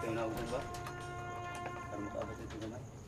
Ito yung naugan ba? Para makaabot ito gamay. Mic.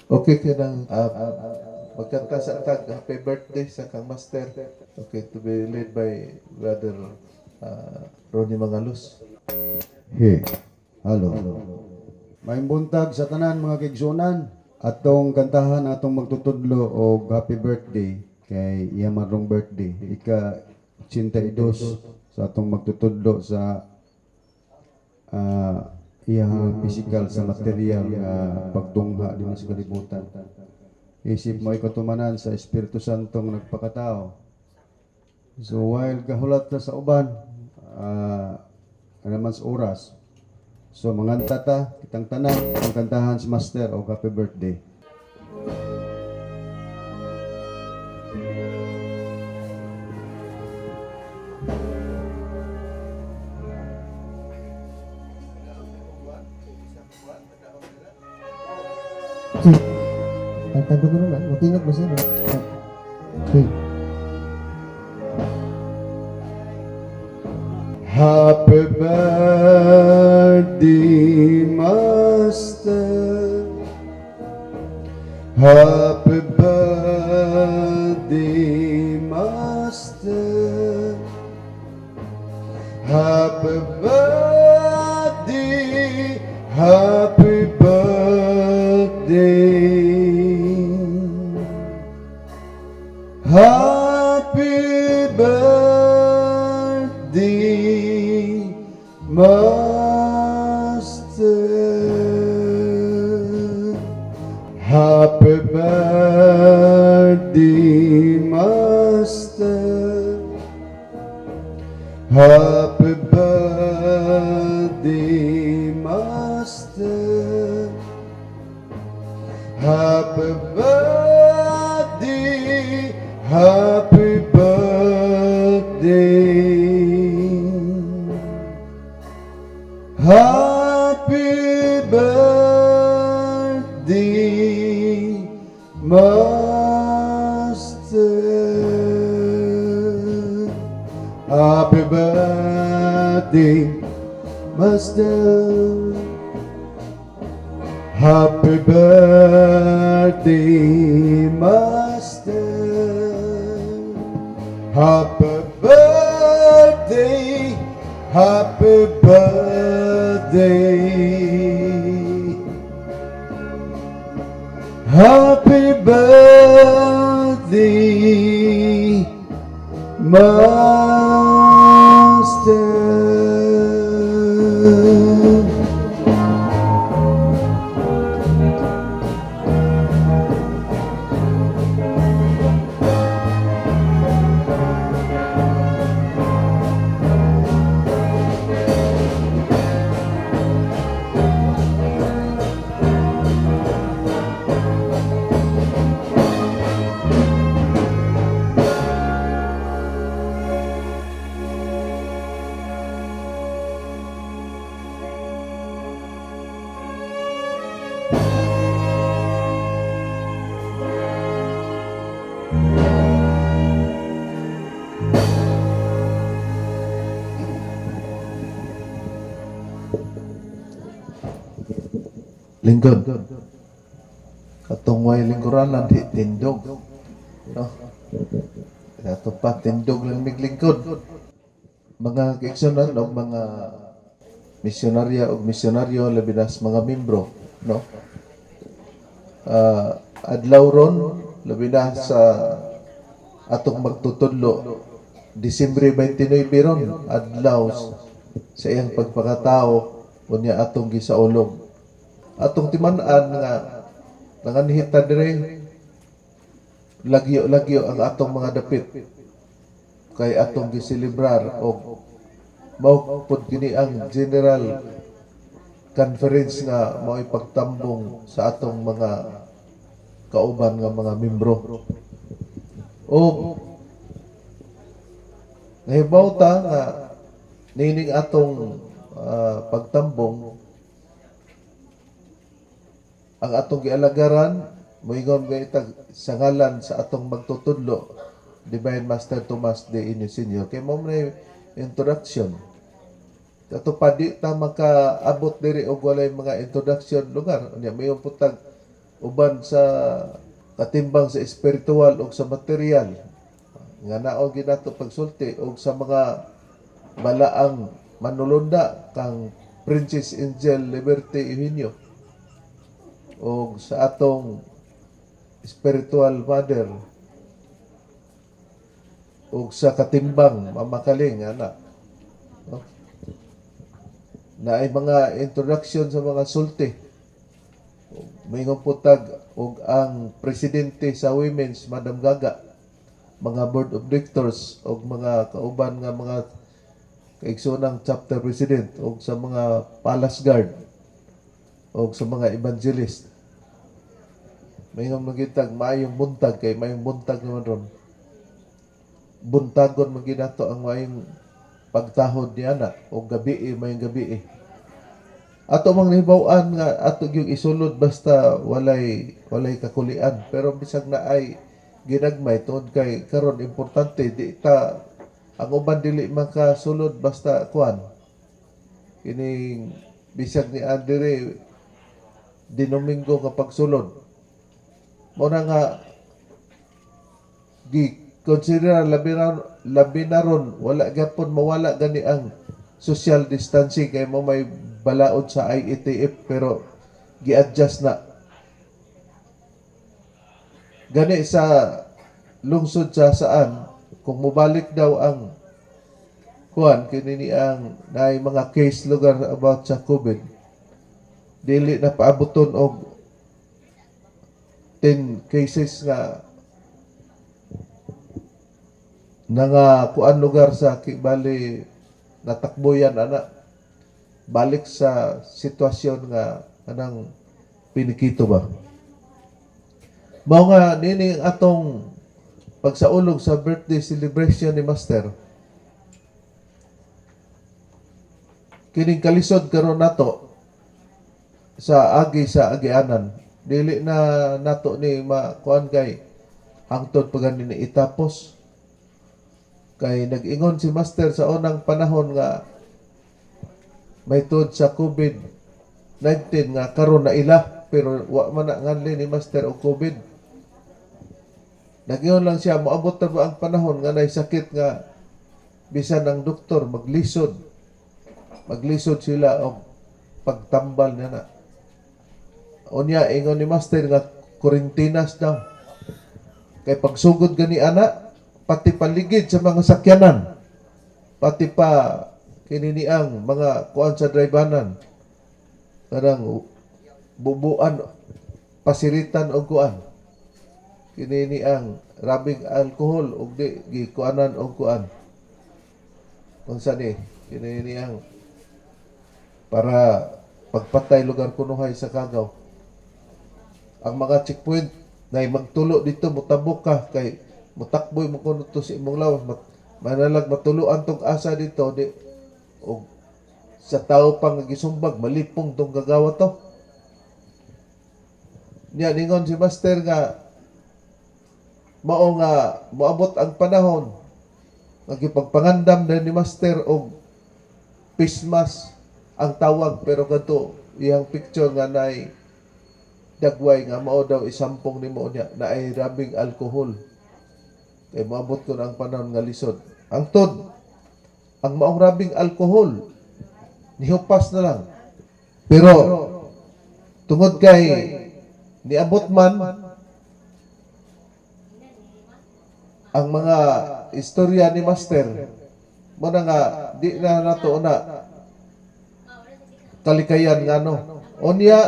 Okay, kanang magkanta sa tag happy birthday sa kang master. Okay, to be led by Brother Ronnie Mangalos. Hey, hello. Maayong buntag sa tanan, mga kaigsuonan. Atong kantahan atong magtutudlo og happy birthday kay iya marong birthday, ika 82 sa atong magtutudlo sa iyang physical sa material nga pagdungha dinhi sa kalibutan. Isip mo katumanan sa Espiritu Santo nga nagpakatao. So while gahulat ta sa uban, naman sa oras. So manganta ta, kitang tanan, ang kantahan si Master og happy birthday. Okay. Tagtagod ko naman. Matingog ba siya? Okay. Happy birthday, Master. Happy birthday, Master. Happy birthday, happy birthday. Happy birthday, Master. Happy birthday, Master. Happy birthday, Master. Happy birthday, happy birthday. Happy birthday, Master. Happy birthday, Master. Happy birthday, Master. Happy birthday, happy birthday. Happy birthday, Master. Lingkod. Katong way lingkuranan di tindog. No? Ato pa tindog lang miglingkod. Mga kaigsunan og mga misyonarya og misyonaryo, labi na sa mga membro, no? Adlaw ron, labi na sa atong magtutudlo, Disyembre 29 ron, adlaw sa iyang pagpakatao, unya atong gisaulog. Atong timan-an nga nanganhita dire, lagyo-lagyo ang atong mga dapit kay atong giselebrar og mao pud kini ang general conference nga mao'y pagtambong sa atong mga kauban nga mga membro. Og nahibaw ta nga nining atong pagtambong, ang atong gialagaran, moingon gayud sa ngalan sa atong magtutudlo, Divine Master Tomas de Inocencio, kay mao man introduction. Ato pa di ta makaabot diri og walay mga introduction lugar. Unya mayon putag uban sa katimbang sa espiritual ug sa material nga naon ginato pagsulti, og sa mga balaang manulunda kang Princess Angel Liberty Eugenio. O sa atong spiritual mother o sa katimbang Mamakaling ana, no? Na ay mga introduction sa mga sulti. Moingon po tag og ang presidente sa women's, Madam Gaga, mga board of directors og mga kauban nga mga kaigsoonang chapter president og sa mga palace guard og sa mga evangelist. Moingon man gyud tag maayong buntag kay maayong buntag naman ron. Buntagon man gyud nato ang maayong pagtahod ni ana og gabi, maayong gabi. Ato mang nahibaw-an nga ato gyud isulod basta walay kakulian, pero bisag na ay ginagmay tungod kay karon importante di ta ang uban dili man kasulod basta kuan kining bisag ni Andre Dinomingo nga pagsulod mo na nga gi consider labi na ron wala gyapon mawala gani ang social distancing kay mo may balaod sa IATF, pero gi-adjust na gani sa lungsod sa saan kung mobalik daw ang kuan kini ni ang naay mga case lugar about sa COVID, dili na paaboton og 10 cases nga nanga kuan lugar sa bali natakboyan ana, balik sa sitwasyon nga anang pinikito ba. Mao nga nini ang atong pagsaulog sa birthday celebration ni Master. Kining kalisod karon nato sa agi sa agianan, dili na nato ni makuan kay hangtod pa gani ni itapos, kay nag-ingon si Master sa unang panahon nga may tuod sa COVID-19 nga karon na ila, pero wa man na nganli ni Master og COVID. Nag-ingon lang siya moabot na ba ang panahon nga nay sakit nga bisan ang doktor maglisod, maglisod sila og pagtambal niya na. Unya ingon ni Master nga kurintinas daw kay pagsugod gani ana, pati paligid sa mga sakyanan, pati pa kininiang mga kuan sa draybanan, kanang bubuan, pasiritan og kuan kinini ang rubbing alcohol og di gikuanan og kuan unsa ni kinini ang para pagpatay lugar kunuhay sa kagaw. Ang mga checkpoint na magtulo dito, mutabok ka kay mutakboy mo kuno to sa imong lawas, manalag matuluan tong asa dito di og sa tao pang gisumbag malipong tong gagawa to niya. Ningon si Master nga mao nga moabot ang panahon nga gipagpangandam na ni Master og face mask ang tawag, pero kadto iyang picture nga nay dagway nga mao daw isampong nimo niya na ay rubbing alcohol kay moabot ko na ang panahon nga lisod. Ang tod ang maong rubbing alcohol nihupas na lang, pero tungod kay niabot man ang mga istorya ni Master mo na nga di na nato na kalikayan nga no. Unya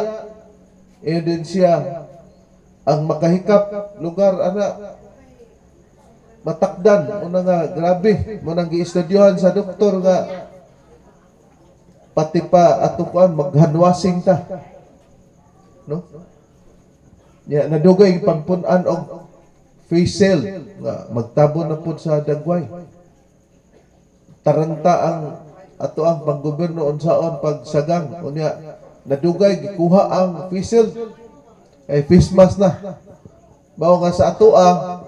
ebidensya ang makahikap lugar ana matakdan una nga grabe mo nang giestudyohan sa doktor nga pati pa atong kuan maghandwashing ta, no. Nya nadugay pagpun-an og face shield nga magtabon na pud sa dagway. Taranta ang ato ang panggobyerno unsaon pagsagang. Unya nadugay gikuha ang face shield ay face mask na. Mao nga sa atoa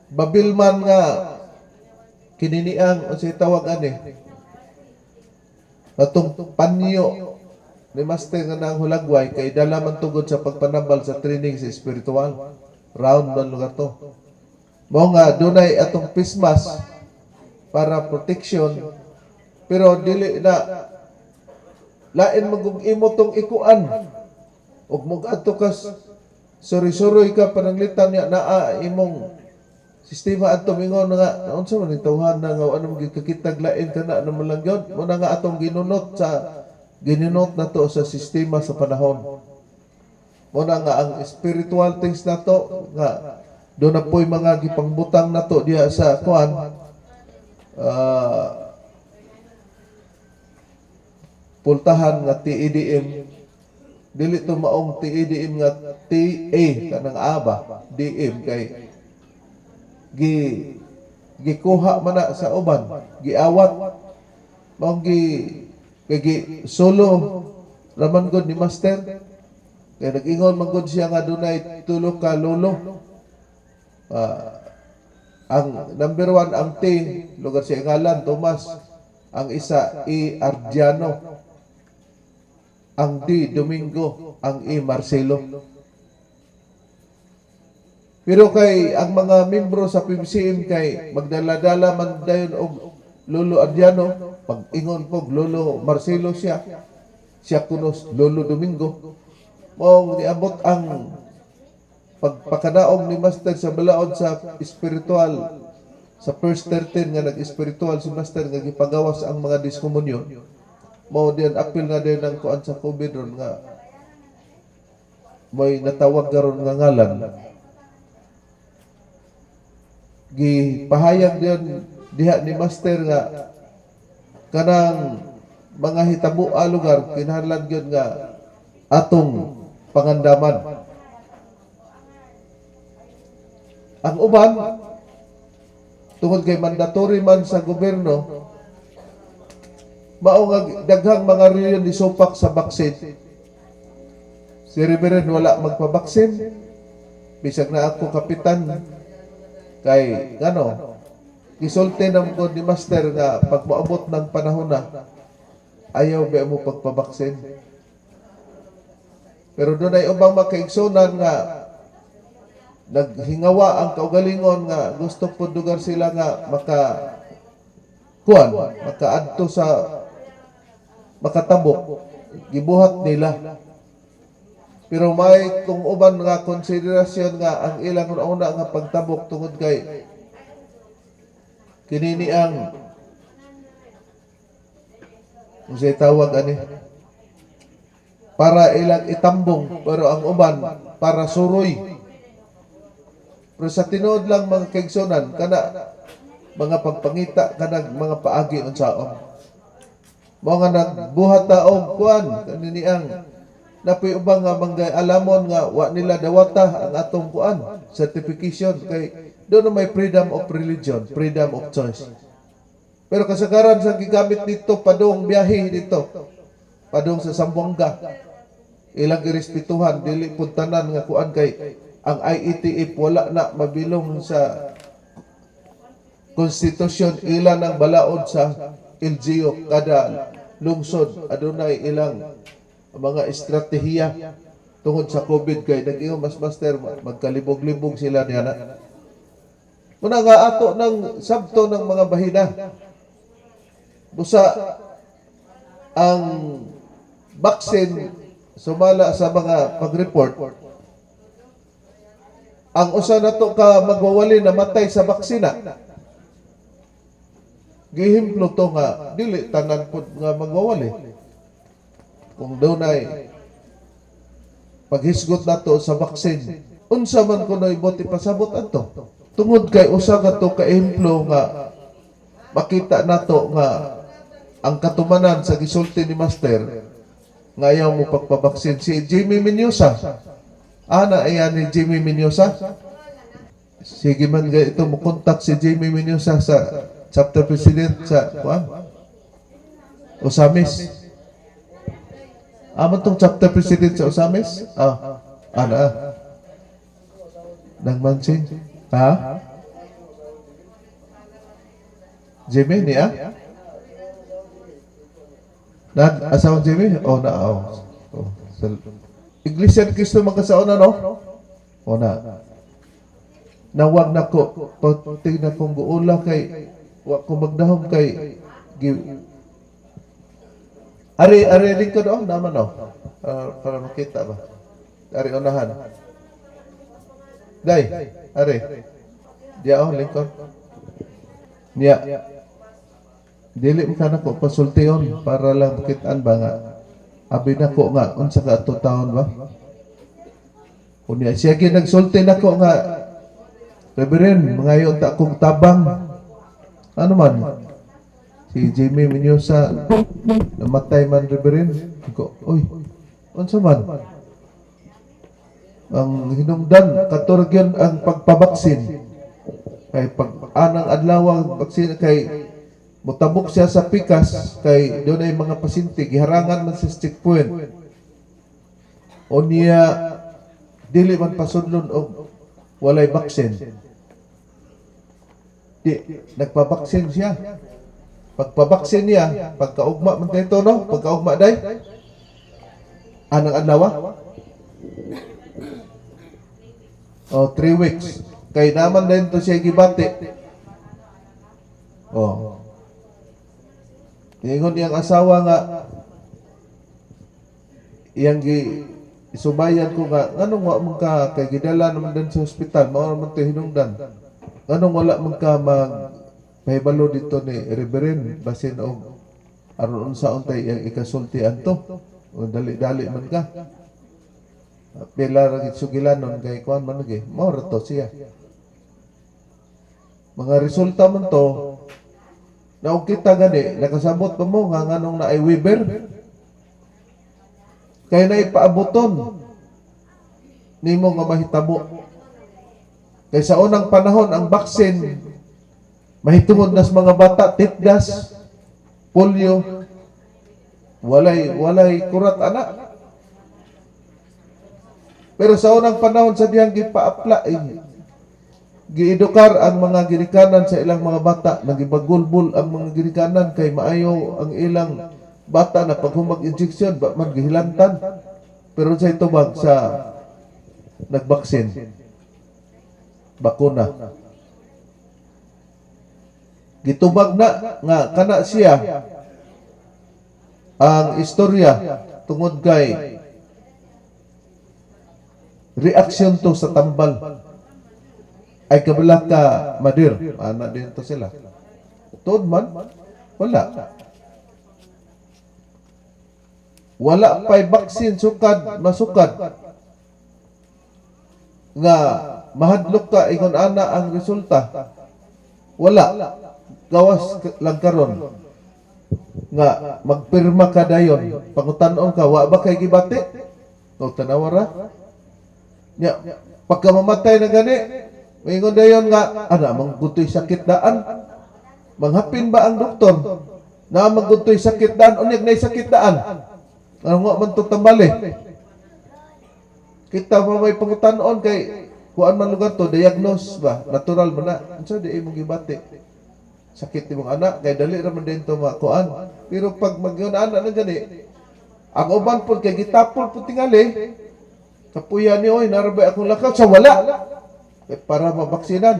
babil man nga kininiang unsay tawag ani atong panyo ni Master nga nang hulagway kay dala man tugod sa pagpanabal sa training sa espiritual round man lugar to. Mao nga dunay atong face mask para protection, pero dili na lain magug imo tong ikuan. Ug mo-adto ka, suri-suroy ka pananglitan niya naa imong sistema adto mingon nga unsa man ni tawhan na nga ano gikakitag lain kana na man lang gyud mo na nga atong ginunot nato sa sistema sa panahon. Mo na nga ang spiritual things nato nga do na po'y mga gipangbutang nato diha sa kuan, pultahan nga TEDM. Dili to maong TEDM nga TA kanang aba DM kay gikuha man na sa uban, giawat maong gi kay gi solo raman gud ni Master kay nag-ingon man gud siya nga dunay tulo ka lolo. Ang number 1 ang T, lugar siya ngalan Tomas, ang isa E, Ardiano, ang D, Domingo, ang E, Marcelo. Pero kay ang mga membro sa PBCM kay magdala-dala man dayon og Lolo Ardiano, pag ingon pog Lolo Marcelo siya, siya kuno Lolo Domingo. Maong niabot ang pagpakadaog ni Master sa balaod sa spiritual sa first 13 nga nag-spiritual si Master nga gipagawas ang mga diskomunyon. Mao diyan apil nga din ang kuan sa COVID ron nga may natawag karon nga ngalan. Gipahayag diyan diha ni Master nga kanang mga hitabo a lugar kinahanglan gyud nga atong pangandaman. Ang uban tungod kay mandatory man sa gobyerno, mao nga daghang mga reliyon isupak sa baksin. Si Reverend wala magpabaksin bisag na ako kapitan kay ngano gisulti namo ko ni Master nga pag moabot ng panahon na ayaw ba mo pagpabaksin. Pero doon ay ubang makaigsunan nga naghingawa ang kaugalingon nga gusto po dugar sila nga maka kuan, makaadto sa makatabok, gibuhat nila. Pero may kung uban nga konsiderasyon nga ang ilang una nga pagtabok tungod kay kinini ang unsay tawag ani para ilang itambong, pero ang uban para suroy. Pero sa tinuod lang, mga kaigsunan, kana mga pagpangita kanag mga paagi unsaon mao nga nagbuhat ta og kuan kanini ang napoy ubang nga manggay alamon nga wa nila dawata ang atong kuan certification kay doon na may freedom of religion, freedom of choice. Pero kasagaran sa gigamit dito padung biyahe dito padung sa Zamboanga, ilang girespetuhan, dili pud tanan nga kuan kay ang IATF wala na mabilong sa konstitusyon ila ng balaod sa LGU. Kada lungsod adunay ilang mga estratehiya tungod sa COVID kay nag-ingon mas Master magkalibog-libog sila niya na. Muna nga ato ng sabto ng mga bahina. Busa ang vaccine sumala sa mga pag-report, ang usa nato ka magwawali namatay sa baksina. Gihimplo to nga dili tanan pud nga magwawali. Kung dunay paghisgot nato sa vaccine, unsa man kuno'y buot ipasabot adto? Tungod kay usa ka to ka ehemplo nga makita nato nga ang katumanan sa gisulti ni Master nga ayaw mo pagpabaksin si Jimmy Menyosa. Ana ayan ni Jimmy Menyosa. Sige man gay ito mo contact si Jimmy Menyosa sa chapter president sa kuan Osamis. Amo tong chapter president sa Osamis? Ah, ana. Nang mansing. Ha? Jimmy niya? Nag asawa Jimmy? Oh na oh. Oh. Iglesia ni Cristo magkasaon no? O na. Nawag na ko, pati na kong guula kay wa ko magdahom kay ari ari lingkod oh naman oh. Para makita ba? Ari unahan. Day, ari. Diya oh, lingkod. Niya. Dili mo ka nako pasultion para lang makitaan ba nga. Abi nako nga unsa ka ato taon ba? Unya siya gyud nagsulti nako nga, "Reverend, mangayo ta kong tabang." Ano man? "Si Jimmy Menyosa namatay man, Reverend." Ko, "Uy, unsa man?" Ang hinungdan kato ra gyud ang pagpabaksin. Kay pag anang adlaw ang baksin kay motabok siya sa pikas kay doon ay mga pasyente, giharangan man sa checkpoint. Unya dili man pasudlon og walay baksin. Di nagpabaksin siya. Pagpabaksin niya, pagkaugma man dito, no? Pagkaugma day. Anang adlaw? Oh, 3 weeks. Kay naman din to siya gibati. Oh. Ingon iyang asawa nga iyang gi subayan ko nga nganong wa man ka, kay gidala naman din sa ospital, mao naman to hinungdan, nganong wala man ka mag pahibalo dito ni Reverend basin og aron unsa untay iyang ikasulti anto o dali-dali man ka, pila ra gid sugilanon kay kuan man lagi. Mao ra to siya mga resulta man to na og kita gani nakasabot pa mo nga nganong naay Weber kay naipaabuton nimo nga mahitabo. Kay sa unang panahon ang vaccine mahitungod nas mga bata, tipdas, polio, walay kurat ana. Pero sa unang panahon sa diyang gipa-apply, eh, giedukar ang mga ginikanan sa ilang mga bata, nagibagulbul ang mga ginikanan kay maayo ang ilang bata na pag humag injection ba man gihilantan. Pero sa itubag sa nagbaksin, bakuna, gitubag na nga kana siya ang istorya tungod kay reaksyon to sa tambal ay kabila ka madir ana din to sila. Tuod man, wala wala pa'y vaccine sukad masukad nga mahadlok ka ingon ana ang resulta. Wala, gawas lang karon nga magpirma ka, dayon pangutan-on ka, "Wa ba kay gibati?" O tanawa ra nya. Pagka mamatay na gani, maingon dayon nga ana manggutoy sakit daan. Manghapin ba ang doktor na manggutoy sakit daan? Unyag nay sakit daan, ano nga man to tambali? Kita pa may pangutan-on kay kuan man lugar to, diagnose ba, natural man na. Unsa di imong gibati, sakit imong anak? Kay dali ra man din to makuan. Pero pag magyun ana na gani ang uban pod kay gitapol pud tingali, kapuya ni, "Oy, narabay akong lakaw sa wala," kay para mabaksinan.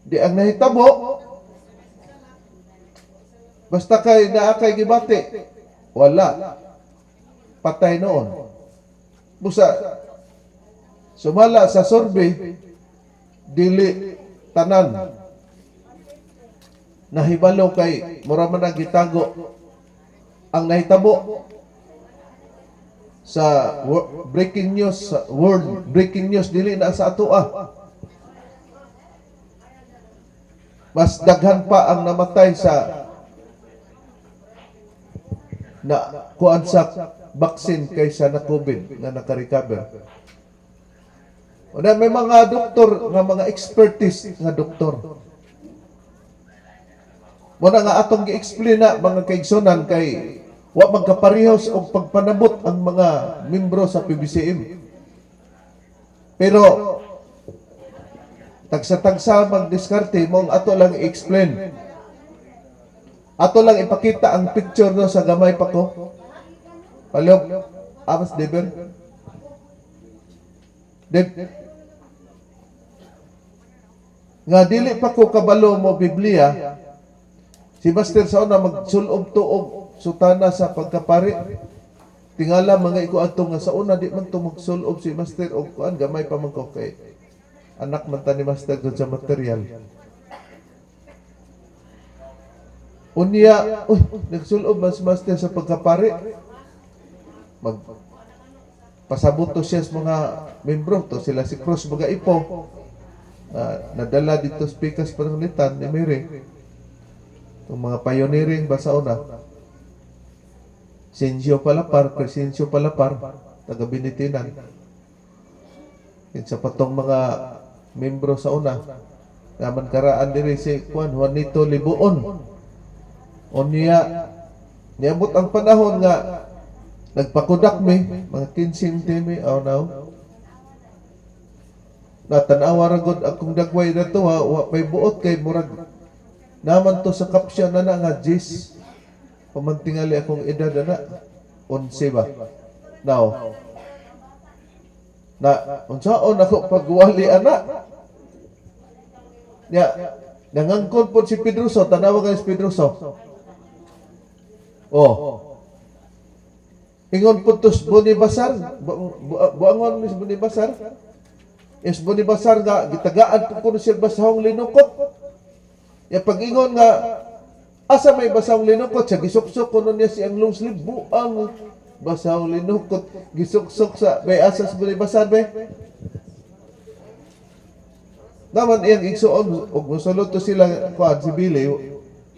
Di ang nahitabo, basta kay naa kay gibati, wala, patay noon. Busa sumala sa survey, dili tanan nahibalo kay mura man ang gitago ang nahitabo sa breaking news, sa world breaking news, dili na sa atoa. Mas daghan pa ang namatay sa na kuan sa vaccine kaysa na COVID nga naka-recover. Una, may mga doktor nga mga expertise nga doktor. Muna nga atong gi-explain na, mga kaigsunan, kay wa magkaparehos og pagpanabot ang mga membro sa PBCM. Pero tagsa-tagsa magdiskarte mo, ang ato lang i-explain. Ato lang ipakita ang picture, no, sa gamay pa ko. Palihog, amas Deber. Deb. Nga dili pa ko kabalo mo Biblia. Si Master sa una magsulob tuog sutana sa pagkapari. Tingala mga iko ato nga sa una di man to magsulob si master og kuan, gamay pa man ko kay anak man ta ni master gud sa material. Unya, uy, nagsulob man si master sa pagkapari. Mag pasabot to siya sa mga membro to sila si Cruz mga ipo. Nadala dito sa Pikas Pananglitan ni Mary. Itong mga pioneering ba sa una. Sencio Palapar, Crescencio Palapar, taga Binitinan. Kinsa pa tong mga membro sa una. Naman karaan diri si Juan Juanito Libuon. Unya, niabot ang panahon nga nagpakudak mi, mga 15 mi, oh now. Natanawa ra gud akong dagway na to ha, wa pay buot kay murag naman to sa caption na na nga Jis. Pamantingali akong edad na 11 ba. Now, na unsaon ako pagwali ana. Nya nangangkon pod si Pedroso, tanawa kay si Pedroso. Oh. Ingon po to sa Bonibasar, buangon ni sa Bonibasar. Is Bonibasar nga gitagaan po kuno siya basahong linukot. Ya pag-ingon nga asa may basahong linukot siya gisuksok kuno niya siyang long sleeve buang basahong linukot gisuksok sa may asa sa Bonibasar be. Naman iyang igsuon og mosulod to sila kuan si Billy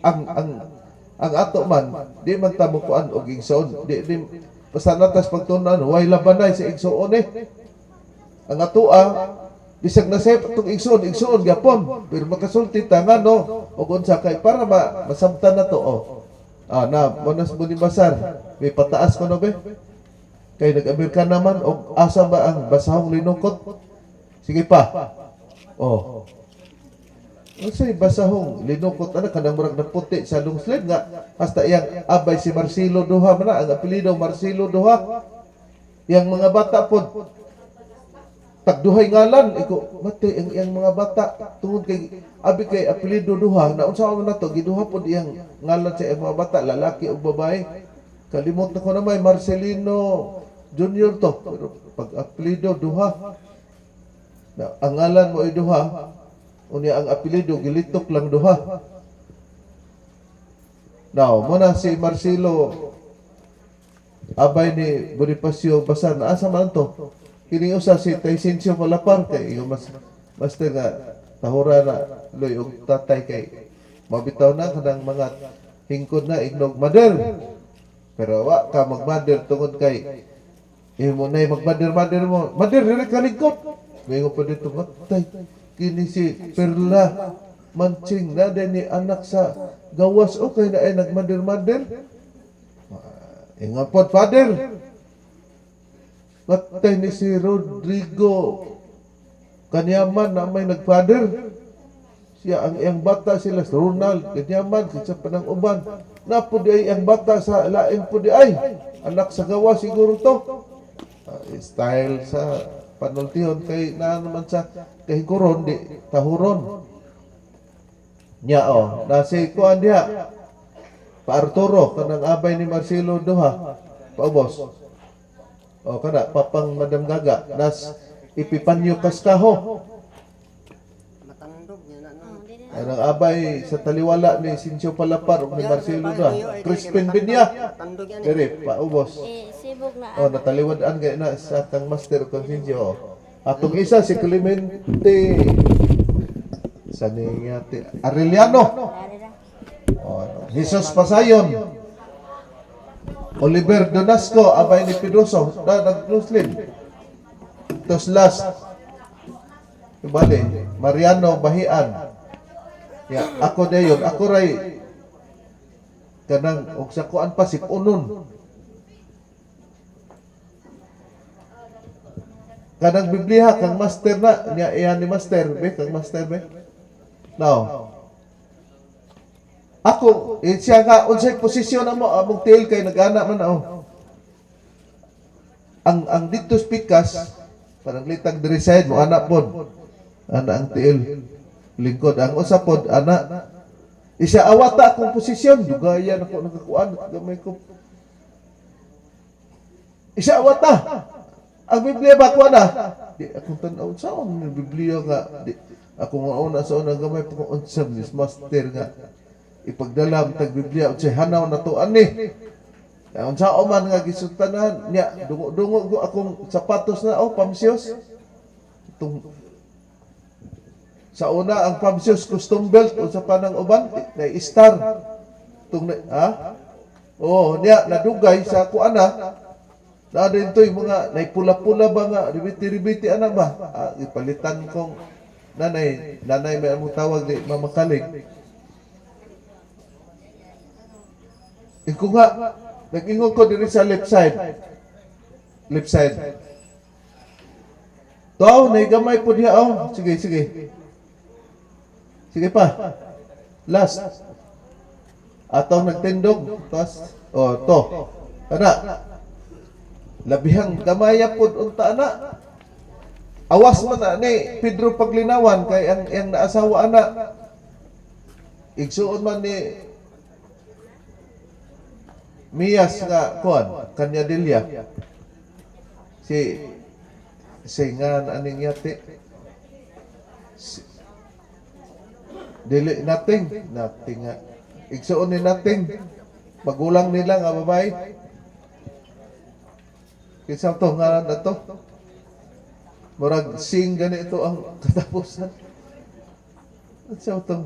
ang ato man di man ta mo kuan og igsuon di di basta natas pagtunan way labanay sa igsuon eh. Ang atoa bisag nasayop atong igsuon, igsuon gyapon pero makasulti ta ngano og unsa kay para masabtan na to oh. Ah na monas Bonibasar may pataas ko no be. Kay nag-Amerika naman og asa ba ang basahong linukot? Sige pa. Oh. Unsay basahong linukot ana kanang murag naputi sa long sleeve nga hasta iyang abay si Marcelo Duha man na ang apelyido Marcelo Duha. Iyang mga bata pod tagduhay ngalan iko mati ang iyang mga bata tungod kay abi kay apelyido Duha na unsa man nato giduha pod iyang ngalan sa iyang mga bata lalaki ug babae. Kalimot na ko na may Marcelino Junior to pero pag apelyido Duha na ang ngalan mo ay Duha. Unya ang apelyido gilitok lang Duha. Now, muna si Marcelo abay ni Bonifacio Basar na asa man to? Kini usa si Taysencio Palapar kay iyo mas master nga tahura na loy og tatay kay mabitaw na kanang mga hingkod na ignog mother. Pero wa ka magmother tungod kay imo nay magmother-mother mo. Mother diri ka lingkod. Mingon pa dito matay kini si Perla Manching na din ni anak sa gawas okay na ay nagmother-mother. Ingon pod father. Matay ni si Rodrigo Kanyaman na may nagfather. Siya ang iyang bata sila si Ronald Kanyaman kinsa pa ng uban. Na po di ay ang bata sa laing po di ay anak sa gawa siguro to. Style sa panultihon kay na naman sa kahikuron di tahuron. Nya oh, nasi kuan diha. Pa Arturo kanang abay ni Marcelo Duha. Paubos. O kana papang Madam Gaga nas Epifanio Kaskaho. Matandog niya na no. Kanang abay sa taliwala ni Sincio Palapar ug ni Marcelo Duha. Crispin Binya. Matandog yan eh. Dire paubos. Eh, sibog na Oh, nataliwad-an kay na sa kang master kang Sincio. Atong isa si Clemente sa ningati Arellano. Dari ra. Oh, Jesus Pasayon. Oliver Donasco, abay ni Pedroso, na nag-Muslim. Tapos last, bale, Mariano Bahian. Ya, ako dayon, ako ray kanang og sa kuan pa si Punon. Kanang Biblia kang master na niya iya ni master be kang master be. Now, ako, eh, siya nga, unsay posisyon na mo, among tail kay nag-ana man na, oh. Ang dito speakers, parang litag diri side mo, ana pod. Ana ang tiil. Lingkod. Ang usa pod, ana. Isa awata akong posisyon. Dugayan ako nakakuan. Gamay ko. Isa wata. Ang Biblia ba ko na? Di akong tan-aw sa ang Biblia nga di ako nga una sa una gamay pa ko unsa ni master nga ipagdala tag Biblia, unsay hanaw na to ani. Unsa man nga gisultanan niya, dungo-dungo ko akong sapatos na, oh, pamsios. Itong sa una ang pamsios custom belt, unsa pa nang uban na star tung ha. Oh, niya nadugay sa ako ana na din to'y mga naipula-pula ba nga ribiti-ribiti ana ba, ah, ipalitan kong nanay, nanay may among tawag di mamakalig. Iko nga nag-ingon ko diri sa left side, left side to, naigamay po diha, oh. Sige, sige, sige pa, last atong nagtindog tas, oh, to ana labihang gamaya pod unta ana. Awas man na ni Pedro Paglinawan kay ang iyang naasawa ana igsuon man ni Mias nga kuan Kanyadilya, si singan aning yati si, dili nating nating nga igsuon ni nating magulang nila nga babae. Kinsa to ngalan na to? Murag sing ganito ang katapusan. Unsa to?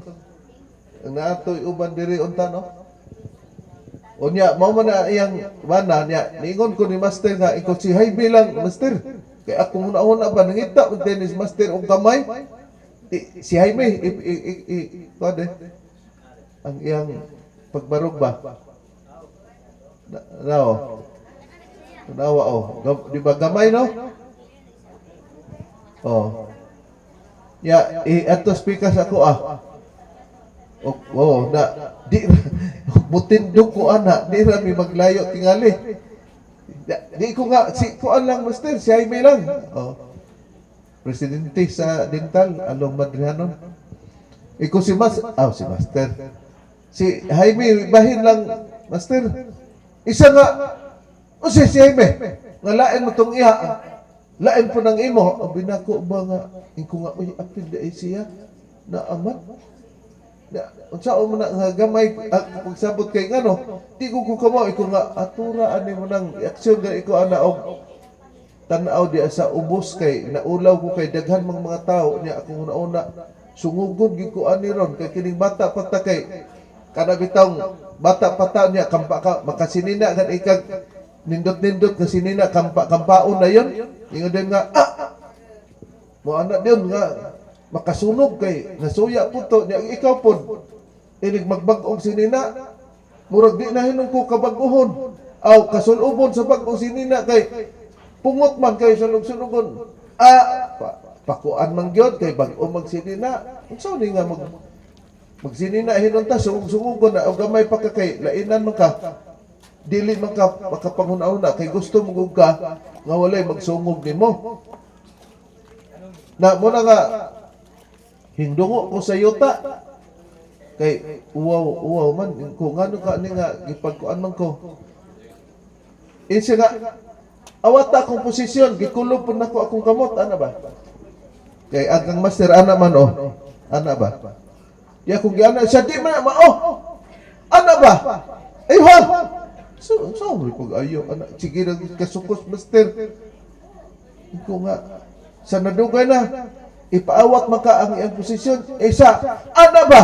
Ang naatoy uban diri unta, no? Unya, mao man na iyang bana niya. Niingon ko ni master nga ikaw si Jaime lang, master. Kay ako muna una ba nangita og tennis master og kamay. Di, si Jaime i, kuan eh. Ang iyang pagbarog ba? Na, nao. Tanawa oh. Di ba gamay, no? Oh. Ya, i ato speaker sa ako ah. Oh, oh na di mutindog ko ana, di ra mi maglayo tingali. Di, di ko nga si kuan lang, master, si Jaime lang. Oh. Presidente sa dental along Madrihanon. Iko si Mas, ah, si master. Si Jaime bahin lang, master. Isa nga o si Jaime, nga lain mo tong iha. Lain po ng imo. Ang binako ba nga, inko nga, uy, apil di ay siya. Na amat. Na, unsa mo na nga gamay, ah, pagsabot kay ngano, di ko ko kamo, iko nga, atura ani mo nang aksyon nga iko ana og tan-aw di sa ubos kay naulaw ko kay daghan mang mga tao niya. Akong una-una sungugod gyud ko ani ron kay kining bata pa ta, kay kana bitawng bata pa ta niya kampa ka makasinina gan ikag nindot-nindot nga sinina kampa kampaon na yon. Ingon din nga, ah, mo ana din nga makasunog kay nasuya po to niya. Ikaw pod inig magbag-ong sinina, murag di na hinom ko kabag-ohon aw kasulubon sa bag-ong sinina kay pungot man kayo sa sunugon, ah, pakuan man gyud kay bag-o magsinina. Unsa ni nga magsinina hinunta sungog-sungugon na og gamay pa ka kay lainan man ka, dili man ka makapanghuna-una kay gusto mo gud ka nga walay magsungog nimo na mo na nga hindungo ko sa yuta kay uwaw uwaw man ko ngano ka ni nga gipagkuan man ko. Insa nga awata akong posisyon, gikulob po nako akong kamot ana ba kay ang kang master ana man, oh, ana ba di akong giana siya di man mao ana ba ay ha. So sorry pag ayo ana, sige ra kasukos, master. Ko nga sa nadugay na ipaawat man ka ang iyang posisyon eh sa ana ba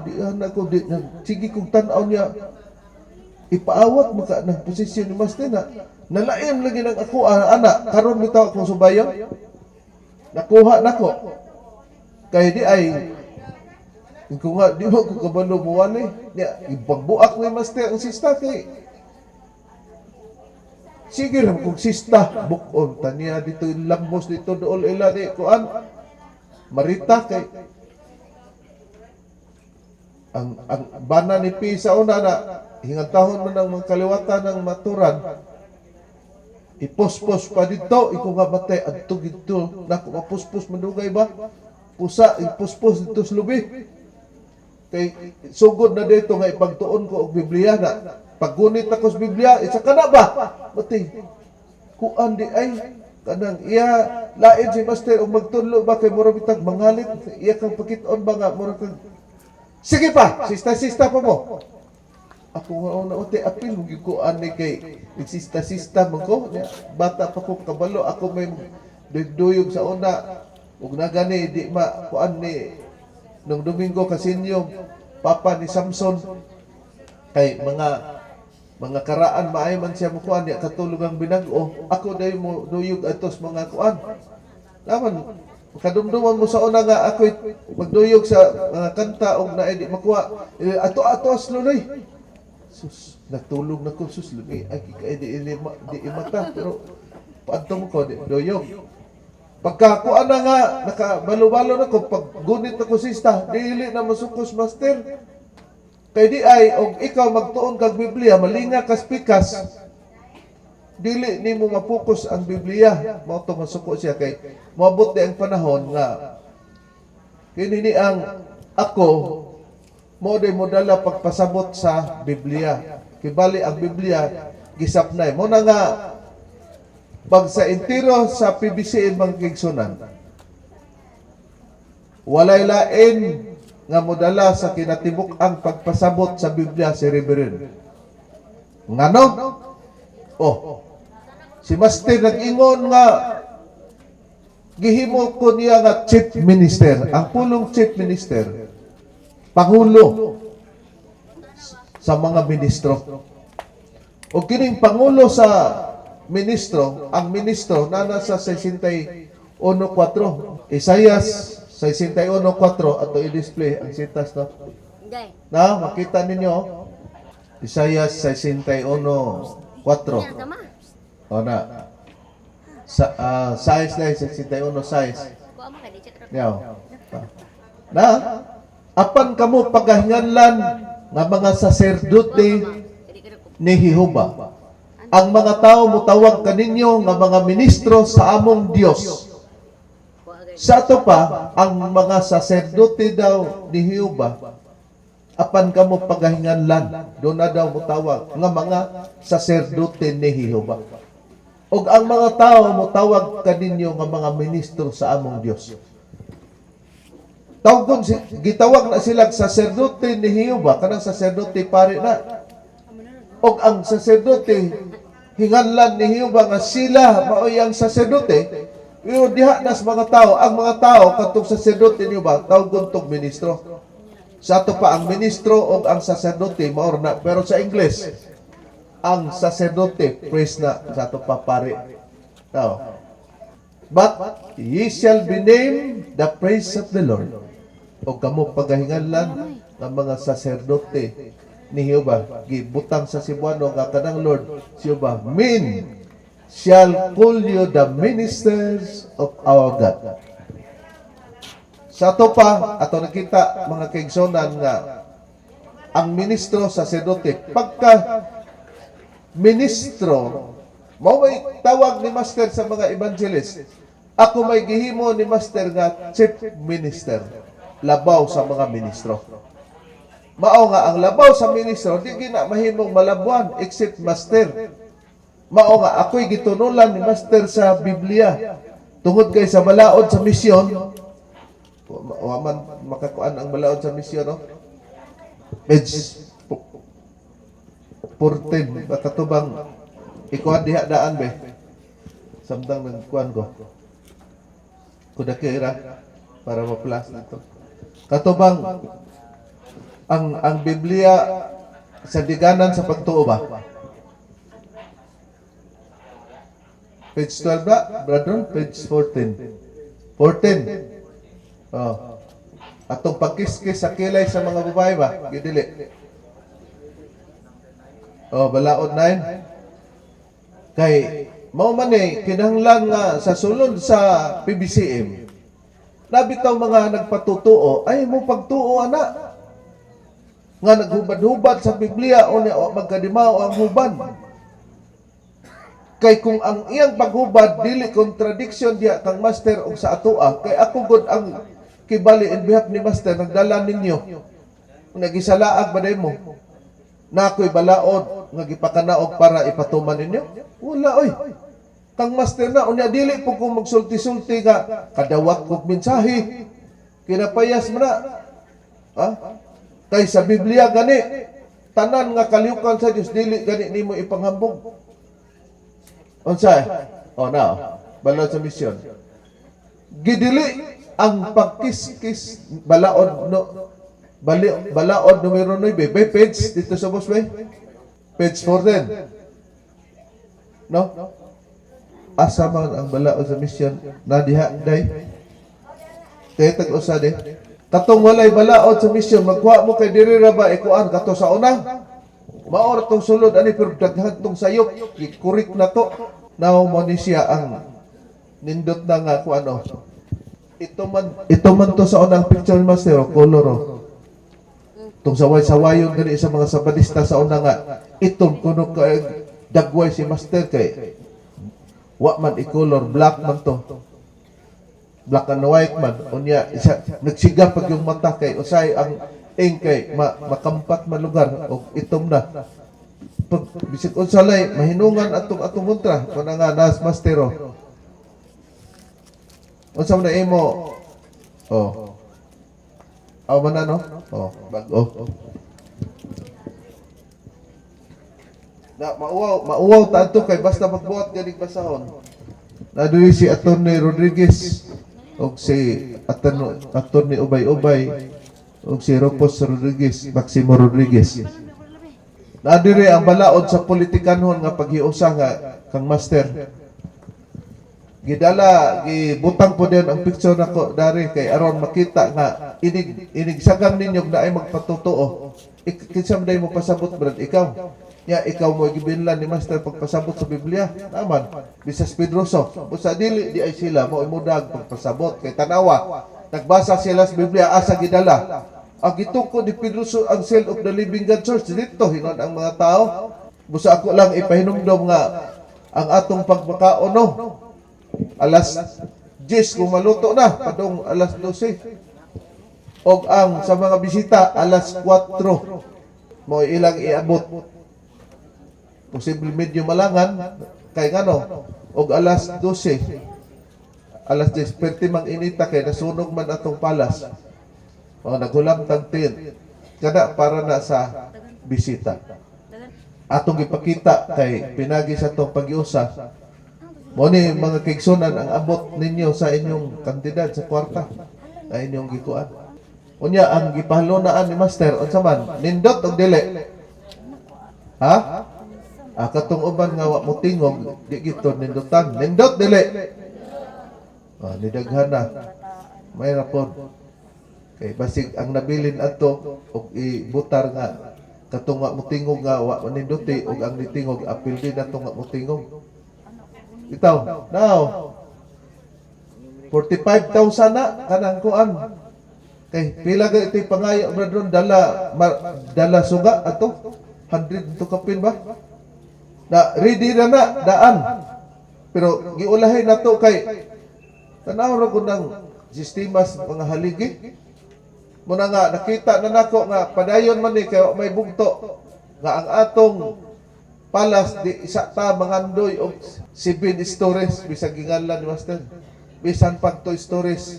di ana ko di na, sige kong tan-aw niya ipaawat man ka ng posisyon ni master na nalaim lagi ng ako, ah, ana karon bitaw akong subayon nakuha nako kay di ay ko nga di mo ko kabalo muwali niya ipagbuak ni master ang sista kay sige lang kung sista bukon taniya dito lambos dito dool ila di kuan marita kay ang bana ni P sa una na hingantahon man ang mga kaliwatan ng maturan, ipospos pa dito. Iko nga batay adto dito nako mapuspos madugay ba pusa ipuspos dito sa lubi kay sugod na dito nga ipagtuon ko og Biblia na paggunit ako sa Biblia isa ka na ba batay. Kuan di ay kanang iya lain si master og magtudlo ba, kay mura bitag mangalit, iya kang pakit-on ba nga mura kang sige pa, sista sista pa mo. Ako nga una uti apil mo gyud kuan ni kay nagsista sista man ko. Nya, bata pa ko, kabalo ako may duyog sa una ug nagani di ma kuan ni nung Domingo Casinyo, papa ni Samson, kay mga karaan maay man siya mo kuan di katulog ang binag-o. Ako day mo duyog atos mga kuan. Laman kadumduman mo sa una nga ako'y magduyog sa mga kanta og naay di makuha. Eh, ato ato asluloy. Sus, natulog na ko, sus, lumi ay kay di imata, pero paadto mo ko di, duyog. Pagka kuan na nga nakabalo-balo na ko, pag gunit na ko sista, dili na masukos, master. Kay di ay og ikaw magtuon kag Biblia, malinga kas pikas, dili nimo mapokus ang Biblia. Mao to masuko siya kay moabot di ang panahon nga kini ni ang ako mo di mo dala pagpasabot sa Biblia. Kibali ang Biblia gisapnay. Mo na nga pag sa entiro sa PBCM, mga kaigsunan, walay lain nga modala sa kinatibuk ang pagpasabot sa Biblia si Reverend. Ngano? Oh, si Master nag-ingon nga gihimo ko niya nga chief minister. Ang pulong chief minister, pangulo sa mga ministro. O kining pangulo sa ministro, ang ministro na nasa 61.4. Isaias 61.4, ato i-display ang sitas, no? Hindi. Na makita ninyo Isaias 61.4. Tama. O na. Sa size na 61 size. Kuha mo ka di chat. Yaw. Na apan kamo pagahinganlan nga mga saserdote ni Jehova. Ang mga tao mutawag kaninyo nga mga ministro sa among Dios. Sa ato pa, ang mga saserdote daw ni Jehova, apan kamo pagahinganlan, doon na daw mutawag nga mga saserdote ni Jehova. Og ang mga tao mutawag kaninyo nga mga ministro sa among Dios. Tawgon si, gitawag na sila saserdote ni Jehova, kanang saserdote pare na. Og ang saserdote hinganlan ni Jehova nga sila maoy ang saserdote, pero diha nas mga tao, ang mga tao katong saserdote ni Jehova tawgon tog ministro. Sa ato pa, ang ministro og ang saserdote mao na, pero sa English ang saserdote priest na, sa ato pa pare. Now, but ye shall be named the praise of the Lord. O kamo pagahinganlan ng mga saserdote ni Jehovah. Gibutang sa Cebuano nga kanang Lord si Jehovah. Men shall call you the ministers of our God. Sa ato pa, ato nakita, mga kaigsonan, nga ang ministro, saserdote, pagka ministro, mao may tawag ni master sa mga evangelist. Ako may gihimo ni master nga chief minister, labaw sa mga ministro. Mao nga ang labaw sa ministro di gina mahimong malabuan except master. Mao nga ako'y gitunulan ni master sa Biblia. Tungod kay sa balaod sa misyon, wa man makakuan ang balaod sa misyon, no? Page 14, katubang ikuan diha daan be. Samtang nagkuan ko. Kudakira para ma-plus nito. Katubang ang Biblia sa diganan sa pagtuo ba? Page 12 ba, brother? Page 14. 14. Oh. Atong pagkiskis sa kilay sa mga babae ba? Gidili. Oh, balaod 9. Kay mao man eh kinahanglan nga sa sulod sa PBCM, nabitaw mga nagpatutuo ay mo pagtuo ana nga naghubad-hubad sa Biblia o niya o magkadimao ang huban. Kay kung ang iyang paghubad dili contradiction diha kang master og sa atoa, kay ako gud ang kibali in behalf ni master nagdala ninyo. Nagisalaag ba day mo? Na ako'y balaod nga gipakanaog para ipatuman ninyo? Wala oy. Kang master na, unya dili po kung magsulti-sulti ka, kadawat kog mensahe, kinapayas mo na. Ha? Kay sa Biblia gani, tanan nga kalihukan sa Dios dili gani nimo ipanghambog. Unsa? Oh, now, balaod sa misyon. Gidili ang pagkiskis, balaod no bali, balaod numero 9, bay page dito sa boss bay. Page 4 din. No? Asa man ang balaod sa misyon na diha day? Kay tag usa de. Katong walay balaod sa misyon, magkuha mo kay diri ra ba ikuan kato sa una? Mao ra tong sulod ani, pero daghan tong sayop, gikurik na to. Now mo ni siya ang nindot na nga kuan oh. Ito man to sa unang picture, master, oh, color oh. Tong saway-sawayon gani sa mga Sabadista sa una nga itom kuno kay dagway si master kay wa man i-color, black man to. Black and white man. Unya isa, nagsiga pag yung mata kay usay ang ink kay makampat man lugar og itom na. Pag bisag unsa lay mahinungan atong atong kontra kuna nga nas master oh. Unsa man na imo? Oh. Aw man na no? Oh, bag-o. Na mauwaw, mauwaw ta adto kay basta magbuhat ganing basahon. Na diri si Attorney Rodriguez og si Attorney Ubay-Ubay og si Rufus Rodriguez, Maximo Rodriguez. Na diri ang balaod sa politikanhon nga paghiusa nga kang master. Gidala, gibutang po din ang picture nako dari kay aron makita nga inig inig sagang ninyo na ay magpatotoo. Kinsa man day mo pasabot, brad, ikaw? Nya ikaw mo gibinlan ni master pagpasabot sa Biblia. Naman bisas Pedroso. Busa dili di ay sila mo imudag pagpasabot kay tanawa. Nagbasa sila sa Biblia, asa gidala. Ang gituko ni Pedroso ang Cell of the Living God Church dito hinon ang mga tao. Busa ako lang ipahinumdom nga ang atong pagmakaon no alas 10 kung maluto na, padong alas 12. Og ang sa mga bisita, alas 4 mo ilang iabot. Posible medyo malangan kay ngano og alas 12, alas 10 perti mang inita kay nasunog man atong palas. O naghulam tag tent. Kada para na sa bisita. Atong ipakita kay pinagi sa atong pag-iusa. Mo ni mga kaigsunan ang abot ninyo sa inyong kantidad sa kwarta na inyong gikuan. Unya ang gipahalunaan ni master unsa man? Nindot og dili? Ha? Ah, katong uban nga wa mo tingog di gito nindutan. Nindot dili? Ah, nidaghan na. May rapod. Kay basig ang nabilin adto og ibutar nga katong wa mo tingog nga wa maninduti og ang nitingog apil din ato nga mo tingog. Itaw, now, 45,000 na kanang kuan. Kay pila ga ito'y pangayo, brethren, dala dala suga ato 100 to kapin ba? Na ready na na daan. Pero giulahin na to kay tanaw ra ko ng sistema sa mga haligi. Muna nga nakita na nako nga padayon man ni kay wa may bugto nga ang atong palas di isa ta mangandoy og 7 stories bisag ginganlan ni master. Bisan pag 2 stories.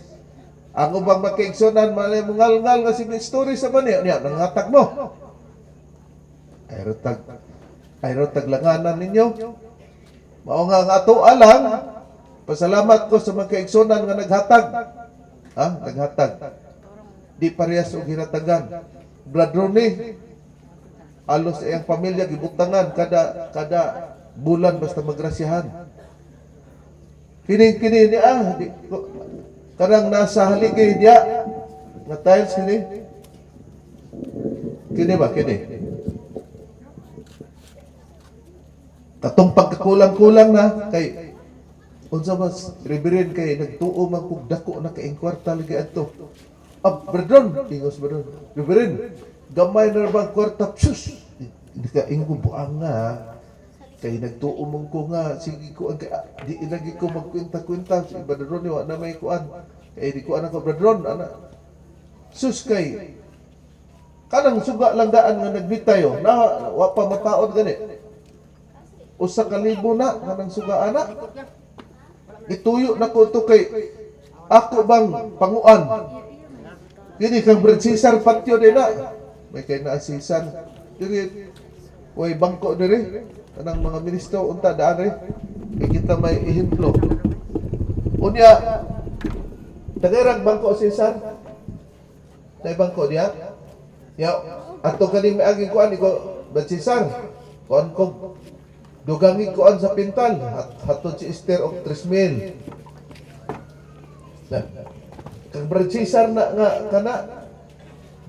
Ang ubang makiigsunan malay mo ngal-ngal nga 7 stories sa man niya nanghatag mo. Ay tag langanan ninyo. Mao nga ang ato alang pasalamat ko sa mga kaigsunan nga naghatag. Ha? Naghatag. Di parehas og hinatagan. Brad Ronnie, alos iyang pamilya gibutangan kada kada bulan basta magrasyahan. Kini kini ni ah di, kanang nasa haligi diya nga tiles kini. Kini ba kini? Katong pagkakulang-kulang na kay unsa mas reverend kay nagtuo man kog dako na kaing kwarta lagi adto. Ah, brethren, ingos brethren. Reverend, gamay na ba ang kwarta? Sus! Nakaingo buang nga. Kay nagtuo man ko nga sige ko ang kay, ah, di lagi ko magkwenta-kwenta si brethren ni wa na may kuan. Kay di ko anak ko brethren ana. Sus kay kanang suga lang daan nga nagbitayo na wa pa mataod gani. 1,000 na kanang suga ana. Ituyo na ko to kay ako bang panguan. Kini kang Brad Cesar patyo din na. May kay na Cesar. Diri way bangko diri kanang mga ministro unta daan diri. Kay kita may ehemplo. Unya dagherag bangko, Cesar. Nay bangko diya. Ya, ato kani may aging kuan ko Brad Cesar. Kuan ko dugangi kuan sa pintal hatod si Esther og 3,000. Na, kang Brad Cesar na nga kana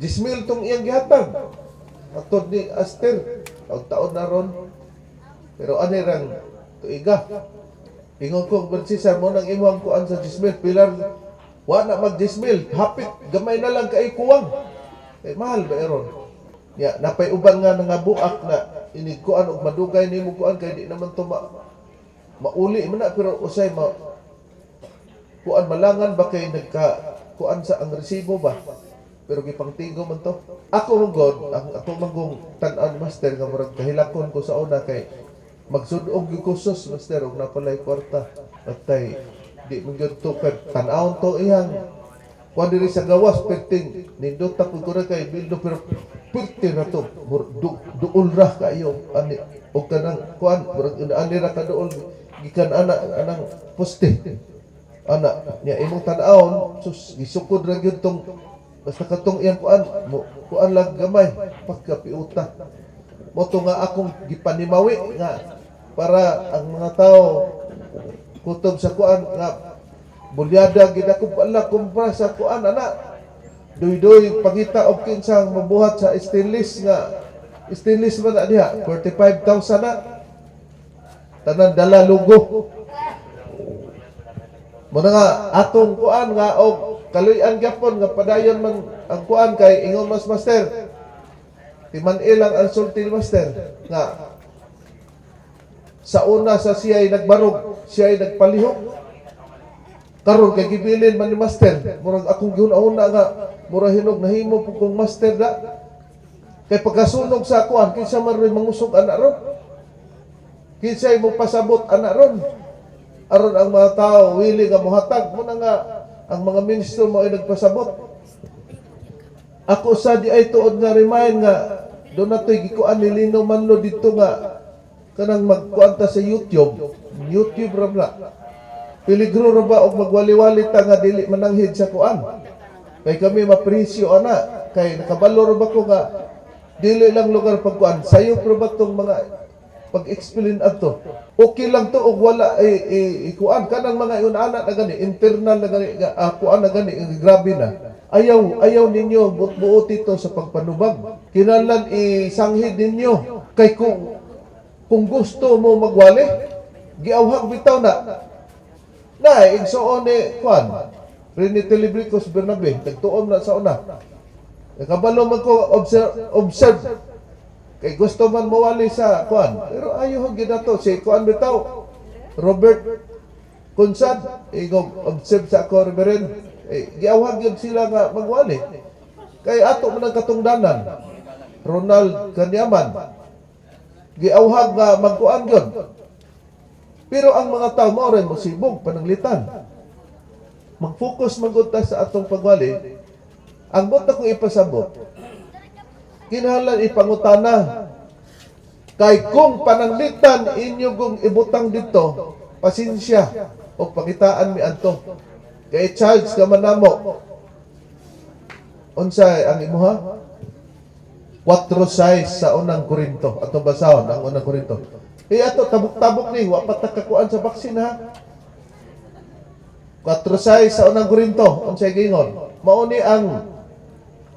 10,000 tong iyang gihatag. Hatod ni Esther taon-taon na ron. Pero ani rang tuiga. Ingon ko, Brad Cesar, mo nang imuhang kuan sa 10,000 pilar wa na mag 10,000, hapit gamay na lang kay kuwang. Kay mahal ba eron? Ya, napay uban nga nangabuak na inig kuan og madugay nimo kuan kay di naman to mauli man na, pero usay ma kuan malangan ba kay nagka kuan sa ang resibo ba, pero gipangtigo man to. Ako man god ang ako manggong tan-an, master, nga murag kahilakon ko sa una kay magsud-og gyud ko, sus, master, og napalay kwarta atay di man gyud to kay tan-awon to iyang kuan diri sa gawas. Perting nindot ko ko kay bildo, pero perti ra to. Duol ra kayo ani og kanang kuan, murag ani ra ka duol gikan ana anang poste ana niya imong tan-awon, sus, gisukod ra gyud tong basta katong iyang kuan mo kuan lang gamay pagkapiuta mo to nga akong gipanimawi nga para ang mga tao kutob sa kuan nga bulyada gid ako pala kumpra sa kuan ana. Duy-duy pangita og kinsang mabuhat sa stainless nga stainless man na diha, 45,000 na tanan dala lugo mo na nga atong kuan nga og kaluy-an gyapon nga padayon man ang kuan kay ingon mas master timan ilang ang sulti ni master nga sa una sa siya'y nagbarog, siya'y nagpalihok. Karon kay gibilin man ni master, murag akong gihuna-huna nga mura hinog nahimo po kong master da. Kay pagkasunog sa kuan, kinsa man rin mangusog ana ron? Kinsay mo pasabot ana ron? Aron ang mga tao wili nga mohatag mo na nga ang mga ministro mo ay nagpasabot. Ako sa di ay tuod nga remind nga doon na to'y gikuan ni Lino Manlo dito nga kanang magkuan ta sa YouTube. YouTube ra bla. Peligro ra ba og magwali-wali ta nga dili mananghid sa kuan? Kay kami mapresyo ana, kay nakabalo ra ba ko nga dili lang lugar pagkuan. Sayo ra ba tong mga pag-explain adto? Okay lang to og wala eh, ikuan kanang mga ingon ana na gani, internal na gani nga kuan na gani, grabe na. Ayaw ayaw ninyo buot ito sa pagpanubag. Kinahanglan isanghid ninyo kay kung gusto mo magwali, giawhag bitaw na. Na igsuon ni kuan Rene Telibricos Bernabe, nagtuom na sa una. Nakabalo man ko observe, observe kay gusto man mawali sa kuan, pero ayaw gyud nato si kuan bitaw Robert Kunsad igong observe sa ako, Reverend, eh, giawhag gyud sila nga magwali kay ato man ang katungdanan. Ronald Kanyaman giawhag nga magkuan gyud, pero ang mga tao mao rin mosibog pananglitan. Mag-focus man ta sa atong pagwali. Ang buot akong ipasabot, kinahanglan ipangutana kay kung pananglitan inyo kung ibutang dito, pasensya o pangitaan mi anto kay charge ka man namo. Unsa ang imuha? 4:6 sa Unang Korinto. Atong basahon ang Unang Korinto. Eh ato tabok-tabok ni wa pa ta kakuan sa vaccine ha. 4:6 sa Unang Korinto, unsay giingon? Mao ni ang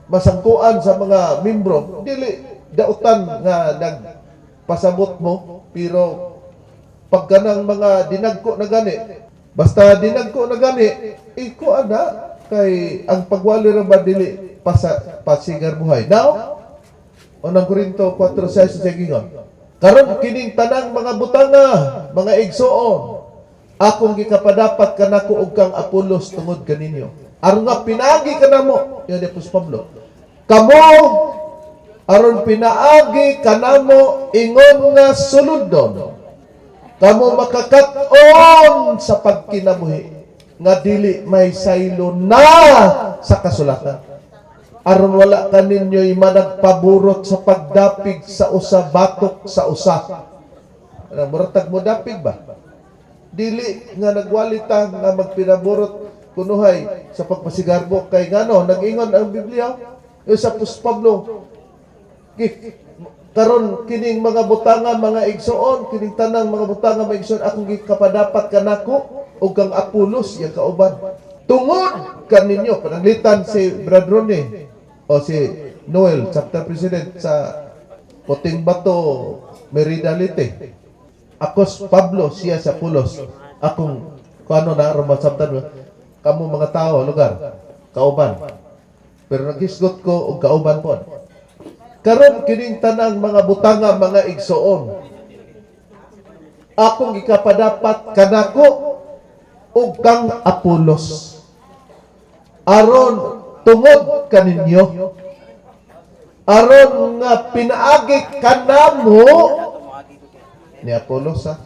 masangkuan sa mga membro, dili dautan nga nagpasabot mo, pero pagka ng mga dinagko na gani, basta dinagko na gani, ikuan na kay ang pagwali ra ba dili pasa pasigar buhay. Now, Unang Korinto 4:6 sa gingon. Karon kining tanang mga butanga, mga igsoon, akong gikapadapat kanako og kang Apolos tungod kaninyo. Aron nga pinagi kanamo, yan ni Apostol Pablo. Kamo aron pinaagi kanamo ingon nga suludon. Kamo makakat-on sa pagkinabuhi nga dili may saylo na sa kasulatan. Aron wala kaninyo'y managpaburot sa pagdapig sa usa batok sa usa. Ano, muratag mo dapig ba? Dili nga nagwalita nga magpinaburot kunuhay sa pagpasigarbo kay ngano nag-ingon ang Biblia eh, sa Apostol Pablo, "Karon kining mga butanga, mga igsoon, kining tanang mga butanga, mga igsoon, akong gikapadapat kanako ug kang Apolos yang kauban tungod kaninyo." Pananglitan si Brad Ronnie o si Noel, chapter president sa Puting Bato, Merida, Leyte. Ako si Pablo, siya si Apolos. Akong kuano na aron masabtan kamo mga tao lugar kauban. Pero naghisgot ko og kauban pod. Karon kining tanang mga butanga, mga igsoon, akong gikapadapat kanako ug kang Apolos aron tungod kaninyo, aron nga pinaagi kanamo ni Apolos ha.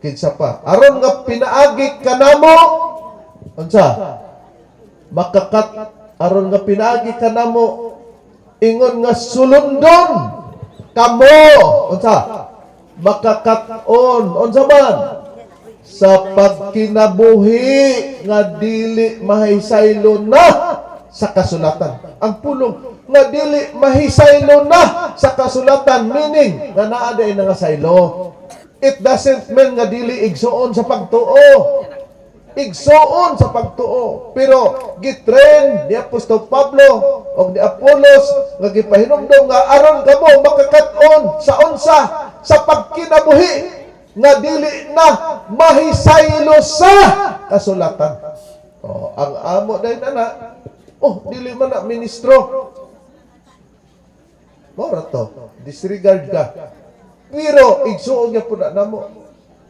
Kinsa pa? Aron nga pinaagi kanamo unsa makakat, aron nga pinaagi kanamo ingon nga sulundon kamo unsa makakat-on unsa man sa pagkinabuhi nga dili mahisaylo na sa kasulatan. Ang pulong nga dili mahisaylo na sa kasulatan, meaning nga naa diay nga saylo. It doesn't mean nga dili igsuon sa pagtuo. Igsuon sa pagtuo. Pero gitrain ni Apostol Pablo o ni Apolos nga gipahinumdom nga aron kamo makakat-on sa unsa sa pagkinabuhi nga dili na mahisaylo sa kasulatan. Oh, ang amo dahil na, oh, dili man na ministro. Mora to, disregard ka. Pero igsuon niya po na namo.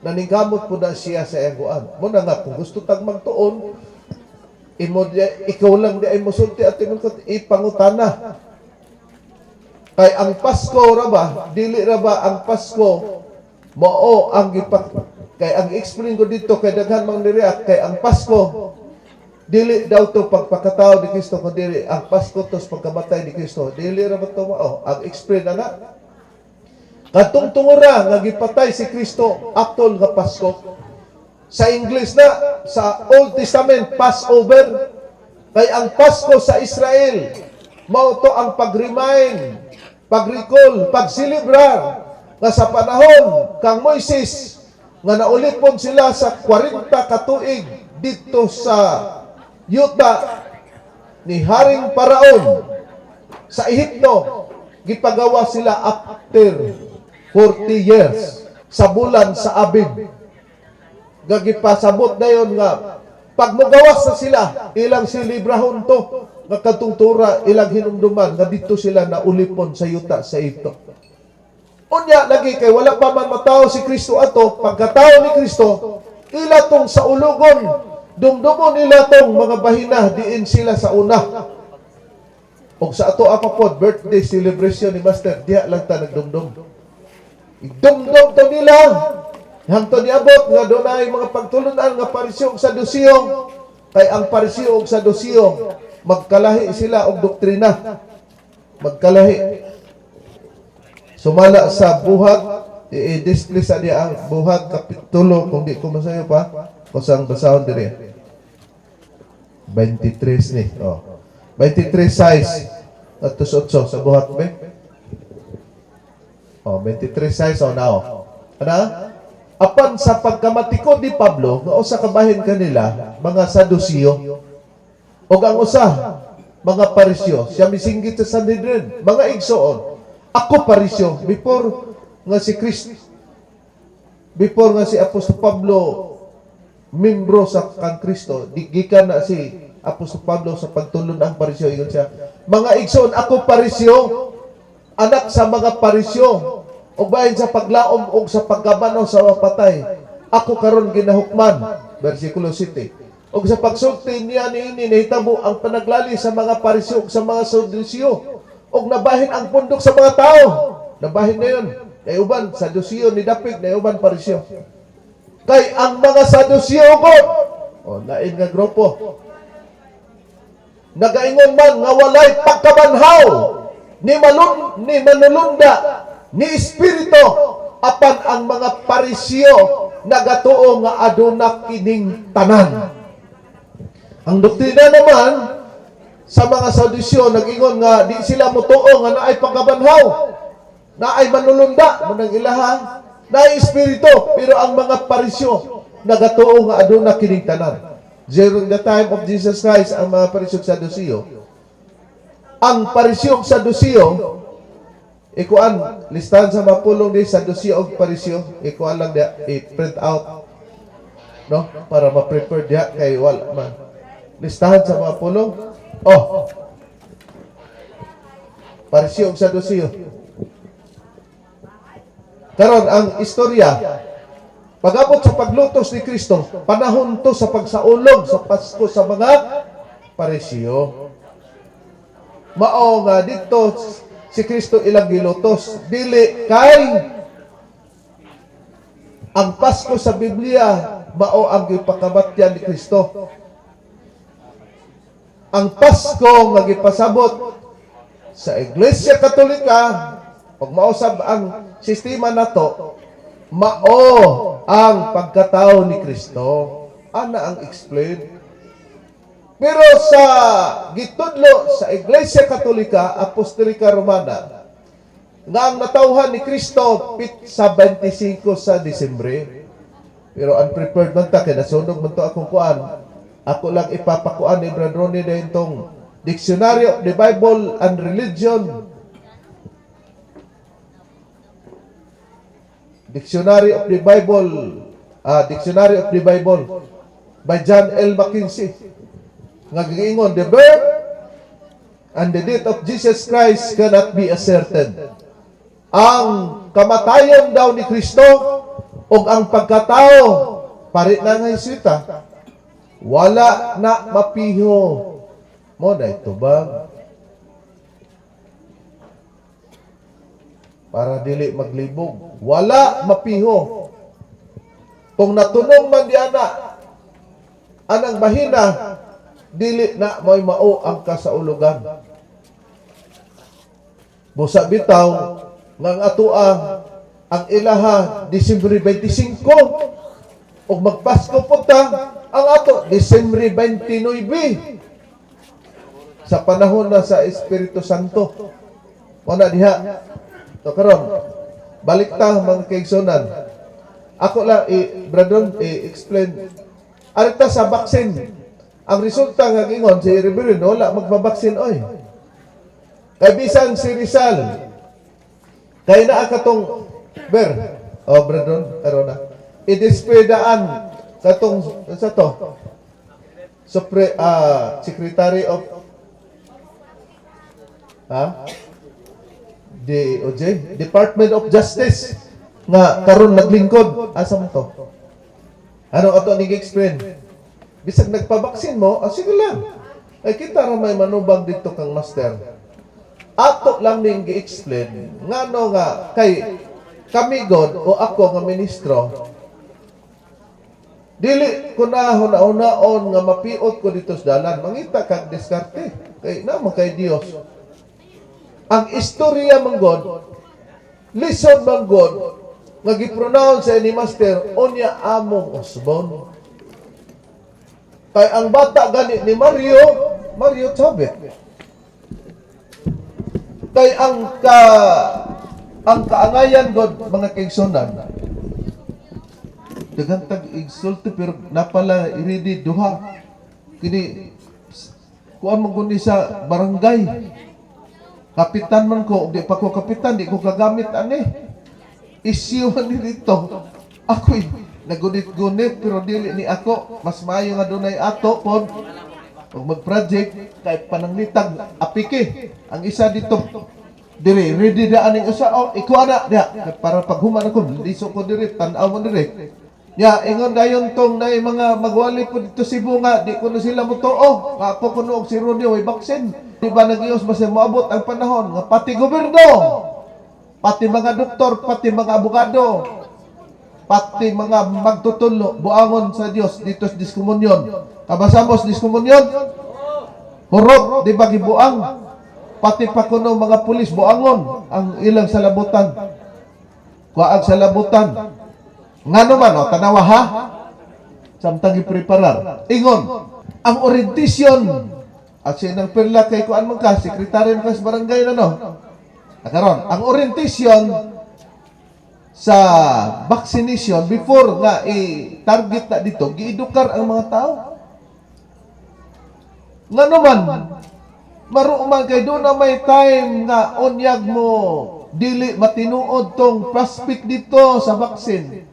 Naningkamot po na siya sa iyang kuan. Mo na nga kung gusto tag magtuon, imo di, ikaw lang di ay mosulti at imong ipangutana. Kay ang Pasko ra ba, dili ra ba ang Pasko mao ang gipak, kay ang explain ko dito kay daghan mang nireact kay ang Pasko dili daw to pagpakatao ni Kristo kundi ang Pasko to sa pagkamatay ni Kristo. Dili ra ba to mao? Ang explain na nga kadtong tungura nga gipatay si Kristo, actual nga Pasko. Sa English na sa Old Testament, Passover. Kay ang Pasko sa Israel mao to ang pag-remind, pag-recall, pagselebrar nga sa panahon kang Moises nga naulipon sila sa 40 katuig dito sa yuta ni Haring Paraon sa Ehipto, gipagawa sila after 40 years sa bulan sa Abib. Gagipasabot dayon nga pag mogawas na sila, ilang selebrahon to nga kadtong tura ilang hinumduman nga dito sila naulipon sa yuta sa Ehipto. Unya lagi kay wala pa man matawo si Kristo ato, pagkatao ni Kristo, ila tong sa ulugon, dumdumon nila tong mga bahina diin sila sa una. Og sa ato apa pod birthday celebration ni Master, diha lang ta nagdumdum. Igdumdum to nila hangtod niabot nga dunay mga pagtulunan nga Pariseo ug Saduceo, kay ang Pariseo ug Saduceo magkalahi sila og doktrina. Magkalahi. Sumala sa Buhat, i-display sa diya ang Buhat kapitulo, kung di ko masayo pa, kusang basahon diri. 23 ni. Oh. 23 size at 8 sa Buhat be. Oh, 23 size oh now. Ana? Apan sa pagkamatikod ni Pablo, nga usa ka bahin kanila, mga Saduceo, ug ang usa mga Pariseo, siya misinggit sa Sanhedrin, "Mga igsoon, ako Pariseo," before nga si Christ, before nga si Apostol Pablo membro sa kang Kristo, di gikan na si Apostol Pablo sa pagtulon ang Pariseo, ingon siya, "Mga igsoon, ako Pariseo, anak sa mga Pariseo, ug bahin sa paglaom ug sa pagkabanaw sa mapatay, ako karon ginahukman." Versikulo 7. Ug sa pagsulti niya niini, nahitabo ang panaglali sa mga Pariseo ug sa mga Saduceo, ug nabahin ang pundok sa mga tao. Nabahin na yun. Kay uban Saduceo ni dapig, na uban Pariseo. Kay ang mga Saduceo ko, o lain nga grupo, nagaingon man nga walay pagkabanhaw ni malun ni manulunda ni espiritu, apan ang mga Pariseo nagatuo nga aduna kining tanan. Ang doktrina naman sa mga Saduceo, nag-ingon nga di sila motuo nga naay pagkabanhaw, naay manulunda mo nang ilaha, naay espiritu, pero ang mga Pariseo nagatuo nga aduna kining tanan. During the time of Jesus Christ, ang mga Pariseo ug Saduceo, ang Pariseo ug Saduceo, ikuan, listahan sa mga pulong ni Saduceo ug Pariseo, ikuan lang diya, i-print out, no? Para ma-prepare diya kay wala man. Listahan sa mga pulong. Oh. Pariseo ug Saduceo. Karon ang istorya, pag-abot sa paglutos ni Kristo, panahon to sa pagsaulog sa Pasko sa mga Pariseo. Mao nga dito si Kristo ilang gilutos, dili kay ang Pasko sa Biblia mao ang gipakamatyan ni Kristo. Ang Pasko nga gipasabot sa Iglesia Katolika, pag mausab ang sistema nato, mao ang pagkatao ni Kristo. Ana ang explain. Pero sa gitudlo sa Iglesia Katolika Apostolika Romana, nga ang natawhan ni Kristo sa 25 sa Disyembre. Pero unprepared man ta kay nasunog man to akong kuan. Ako lang ipapakuan ni Brad Ronnie dahil tong Dictionary of the Bible and Religion. Dictionary of the Bible, Dictionary of the Bible by John L. Mackenzie. Nga giingon, "The birth and the death of Jesus Christ cannot be ascertained." Ang kamatayon daw ni Kristo o ang pagkatao, pari na nga Heswita, wala na mapiho. Mo na ito ba? Para dili maglibog. Wala mapiho. Kung natunong man di ana, anang mahina, dili na mo'y mao ang kasaulugan. Busa bitaw, nga ang atoa, ang ilaha, Disyembre 25, ug magpasko punta, ang ato, Disyembre 29, sa panahon na sa Espiritu Santo. Wala diha. So karon, balik ta, mga kaigsunan. Ako lang, Brandon, i-explain. Arita sa vaccine. Ang resulta nga gingon si Reverend, wala magpabaksin oy. Kay bisan si Rizal, kay naa katong ber, oh Brandon, karon na. I-display daan katong sa to. Supre, Secretary of, ha? DOJ, Department of Justice, nga karon naglingkod, asa mo to? Ano ato ni explain? Bisag nagpabaksin mo, sige lang. Ay kita ra may manubag dito kang master. Ato lang ning gi-explain ngano nga kay kami god o ako nga ministro, dili ko na huna-hunaon nga mapiot ko dito sa dalan. Mangita kag diskarte kay naman kay Dios. Ang istorya man god, lisod man god nga gi-pronounce sa ni master, unya among usbon. Kay ang bata gani ni Mario, Mario Chavez. Kay ang kaangayan god, mga kaigsunan, daghan tag igsulti pero napala iridi duha kini kuan man kundi sa barangay. Kapitan man ko, di pa ko kapitan, di ko kagamit ani. Issue man ni dito. Ako'y nagunit-gunit pero dili ni ako. Mas maayo nga dunay ato pod ug mag-project kay pananglitag apike. Ang isa dito diri ready na aning usa, oh ikaw ana diha para paghuman ako liso ko diri, tan-aw mo diri. Ya, ingon dayon tong nay mga magwali po dito Cebu nga di ko na sila motuo. Nga ako kuno og si Ronnie way vaccine. Di ba nag-ios basta moabot ang panahon nga pati gobyerno. Pati mga doktor, pati mga abogado, pati mga magtutudlo, buangon sa Dios dito sa diskomunyon. Kabasamos diskomunyon? Hurot, di ba gibuang? Pati pa kuno mga pulis buangon ang ilang salabutan. Kuaag salabutan. Ngano man, o, tanawa ha? Samtang ipreparar. Ingon, ang orientation at siya ng perla kay kuan man ka, sekretaryo man ka sa barangay na no. Karon, ang orientation sa vaccination before nga i-target na dito, giedukar ang mga tao. Ngano man, maro man kay doon na may time nga onyag mo dili matinuod tong prospect dito sa vaccine.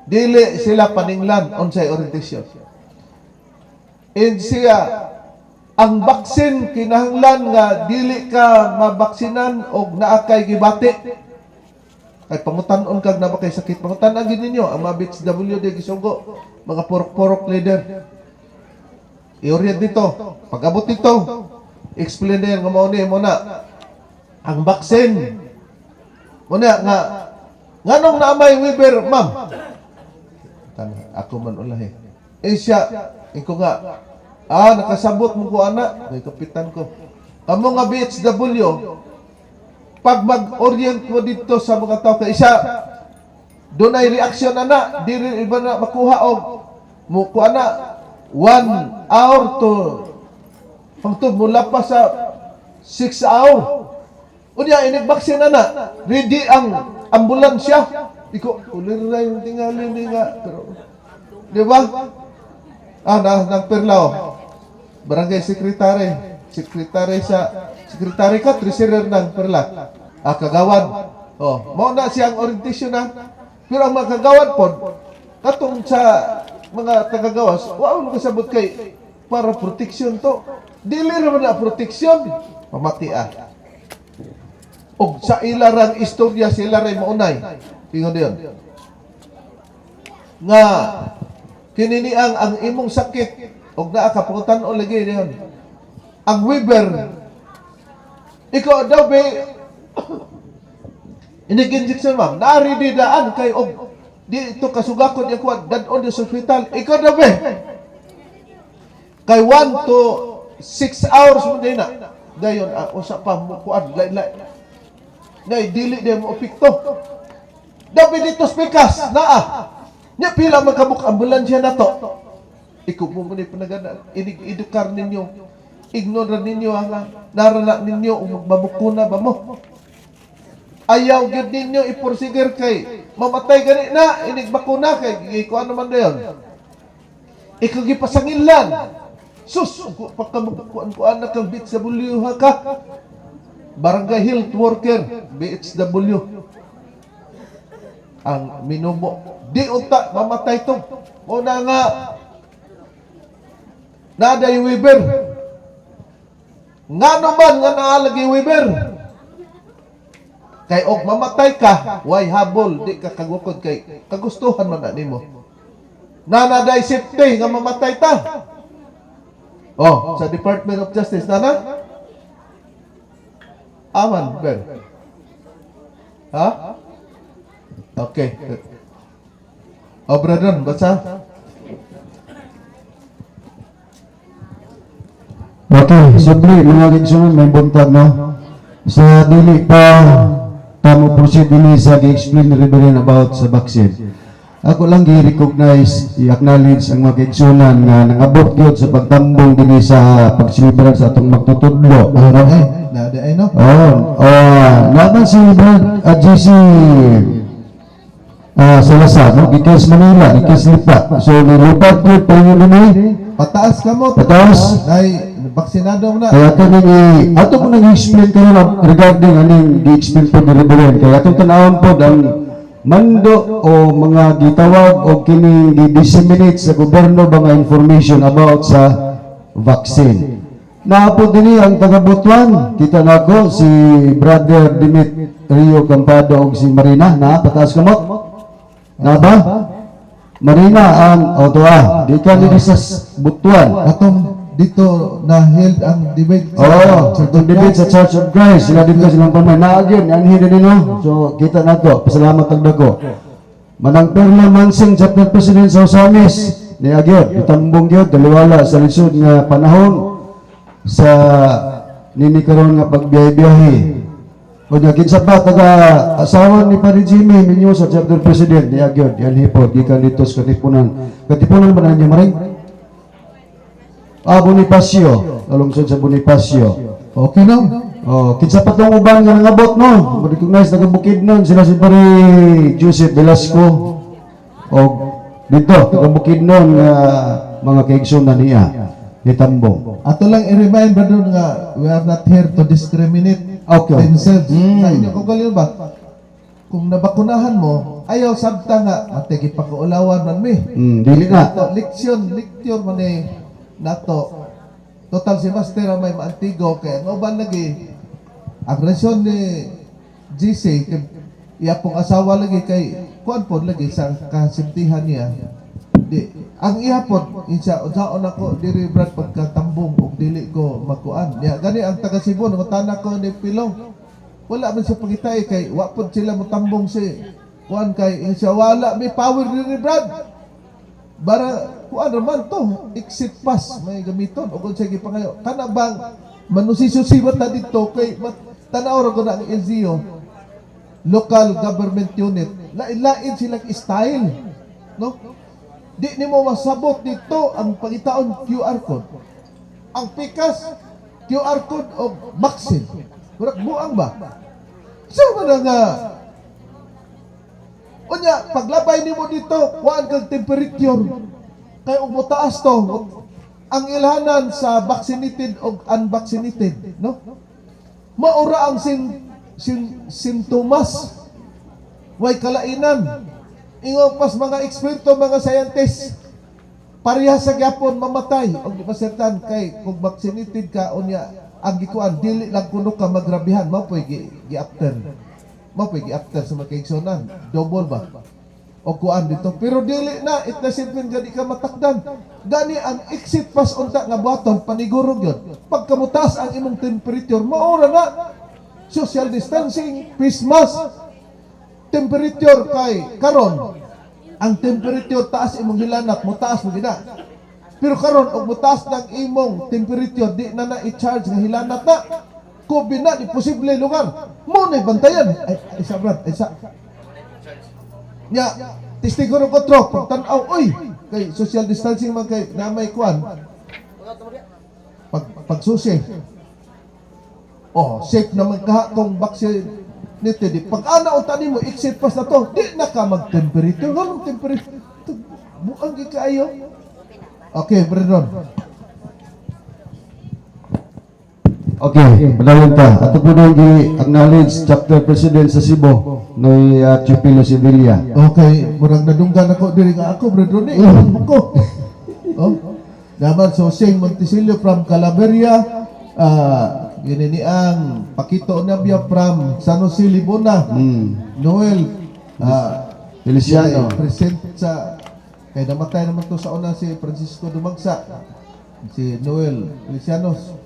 Dili sila paninglan unsay orientation. And siya ang vaccine kinahanglan nga dili ka mabaksinan og naa kay gibati. Kay pangutan-on kag na ba kay sakit, pangutan-an gyud ninyo ang mga BHW di gisugo, mga purok-purok leader. I-orient dito. Pag abot dito, explain din nga mao ni mo na ang vaccine. Muna nga nganong naamay Weber, ma'am? Tan ako man ulahi. Eh siya, inko nga, nakasabot mo ko ana, kay kapitan ko. Kamo nga BHW, pag mag-orient mo dito sa mga tao kay isa, doon ay reaction ana, dili iba na makuha og mo ko ana 1 hour to pangtub mula pa sa 6 hour. Unya inig vaccine ana, ready ang ambulansya. Iko ulir na yung tingali ni nga pero di ba? Ah, na nang perlao. Barangay secretary, secretary sa secretary ka, treasurer ng perla. Ah, kagawad. Oh, mao na siyang orientation na. Pero ang mga kagawad pod, katong sa mga tagagawas, wa mo kasabot kay para protection to. Dili ra man na protection. Pamati ah. Og sa ilarang istorya sila ray maunay. Ingon diyon. Nga kinini ang imong sakit og naa ka pangutan-on lagi diyon. Ang Weber ikaw daw be inig injection, ma'am, naari di daan kay og di ito kasugakon yung kuwan dadon di sa ospital. Ikaw daw be kay 1 to 6 hours mo din na dayon usa pa mo kuan lai lai na dili di mo epekto daw dito spikas naa nya pila man kabuk ambulansya na to. Ikaw mo mo ni panagana inig edukar ninyo, ignore ninyo ang narana ninyo ug magbabukuna ba mo. Ayaw gyud ninyo ipursiger kay mamatay gani na inig bakuna kay iko ano man dayon ikaw gipasangilan. Sus, pagka magkuan-kuan na kang BHW ha ka, barangay health worker, BHW ang minumo di unta mamatay to mo na nga naday Weber. Ngano man nga naalagi Weber kay og mamatay ka way habol, di ka kagukod kay kagustuhan man na nimo nanaday safety nga mamatay ta. Oh, sa Department of Justice nana aman ber ha. Okay. Oh, brother, basa. Okay, siyempre mga kaigsuonan, may buntag no. Sa dili pa tamo proceed dinhi sa gi-explain ni Reverend about sa vaccine. Ako lang gi-recognize, i-acknowledge ang mga kaigsuonan nga nangabot gyud sa pagtambong dinhi sa pagselebrar sa atong magtutudlo. Ano eh, na ay no. Oh, naman si Brad GC Salazar, no? Gikan sa Manila, gikan sa Lipa. So, nilipat gyud pa yun dinhi. Pataas ka mo. Pataas. Nay, baksinado na. Kaya kaning ato ko nang explain karon regarding aning gi-explain po ni Reverend. Kaya atong tan-awon po ang mando o mga gitawag o kining gi-disseminate sa gobyerno ba nga information about sa vaccine. Naapo dinhi ang taga Butuan. Kita nako si Brother Dimit Rio Campado og si Marina na pataas kamot. Na ba? Marina ang o tuwa, gikan dinhi sa Butuan. Atong Dito na held ang debate sa Oo, Church oh, of debate Christ. sa Church of Christ. Sila dito silang pamay. Naagin, anhin din no. So, kita na to. Pasalamat ang dako. Manang Perla Mansing, Chapter President sa Osamis. Ni Agyod, itambong gyud, daliwala sa lisod nga panahon sa nini karon nga pagbiyahe-biyahe. O niya, kinsa pa, taga asawa ni Pare Jimmy Minyo sa Chapter President ni Agyod, yan hipod, gikan dito sa Katipunan. Katipunan ba na niya maring? Ah, Bonifacio. Alungsod sa Bonifacio. Okay no? Oh, kinsa pa tong uban nga nangabot no? Mo-recognize taga Bukidnon sila si Pare Joseph Velasco. Og dito taga Bukidnon nga mga kaigsoon na niya ni Tambong. Ato lang i-remind ba doon nga we are not here to discriminate themselves. Sa inyo kung galing ba? Kung nabakunahan mo, ayaw sabta nga ate gipakaulawan man mi. Dili na. Nato leksyon, lecture man eh nato. Total si Master ang may maantigo kay ang uban lagi ang reasyon ni GC kay iya pong asawa lagi kay kuan pod lagi sa kasimtihan niya. Di ang iya pod insa unsaon ako diri Brad pagkatambong og dili ko makuan. Niya gani ang taga Cebu nangutana ko ni Pilong. Wala man siya pangitay kay wa pod sila motambong si kuan kay insa wala may power diri Brad. Bara kuan raman to, exit pass may gamiton og unsay gipangayo. Kana bang manusisusi ba ta dito kay tanaw ra ko na ang LGU, local government unit, lain-lain silang style, no? Di nimo masabot dito ang pangitaon QR code. Ang pikas QR code o vaccine. Murag buang ba? So man na nga. Unya, paglabay nimo dito, kuan kag temperature. Kay og motaas to, ang ilhanan sa vaccinated o unvaccinated, no? Maura ang sintomas. Way kalainan. Ingon pas mga eksperto, mga scientists, pareha sa gyapon mamatay og di masertan kay kung vaccinated ka unya ang gikuan dili lang kuno ka magrabihan mao po'y gi after. Mao po'y gi after sa mga kaigsuonan. Double ba? O kuan dito. Pero dili na, it doesn't mean gani ka matakdan. Gani ang exit pass unta nga buhaton, paniguro gyud. Pagkamutaas ang imong temperature, maura na. Social distancing, face mask, temperature kay karon ang temperature taas imong hilanat mo taas mo gina. Pero karon og motaas ng imong temperature di na na i-charge nga hilanat na. COVID na di posible lugar. Mo na bantayan. Ay, ay isa Brad, ay isa. Nya, testigo ro ko pagtan-aw oy kay social distancing man kay na may kuan. Pag pagsusi. Oh, safe naman ka kung vaccine nito di pag ana unta nimo exit pass na to, di na ka mag-temperature. Nganong temperature? Buang gi kaayo. Okay, Brandon. Okay, padayon ta. Ato po nang gi-acknowledge Chapter President sa Cebu, Noy Teofilo Sevilla. Okay, murag nadunggan ako diri nga ako Brandon ni mo ko. Oh. Naman so Sing Montesilio from Calaveria, gini ni ang Pakito Nabia from San Jose Libona. Noel Feliciano. Present sa kay namatay naman to sa una si Francisco Dumagsa, si Noel Felicianos.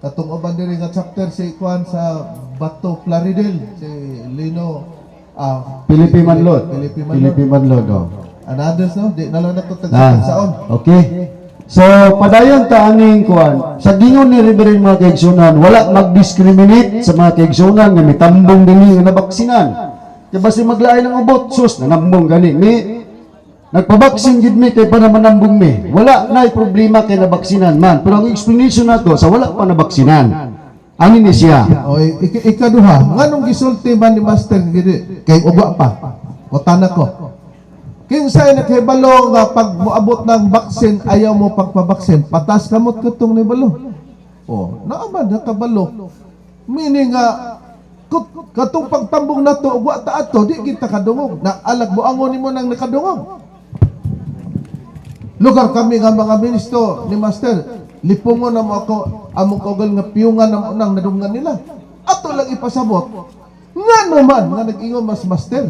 Katong uban diri nga chapter si kuan sa Bato Plaridel, si Lino Felipe Manlod. Felipe Manlod. Felipe Manlod, oh. And others, no, di na lang nato Ah, tagsaon. okay. So, padayon ta aning kuan. Sa gingon ni Reverend mga kaigsunan, wala mag-discriminate sa mga kaigsunan nga mitambong dinhi nga nabaksinan. Kay basi maglain ang ubot, sus, nanambong gani mi. Nagpabaksin gid mi kay para manambong mi. Wala na problema kay nabaksinan man. Pero ang explanation nato sa wala pa nabaksinan. Ani ni siya. O ikaduha, nganong gisulti man ni Master gini kay uba pa. Utana ko. Kinsay nakahibalo nga pag moabot ng vaccine ayaw mo pagpabaksin, patas kamot katong nibalo. Oh, naaman nakabalo. Meaning nga katong pagtambong nato ug wa ta ato di kita kadungog. Na alag moangon nimo nang nakadungog. Lugar kami nga mga ministro ni Master, lipungon na mo ako among kaugal nga piyungan na mo nang nadunggan nila. Ato lang ipasabot. Nga naman nga nag-ingon mas Master.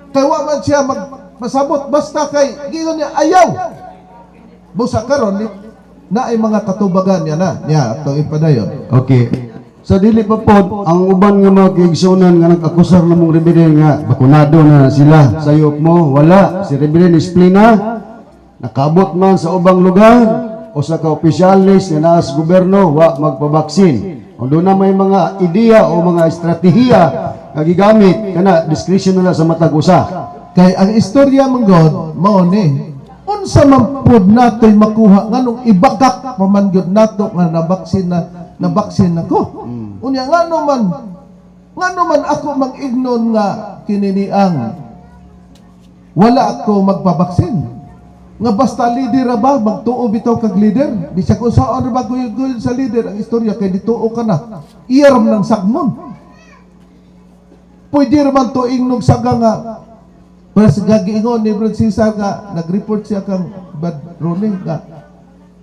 Kay wa man siya magpasabot basta kay giingon niya ayaw. Busa karon ni Na ay mga katubagan niya na. Niya, atong ipadayon. Okay. Sa dili pa pod, ang uban nga mga kaigsunan nga nag-akusar namong Reverend nga bakunado na sila, sayop mo, wala. Si Reverend Esplina, nakabot man sa ubang lugar o sa ka-opisyales nga naa sa gobyerno, wa magpabaksin. Kung doon na may mga ideya o mga estratehiya nga gigamit, kana discretion na sa matag usa. Kay ang istorya man god, mao ni. Unsa man pod nato'y makuha nganong ibakak pa man gyud nato nga nabaksin na, nabaksin nako? Unya ngano man ako mang-ignon nga kini ang wala ako magpabaksin? Nga basta leader ra ba, magtuo bitaw kag leader? Bisag unsaon ra ba guyod-guyod sa leader ang istorya kay dituo ka na. Iya ra man ang sagmon. Pwede ra man to ingnog saga nga pero sa gagiingon ni Brad Cesar nga nag-report siya kang Bad Rolling nga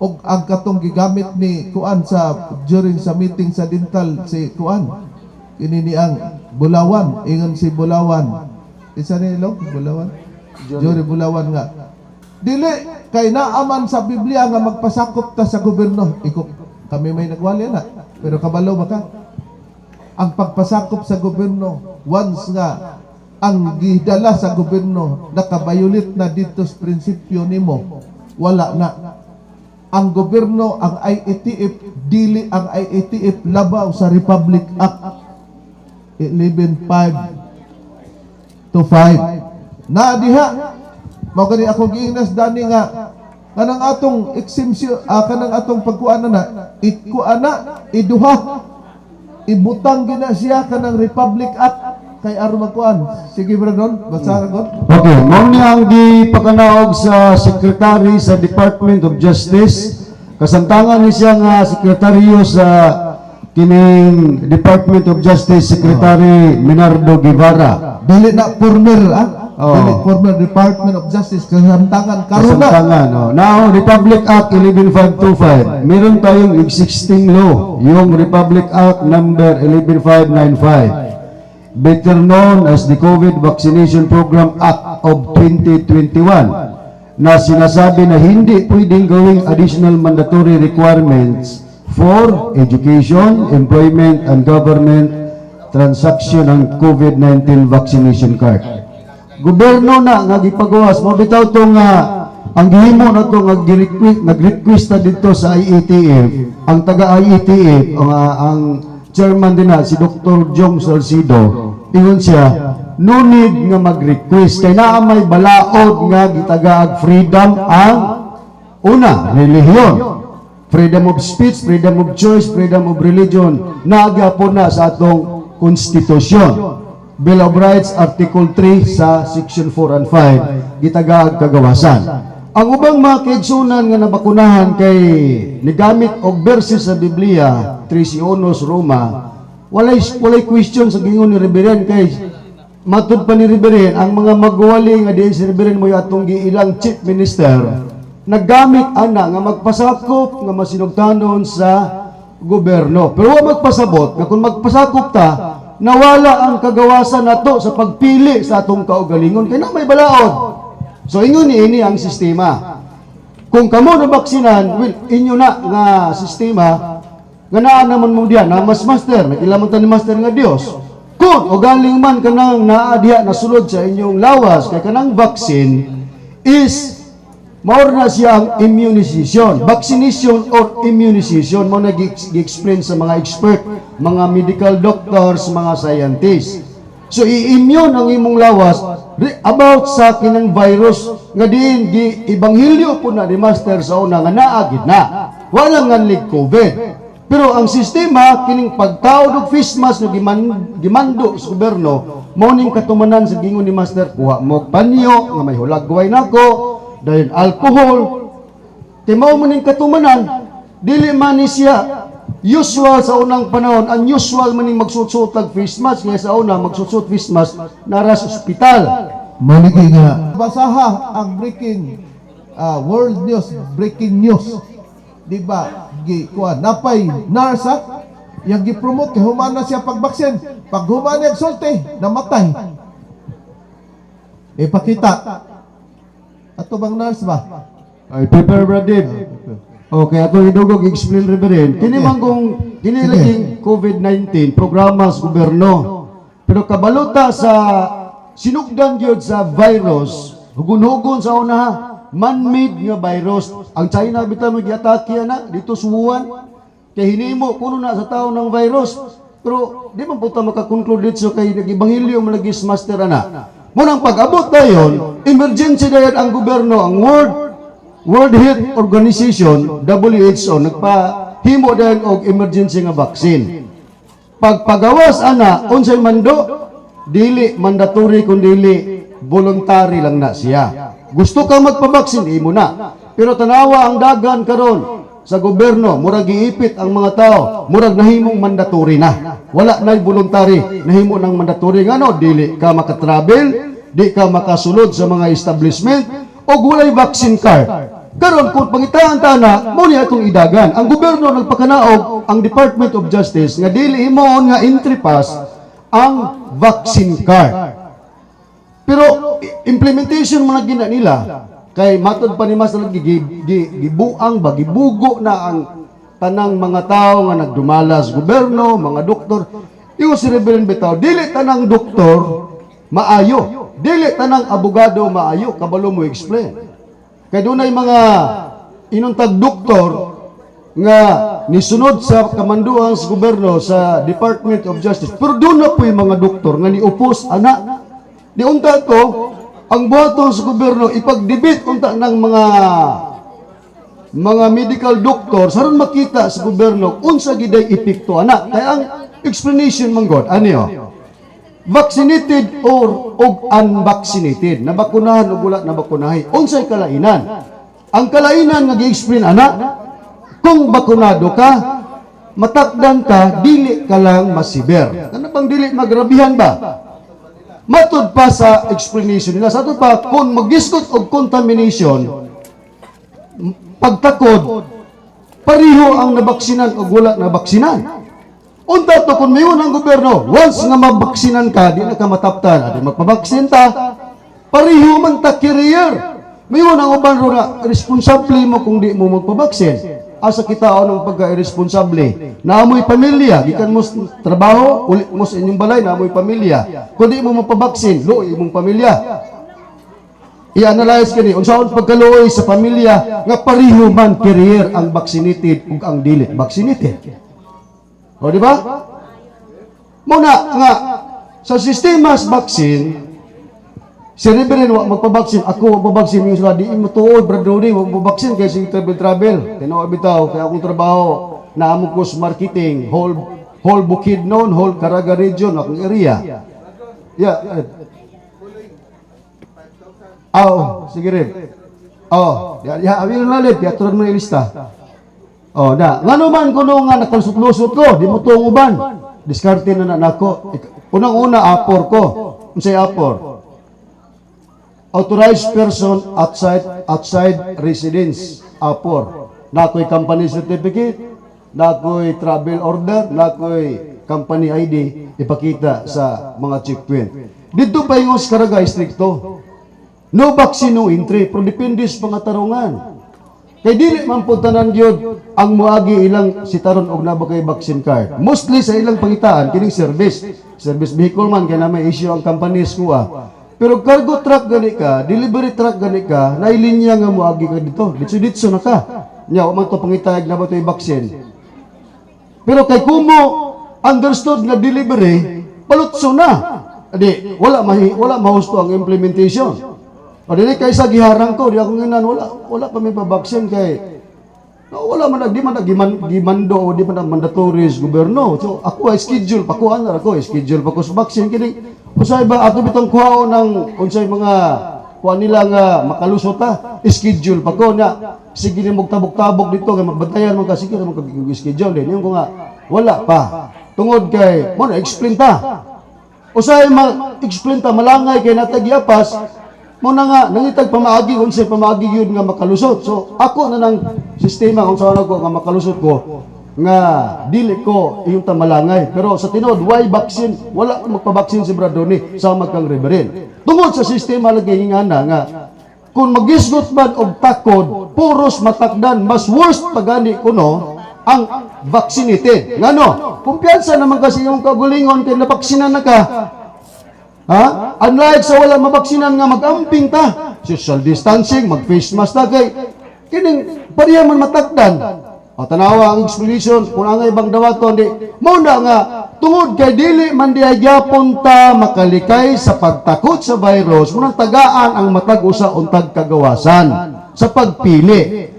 og ang katong gigamit ni kuan sa during sa meeting sa dental, si kuan kini ni ang Bulawan, ingon si Bulawan, isa ni ilong Bulawan, Jory Bulawan, nga dili kay naaman sa Biblia nga magpasakop ta sa gobyerno. Iko kami may nagwali na, pero kabalo ba ka ang pagpasakop sa gobyerno, once nga ang gidala sa gobyerno nakabayulit na dito sa prinsipyo nimo, wala na. Ang gobyerno, ang IATF, dili ang IATF labaw sa Republic Act 115 to 5 na diha. Mao gani ako giingnas dani nga kanang atong exemption, kanang atong pagkuan na ikuan na iduha, ibutang gina siya kanang Republic Act kay aron magkuan. Sige, Brandon, basa ra god. Okay, mao ni ang gipakanaog sa Secretary sa Department of Justice. Kasamtangan ni siya nga sekretaryo sa kining Department of Justice, Secretary Menardo Guevarra. Dili na former, ah. Oo. Dili former Department of Justice, kasamtangan karon na. Kasamtangan, oh. Now, Republic Act 11525. Meron tayong existing law, yung Republic Act number 11595, better known as the COVID Vaccination Program Act of 2021, na sinasabi na hindi pwedeng gawing additional mandatory requirements for education, employment, and government transaction ang COVID-19 vaccination card. Gobyerno na nga gipagawas mo bitaw to nga ang gihimo na to nga nag-request na dito sa IATF. Ang taga IATF, ang chairman din na si Dr. Jong Salcido, ingon siya no need nga mag-request kay naa may balaod nga gitagaag freedom. Ang una, relihiyon, freedom of speech, freedom of choice, freedom of religion, naagapon na sa atong konstitusyon. Bill of Rights, Article 3 sa Section 4 and 5, gitagaag kagawasan. Ang ubang mga kaigsunan nga nabakunahan kay nigamit og verses sa Biblia, 13:1 sa Roma, walay question sa gingon ni Reverend kay matud pa ni Reverend, ang mga magwali nga diin si Reverend mo atong giilang chief minister, naggamit ana nga magpasakop nga masinugtanon sa gobyerno. Pero wa magpasabot nga kung magpasakop ta, nawala ang kagawasan nato sa pagpili sa atong kaugalingon kay na may balaod. So ingon ni ini ang sistema. Kung kamo na baksinan, well, inyo na nga sistema nga naa naman mo diyan na mas master, nakilaman ta ni master nga Dios. Kung o galing man kanang naa diha nasulod sa inyong lawas kay kanang vaccine is mao na siya ang immunization, vaccination or immunization mo na gi-explain sa mga expert, mga medical doctors, mga scientists. So i-immune ang imong lawas about sa kinang virus nga diin gi ebanghelyo po na ni master sa una nga naa gid na. Wala nga lig COVID. Pero ang sistema kining pagtaod og face mask nga gimando sa gobyerno mao ning katumanan sa gingon ni master, kuha mo og panyo nga may hulagway nako, dayon alcohol. Kay mao man ning katumanan, dili man ni siya usual sa unang panahon, unusual man ning magsuot-suot og face mask kaya sa una magsuot face mask nara sa ospital. Maligi nga. Basaha ang breaking world news, breaking news. Di ba? Gi kuan napay nurse ah, yang gi-promote kay human na siya pagbaksin. Pag human niya sulti, namatay. Ipakita. Ato bang nurse ba? Ay, paper, Brad Dave. Okay, ato idugog explain, Reverend. Kini man kung kini laging COVID-19 programa sa gobyerno. Pero kabalota sa sinugdan gyud sa virus, hugon-hugon sa una ha, man-made nga virus. Ang China bitaw mo giatake ana dito sa Wuhan. Kay hinimo kuno na sa tao ng virus. Pero di man po ta makakonclude dito kay nag-ebanghelyo man lagi sa master ana. Munang pag-abot dayon, emergency dayon ang gobyerno, ang World World Health Organization, WHO, nagpahimo dayon og emergency nga vaccine. Pagpagawas ana, unsay mando? Dili mandatory kun dili voluntary lang na siya. Gusto ka magpabaksin, imo na. Pero tanawa ang dagan karon sa gobyerno, murag giipit ang mga tao, murag nahimong mandatory na. Wala na voluntary, nahimo ng mandatory ngano dili ka makatravel, di ka makasulod sa mga establishment og walay vaccine card. Karon kung pangitaan ta na, mo ni atong idagan. Ang gobyerno nagpakanaog ang Department of Justice nga dili himuon nga entry pass ang vaccine card. Pero implementation man gina nila kay matod pa ni Master gi, gi, gibuang ba, gibugo na ang tanang mga tao nga nagdumala sa gobyerno, mga doktor. Iyo si Reverend bitaw, dili tanang doktor maayo, dili tanang abogado maayo, kabalo mo explain. Kay dunay mga inuntag doktor nga nisunod sa kamanduan sa gobyerno sa Department of Justice. Pero doon na po yung mga doktor nga niupos ana. Di unta to, ang buhaton sa gobyerno ipagdebate unta ng mga medical doctor saron makita sa gobyerno unsa giday epekto ana. Kaya ang explanation man god ano, vaccinated or og unvaccinated, nabakunahan o wala nabakunahi, unsay kalainan? Ang kalainan nga gi-explain ana, kung bakunado ka, matakdan ka, dili ka lang masiber, ano bang dili magrabihan ba? Matud pa sa explanation nila sa ato pa, kung magisgot og contamination, pagtakod, pareho ang nabaksinan o wala nabaksinan. Unta to, kung mayon ang gobyerno, once nga mabaksinan ka, di na ka mataptan, adi magpabaksin ta, pareho man ta carrier. Mayon ang uban ro na responsable mo kung di mo magpabaksin. Asa kita anong pagka-irresponsable? Naamoy pamilya, gikan mo sa trabaho, uli mo sa inyong balay, naamoy pamilya. Kung di mo magpabaksin, luoy imong pamilya. I-analyze kini unsaon pagkaluoy sa pamilya nga pareho man carrier ang vaccinated ug ang dili vaccinated. O, di ba? Muna nga sa sistema sa vaccine, si Reverend wa magpabaksin, ako wa magpabaksin, yung sila, di mo tuod, Brad Rudy, wa magpabaksin kay sige travel travel. Tinuod bitaw, kaya akong trabaho, naamo ko sa marketing, whole Bukidnon, whole Caraga region, akong area. Yeah. Ah, oh, sige rin. Oh, ya, ya, abi na lalit, ya turun mo yung lista. Oh, na. Ngano man kuno nga nakalusot-lusot ko, di mo tuong uban. Diskarte na na nako. Unang-una, apor ko. Unsay apor? Authorized person outside outside residence. Apor. Nakoy company certificate, nakoy travel order, nakoy company ID ipakita sa mga checkpoint. Dito pa yung Caraga, stricto. No vaccine, no entry, pero depende sa pangatarungan. Kay dili man po tanan gyud ang muagi ilang sitaron og naa ba kay vaccine card. Mostly sa ilang pangitaan kining service. Service vehicle man kay na may issue ang companies ko ah. Pero cargo truck gani ka, delivery truck gani ka, naay linya nga muagi ka dito. Ditso-ditso na ka. Nya wa man to pangitag na ba to vaccine. Pero kay kumo understood nga delivery, palutso na. Adi, wala mahusto ang implementation. O dili kay sa giharang ko, di ako nginan wala wala pa may pabaksin kay no, wala man di man gimando o di man nag mandatory sa gobyerno. So ako ay schedule pa ko ana ako schedule pa ko sa vaccine kini usay ba ato bitong kuhaon ng unsay mga kuha nila nga makalusot ta, schedule pa ko na sige ni tabok-tabok dito kay magbantayan mo ka, sige mo kag schedule din yung ko nga wala pa tungod kay mo na explain ta, usay ma-explain ta malangay kay natagiapas mo na nga nangitag pamaagi, unsay pamaagi yun nga makalusot. So ako na nang sistema kung saan ako nga makalusot ko nga dili ko iyong tamalangay. Pero sa tinuod, why vaccine? Wala magpabaksin si Brad Donny sama kang Reverend tungod sa sistema lagi nga na nga kung magisgot man og takod. Puros matakdan, mas worst pagani kuno ang vaccinated. Ngano? Kumpiyansa naman kasi yung kagulingon kay nabaksinan na ka. Ha? Unlike sa wala mabaksinan nga mag-amping ta, social distancing, mag-face mask ta kay kining pareha man matakdan. O tanawa ang explanation kung ang ibang dawaton di mao na nga tungod kay dili man di ay gyapon ta makalikay sa pagtakot sa virus, munang tagaan ang matag usa untag kagawasan sa pagpili.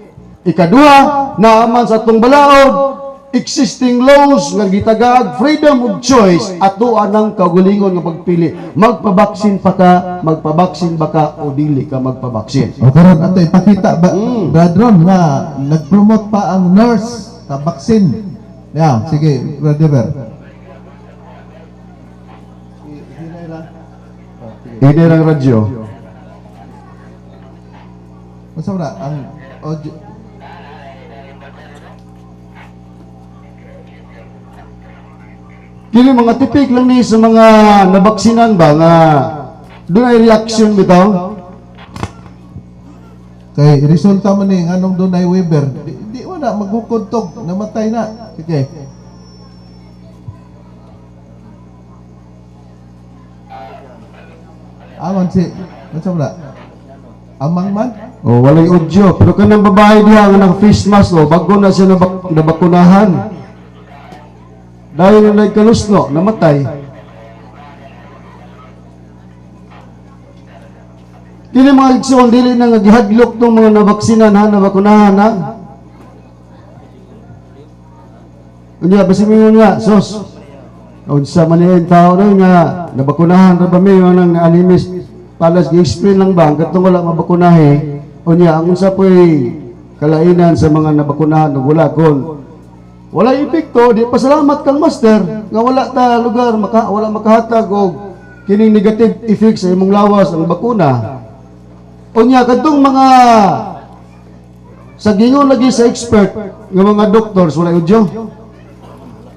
Ikaduha, naaman sa atong balaod, existing laws nga gitagaag freedom of choice ato anang kaugalingon nga pagpili, magpabaksin pa ka, magpabaksin ba ka o dili ka magpabaksin. O karon ato ipakita ba, Brad Ron, nga nag-promote pa ang nurse sa vaccine. Yeah, sige, Brad Ever. Ini ang radyo. Unsa man na ang audio? Kini mga tipik lang ni sa mga nabaksinan ba nga doon ay reaction bitaw. Kay resulta man ni nganong dunay waiver, di wala maghukod tog, namatay na. Sige. Aman si unsa man na? Amang man? Oh, walay audio pero kanang babae diha nga naka face mask, oh, bago na siya nabakunahan dahil na nagkalusno, namatay. Kini mga igsoon, dili na nga gihadlok tong mga nabaksinan ha, nabakunahan ha. Unya, basi mingon nga, sos. Unsa man ni tao na nga nabakunahan ra ba mi nang animis palas, gi-explain lang ba ang katong wala mabakunahe. Unya, ang unsa po'y kalainan sa mga nabakunahan ug wala? Kon wala epekto, di pasalamat kang master nga wala ta lugar maka, wala makahatag og kining negative effect sa imong lawas ang bakuna. Unya, kadtong mga sa gingon lagi sa expert nga mga doctors, wala audio.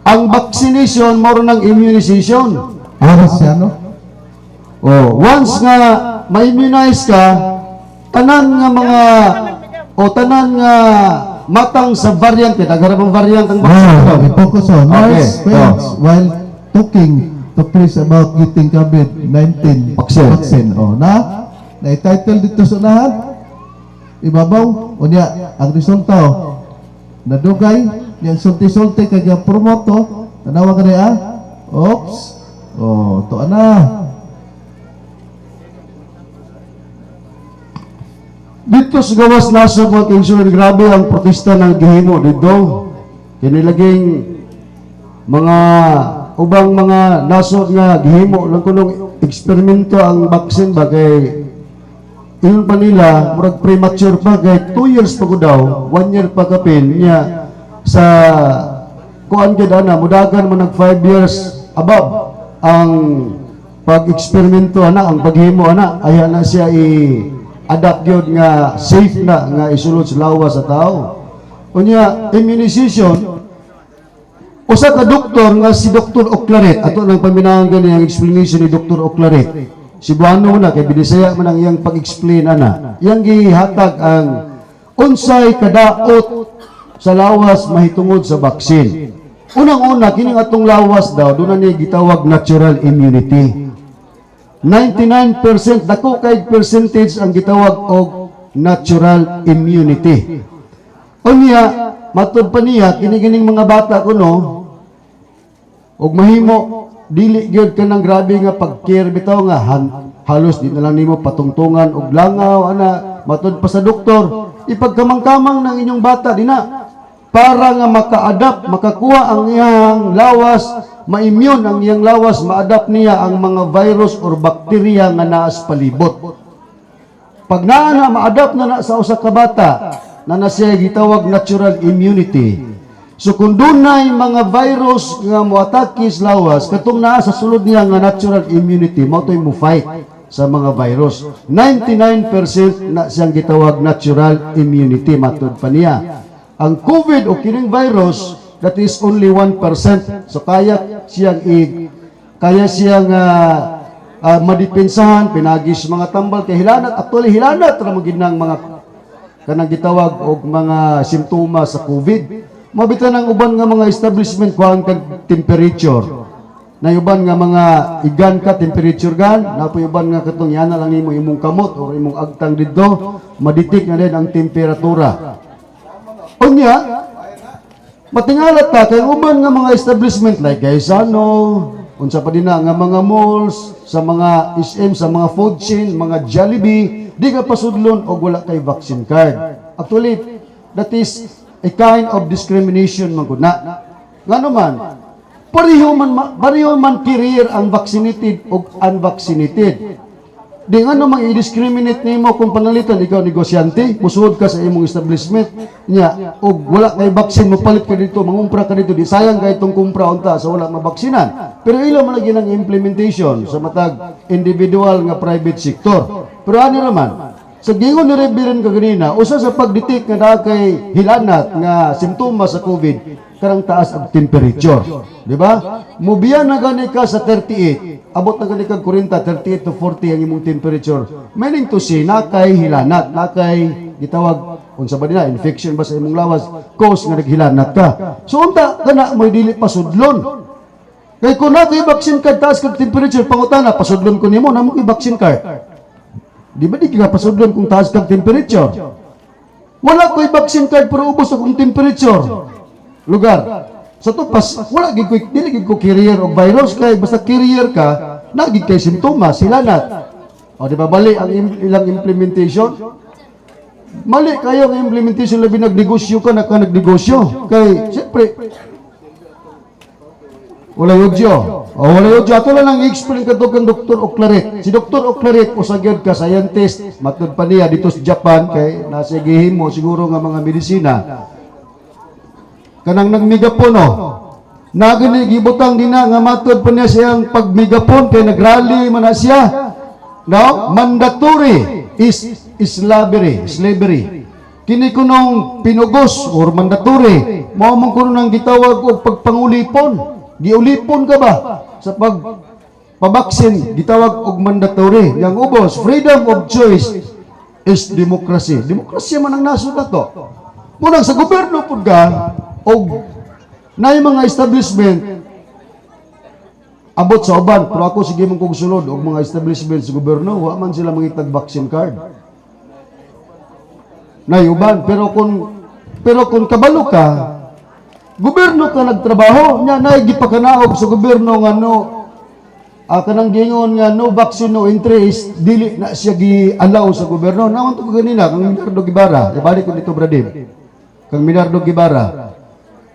Ang vaccination mao ng immunization. Aras siya, no? Oh, once nga ma-immunize ka, tanan nga mga o tanan nga matang sa variant, kay daghan bang variant ang vaccine Wow, to. i-focus on nurse faints while talking to priest about getting COVID-19 Vaccine. Vaccine. Oh, na na-title dito sa unahan. Ibabaw, unya ang resulta, oh. Nadugay niyang sulti-sulti kay promote oh. Tanawa ka ah. Oops. Oh, to ana. Dito sa gawas nasod, mga kaigsuonan, grabe ang protesta ng gihimo dito. Kini laging mga ubang mga nasod nga gihimo lang kunong eksperimento ang vaccine ba kay ingon pa nila murag premature pa kay 2 years pa ko daw, 1 year pa kapin niya sa kuan gyud ana, mudagan mo nag 5 years above ang pag-eksperimento ana, ang paghimo ana, aya na siya i-adapt gyud nga safe na nga isulod sa lawas sa tao. Unya, immunization, usa ka doktor nga si Dr. Oclaret, ato nang paminawon gani ang explanation ni Dr. Oclaret. Cebuano na kay Binisaya man ang iyang pag-explain ana. Iyang gihatag ang unsay kadaot sa lawas mahitungod sa vaccine. Unang-una, kining atong lawas daw doon na ni gitawag natural immunity. 99%, dako kay percentage ang gitawag og natural immunity. Unya, matud pa niya, kini kining mga bata kuno og mahimo dili gyud kanang grabe nga pag-care bitaw nga halos di na lang nimo patungtungan og langaw ana. Matud pa sa doktor, ipagkamang-kamang ng inyong bata dina para nga maka-adapt, makakuha ang iyang lawas, ma-immune ang iyang lawas, ma-adapt niya ang mga virus or bacteria nga naa sa palibot. Pag naa na, ma-adapt na na sa usa ka bata na na siya gitawag natural immunity. So kung dunay mga virus nga moatake sa lawas, katong naa sa sulod niya nga natural immunity, mao to'y mo fight sa mga virus. 99% na siyang gitawag natural immunity matud pa niya. Ang COVID o kining virus, that is only 1%. So kaya siyang madepensahan pinagi sa mga tambal kay hilanat, actually hilanat ra man gid ng mga Kanang gitawag og mga simptomas sa COVID. Mabita ng uban nga mga establishment, kuhaan kag temperature. Na uban nga mga igan ka temperature gan, napoy uban nga katong yana lang nimo imong kamot or imong agtang didto, madetect na din ang temperatura. Unya, matingala ta kay uban nga mga establishment like Gaisano, unsa pa din na nga mga malls, sa mga SM, sa mga food chain, mga Jollibee, di ka pasudlon og wala kay vaccine card. Actually, that is a kind of discrimination man gud na. Ngano man, pareho man carrier ang vaccinated ug unvaccinated. Di nga mang i-discriminate nimo kung panalitan ikaw negosyante, musuod ka sa imong establishment nya og wala kay vaccine, mopalit ka dito, mangumpra ka dito, di sayang kay itong kumpra unta sa wala mabaksinan. Pero ilo man lagi ng implementation sa matag individual nga private sector. Pero ani raman, sa gingon ni Reverend kaganina, usa sa pag-detect nga naa kay hilanat nga simptomas sa COVID, karang taas ang temperature. Di ba? Mubiya na gani ka sa 38, abot na gani kag 40, 38 to 40 ang imong temperature. Meaning to say, na kay hilanat, na kay gitawag, unsa ba nila, infection ba sa imong lawas, cause nga naghilanat ka. So unta, kana mo'y dili pasudlon. Kay kung naa kay vaccine card, taas kag temperature, pangutana, pasudlon ko nimo, namo kay vaccine card. Di ba di ka pasudlon kung taas kag temperature? Wala ko'y vaccine card pero ubos akong temperature. Lugar. Sa tupas, wala gid ko, dili gid ko carrier og virus kay basta carrier ka, naa gid kay simptomas, hilanat. O di ba bali ang ilang implementation? Mali kayo ang implementation, labi nagnegosyo ka, naka nagnegosyo. Kay siyempre wala yudyo. O wala yudyo. Ato lang ang i-explain kadto kang Dr. Oclarit. Si Dr. Oclarit usa gyud ka scientist, matud pa niya dito sa Japan kay nasa gihimo siguro nga mga medisina. Kanang nagmegapon oh. Nagani gibutang dinha nga matud pa niya siyang pagmegapon kay nagrally man na siya. No? Mandatory is slavery, slavery. Kini kunong pinugos or mandatory, mao man kuno nang gitawag og pagpangulipon. Giulipon ka ba sa pag pabaksin, gitawag og mandatory. Yang ubos, freedom of choice is democracy. Demokrasya man ang nasod nato. Munang sa gobyerno pud ka og naay mga establishment abot sa uban, pero ako sige mong kog sulod og mga establishment sa gobyerno, wa man sila mangitag vaccine card. Nay uban, pero kung kabalo ka, gobyerno ka nagtrabaho nya, nay gipakanaog sa gobyerno nga no kanang gingon nga no vaccine no entry is dili na siya gi-allow sa gobyerno. Naman to kanina kang Minardo Guevarra, ibalik ko dito, Bradim, kang Minardo Guevarra,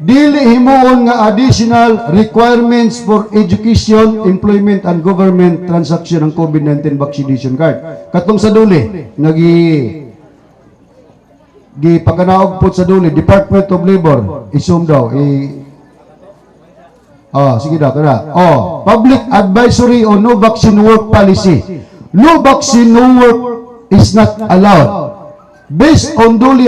dili himuon nga additional requirements for education, employment and government transaction ang COVID-19 vaccination card. Katong sa DOLE, nagi gipakanaog po sa DOLE, Department of Labor, isum daw, i Oh, sige daw, tara. Oh, public advisory on no vaccine work policy. No vaccine, no work is not allowed. Based on DOLE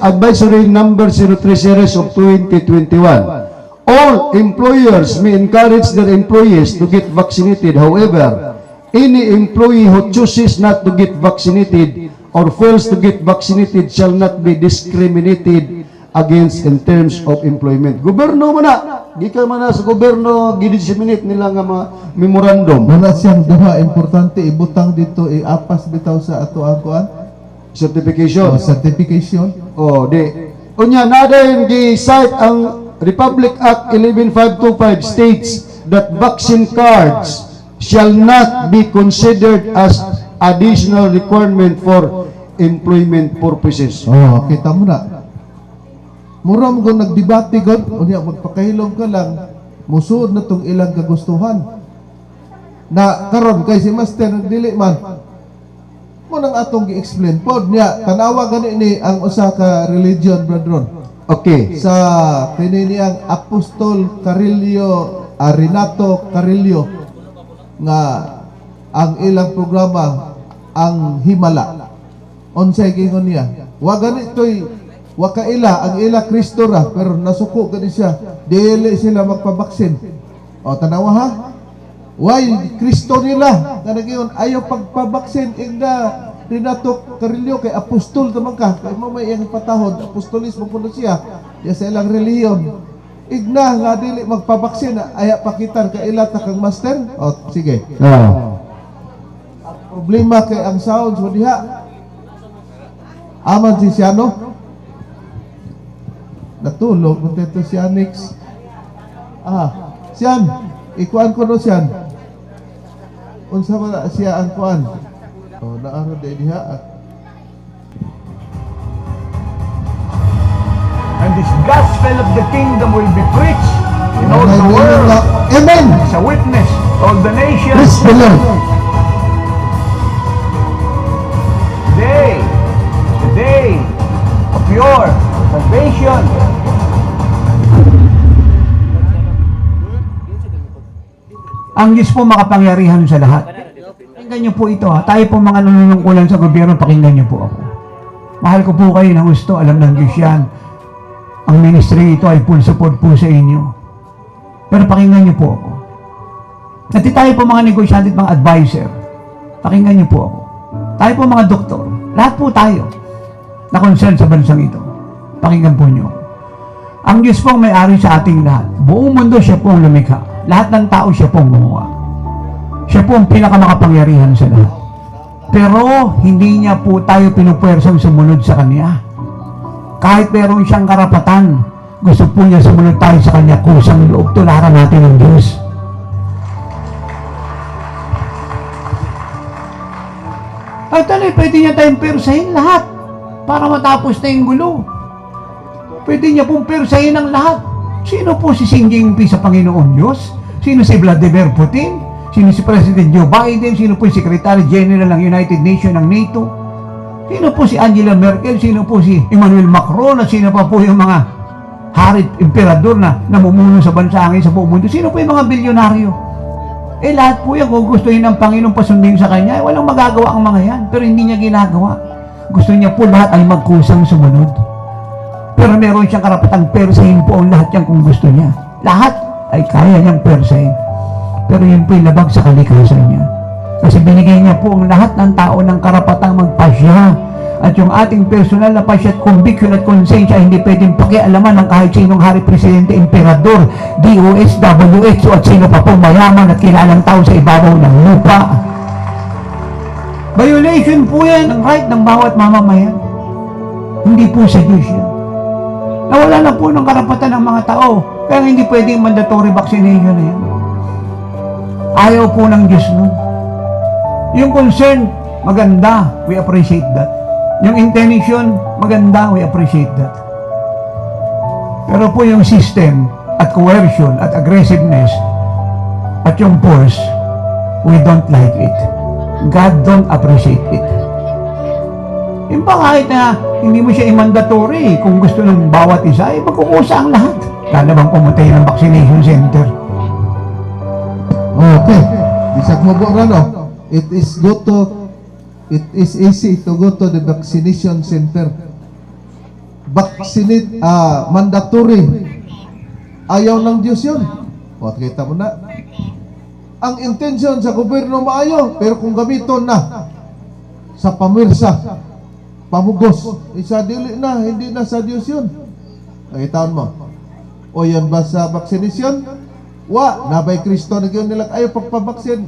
Advisory number 03 series of 2021, all employers may encourage their employees to get vaccinated. However, any employee who chooses not to get vaccinated or fails to get vaccinated shall not be discriminated against in terms of employment. Gobyerno man na, gikan man na sa gobyerno, gidisseminate nila nga mga memorandum. Muna siyang duha importante ibutang dito, iapas bitaw sa ato ang kuan. Certification. O, certification. Oh, di. Unya na din gi-cite ang Republic Act 11525 states that vaccine cards shall not be considered as additional requirement for employment purposes. Oh, kita mo na. Mura mo kung nagdebate god, unya magpakahilom ka lang, musuod na tong ilang kagustuhan. Na karon kay si Master nagdili man. Mo nang atong gi-explain pod niya, tanawa gani ni ang usa ka religion, brethren. Sa kini niyang Apostol Carillo, Renato Carillo nga ang ilang programa ang Himala. Unsay gingon niya? Wa gani toy wa kaila ang ila Kristo ra, pero nasuko gani siya. Dili sila magpabaksin. O tanawa ha. Why Kristo nila nga nagyon ayaw pagpabaksin ingna. Renato Carillo kay apostol naman ka, kay mo may iyang patahod, apostolis mo kuno siya ya sa ilang relihiyon. Igna nga dili magpabaksin, aya pakitar ka ila ta kang master. O sige. Oh. Problema kay ang sounds mo diha. Aman si Siano. Natulog mo dito si Anix. Ah, Sian, ikuan ko no, Sian. Unsa man na siya ang kuan? Oh, naaro di diha. Ah. And this gospel of the kingdom will be preached in all the Amen. world Amen. as a witness to all the nations. Praise the Lord. Today, the day of your salvation. Ang Diyos po makapangyarihan sa lahat. Pakinggan niyo po ito ha. Tayo po mga nanunungkulan sa gobyerno, pakinggan niyo po ako. Mahal ko po kayo ng gusto, alam ng Diyos yan. Ang ministry ito ay full support po sa inyo. Pero pakinggan niyo po ako. At tayo po mga negosyante at mga advisor, pakinggan niyo po ako. Tayo po mga doktor, lahat po tayo na concern sa bansang ito. Pakinggan po niyo ako. Ang Diyos po ang may-ari sa ating lahat. Buong mundo, siya po ang lumikha. Lahat ng tao, siya po ang gumawa. Siya po ang pinakamakapangyarihan sa lahat. Pero hindi niya po tayo pinupwersang sumunod sa Kanya. Kahit meron siyang karapatan, gusto po niya sumunod tayo sa Kanya kusang loob. Tularan natin ang Diyos. At ano, pwede niya tayong persahin lahat para matapos na yung gulo. Pwede niya pong persahin ang lahat. Sino po si Xi Jinping sa Panginoon Diyos? Sino si Vladimir Putin? Sino si President Joe Biden? Sino po yung Secretary General ng United Nations ng NATO? Sino po si Angela Merkel? Sino po si Emmanuel Macron? At sino pa po yung mga hari, emperador na namumuno sa bansa ngayon sa buong mundo? Sino po yung mga bilyonaryo? Eh lahat po yan, kung gustuhin ng Panginoon pasundin sa Kanya, eh, walang magagawa ang mga yan. Pero hindi niya ginagawa. Gusto niya po lahat ay magkusang sumunod. Pero meron siyang karapatang persahin po ang lahat yan kung gusto niya. Lahat ay kaya niyang persahin. Pero yun po'y labag sa kalikasan niya. Kasi binigay niya po ang lahat ng tao ng karapatang magpasya. At yung ating personal na pasya at conviction at konsensya, hindi pwedeng pakialaman ng kahit sinong hari, presidente, emperador, DOS, WHO at sino pa po mayaman at kilalang tao sa ibabaw ng lupa. Violation po yan ng right ng bawat mamamayan. Hindi po sa Diyos yan. Nawala na po ng karapatan ng mga tao. Kaya hindi pwedeng mandatory vaccination na yan. Ayaw po ng Diyos nun. Yung concern, maganda. We appreciate that. Yung intention, maganda. We appreciate that. Pero po yung system at coercion at aggressiveness at yung force, we don't like it. God don't appreciate it. Yung ba kahit na hindi mo siya i-mandatory, kung gusto ng bawat isa, ay magkukusa ang lahat. Lalo bang pumunta yun ng vaccination center. Okay. Bisag mo ra no. It is easy to go to the vaccination center. Vaccinate, mandatory. Ayaw ng Diyos yun. O, kita mo na. Ang intention sa gobyerno maayo, pero kung gamiton na sa pamirsa, pamugos, isa dili na, hindi na sa Diyos yun. Nakitaan mo. O yan ba sa vaccination? Wa, nabay Kristo na gyud nila ayo pagpabaksin.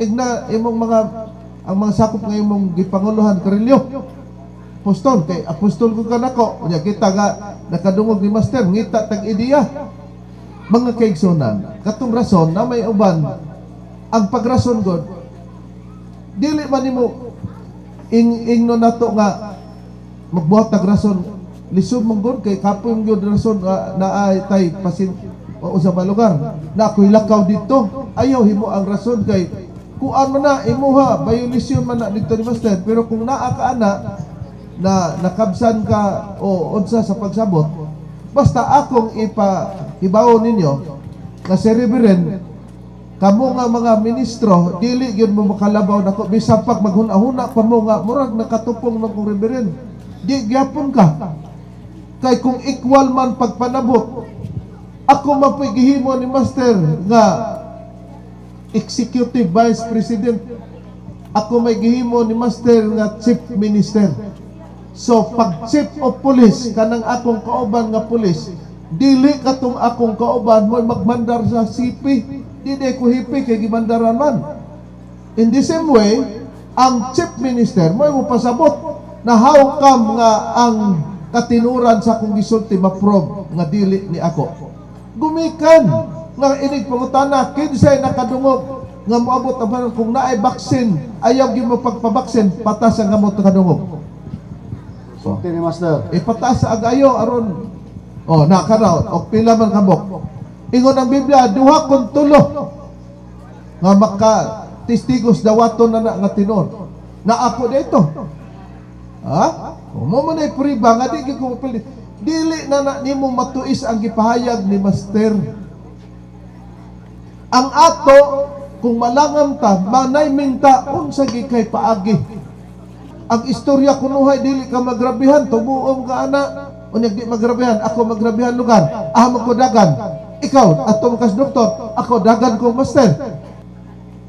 Igna imong mga ang mga sakop nga imong gipanguluhan, Carillo. Apostol kay apostol ko kanako. Unya kita nga nakadungog ni master ngita tag ideya. Mga kaigsunan, katong rason na may uban ang pagrason god, dili man nimo ingno nato nga magbuhat tag rason, lisod man gud kay kapoy man gyud rason nga naay tay pasin o sa ba lugar na ako'y lakaw dito, ayaw himo ang rason kay kuan man na imuha, violation man na dito ni master. Pero kung naa ka ana na nakabsan ka o unsa sa pagsabot, basta akong ipa hibaw ninyo nga si Reverend, kamo nga mga ministro, dili gyud mo makalabaw nako bisan pag maghuna-huna pa mo nga murag nakatupong ng kong reverend, di gyapon ka, kay kung equal man pagpanabot, ako man po'y gihimo ni master nga executive vice president. Ako may gihimo ni Master nga chief minister. So pag chief of police, kanang akong kauban nga police, dili katong akong kauban mo magmandar sa CP. Di ko hipi kay gimandaran man. In the same way, ang chief minister mo mo pasabot na how come nga ang katinuran sa akong gisulti ma-probe nga dili ni ako. Gumikan nga inig pangutana, kinsay nakadungog nga moabot ang panahon kung naay vaccine, ayaw gyud mo pagpabaksin, patas ang gamot nakadungog? Sulti ni Master. Ipataas sa agayo aron oh na karaw og pila man kabok. Ingon ang Biblia, duha kon tulo nga maka testigos, dawaton na na nga tinuod na ako dito ha. Mo man ay priba nga di gyud ko mapili. Dili na na nimo matuis ang gipahayag ni Master. Ang ato, kung malangam ta, manay minta unsa gi kay paagi ang istorya kunuhay. Dili ka magrabihan, tumuom ka ana. Unya di magrabihan, ako magrabihan lugar ah ko dagan ikaw ato kas doktor, ako dagan ko master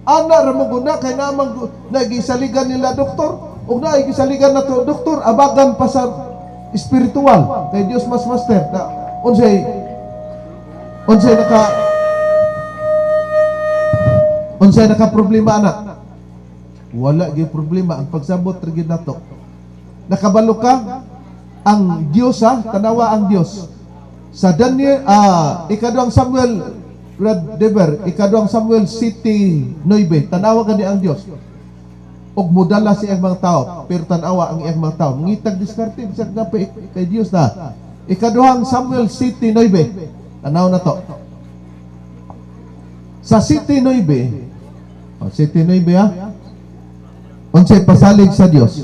ana ra mo guna kay namang nagisaligan nila doktor ug naay gisaligan nato doktor, abagan pa sa spiritual kay Dios mas master na unsay naka problema ana. Wala gyud problema ang pagsabot ra gyud nato. Nakabalo ka ang Dios ha, tanawa ang Dios. Sa Daniel, ikaduhang Samuel, Brad Dever, ikaduhang Samuel 7:9, tanawa gani ang Dios. Og modala sa iyang mga tao, pero tanawa ang iyang mga tao. Ngitag diskarte bisag na pa kay Dios na. Ikaduhang Samuel 7:9. Tanaw na to. Sa 7:9, oh, 7:9 ha. Unsay pasalig sa Dios?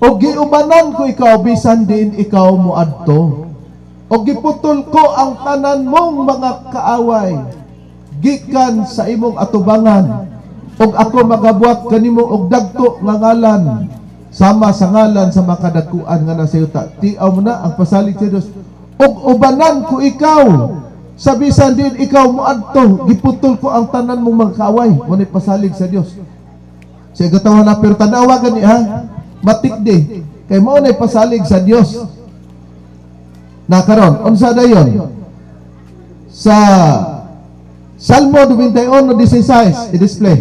O giubanan ko ikaw bisan diin ikaw moadto. O giputol ko ang tanan mong mga kaaway gikan sa imong atubangan. Og ako magabuhat kanimo og dagko nga ngalan sama sa ngalan sa makadagkuan nga nasa yuta. Tiaw mo na ang pasalig sa Dios. Og ubanan ko ikaw sa bisan diin ikaw moadto, giputol ko ang tanan mong mga kaaway. Mo ni pasalig sa Dios. Sa katawan na, pero tanawa gani ha, matikdi. Kay mao na pasalig sa Dios. Na karon, unsa dayon? Sa Salmo 91:16, i-display.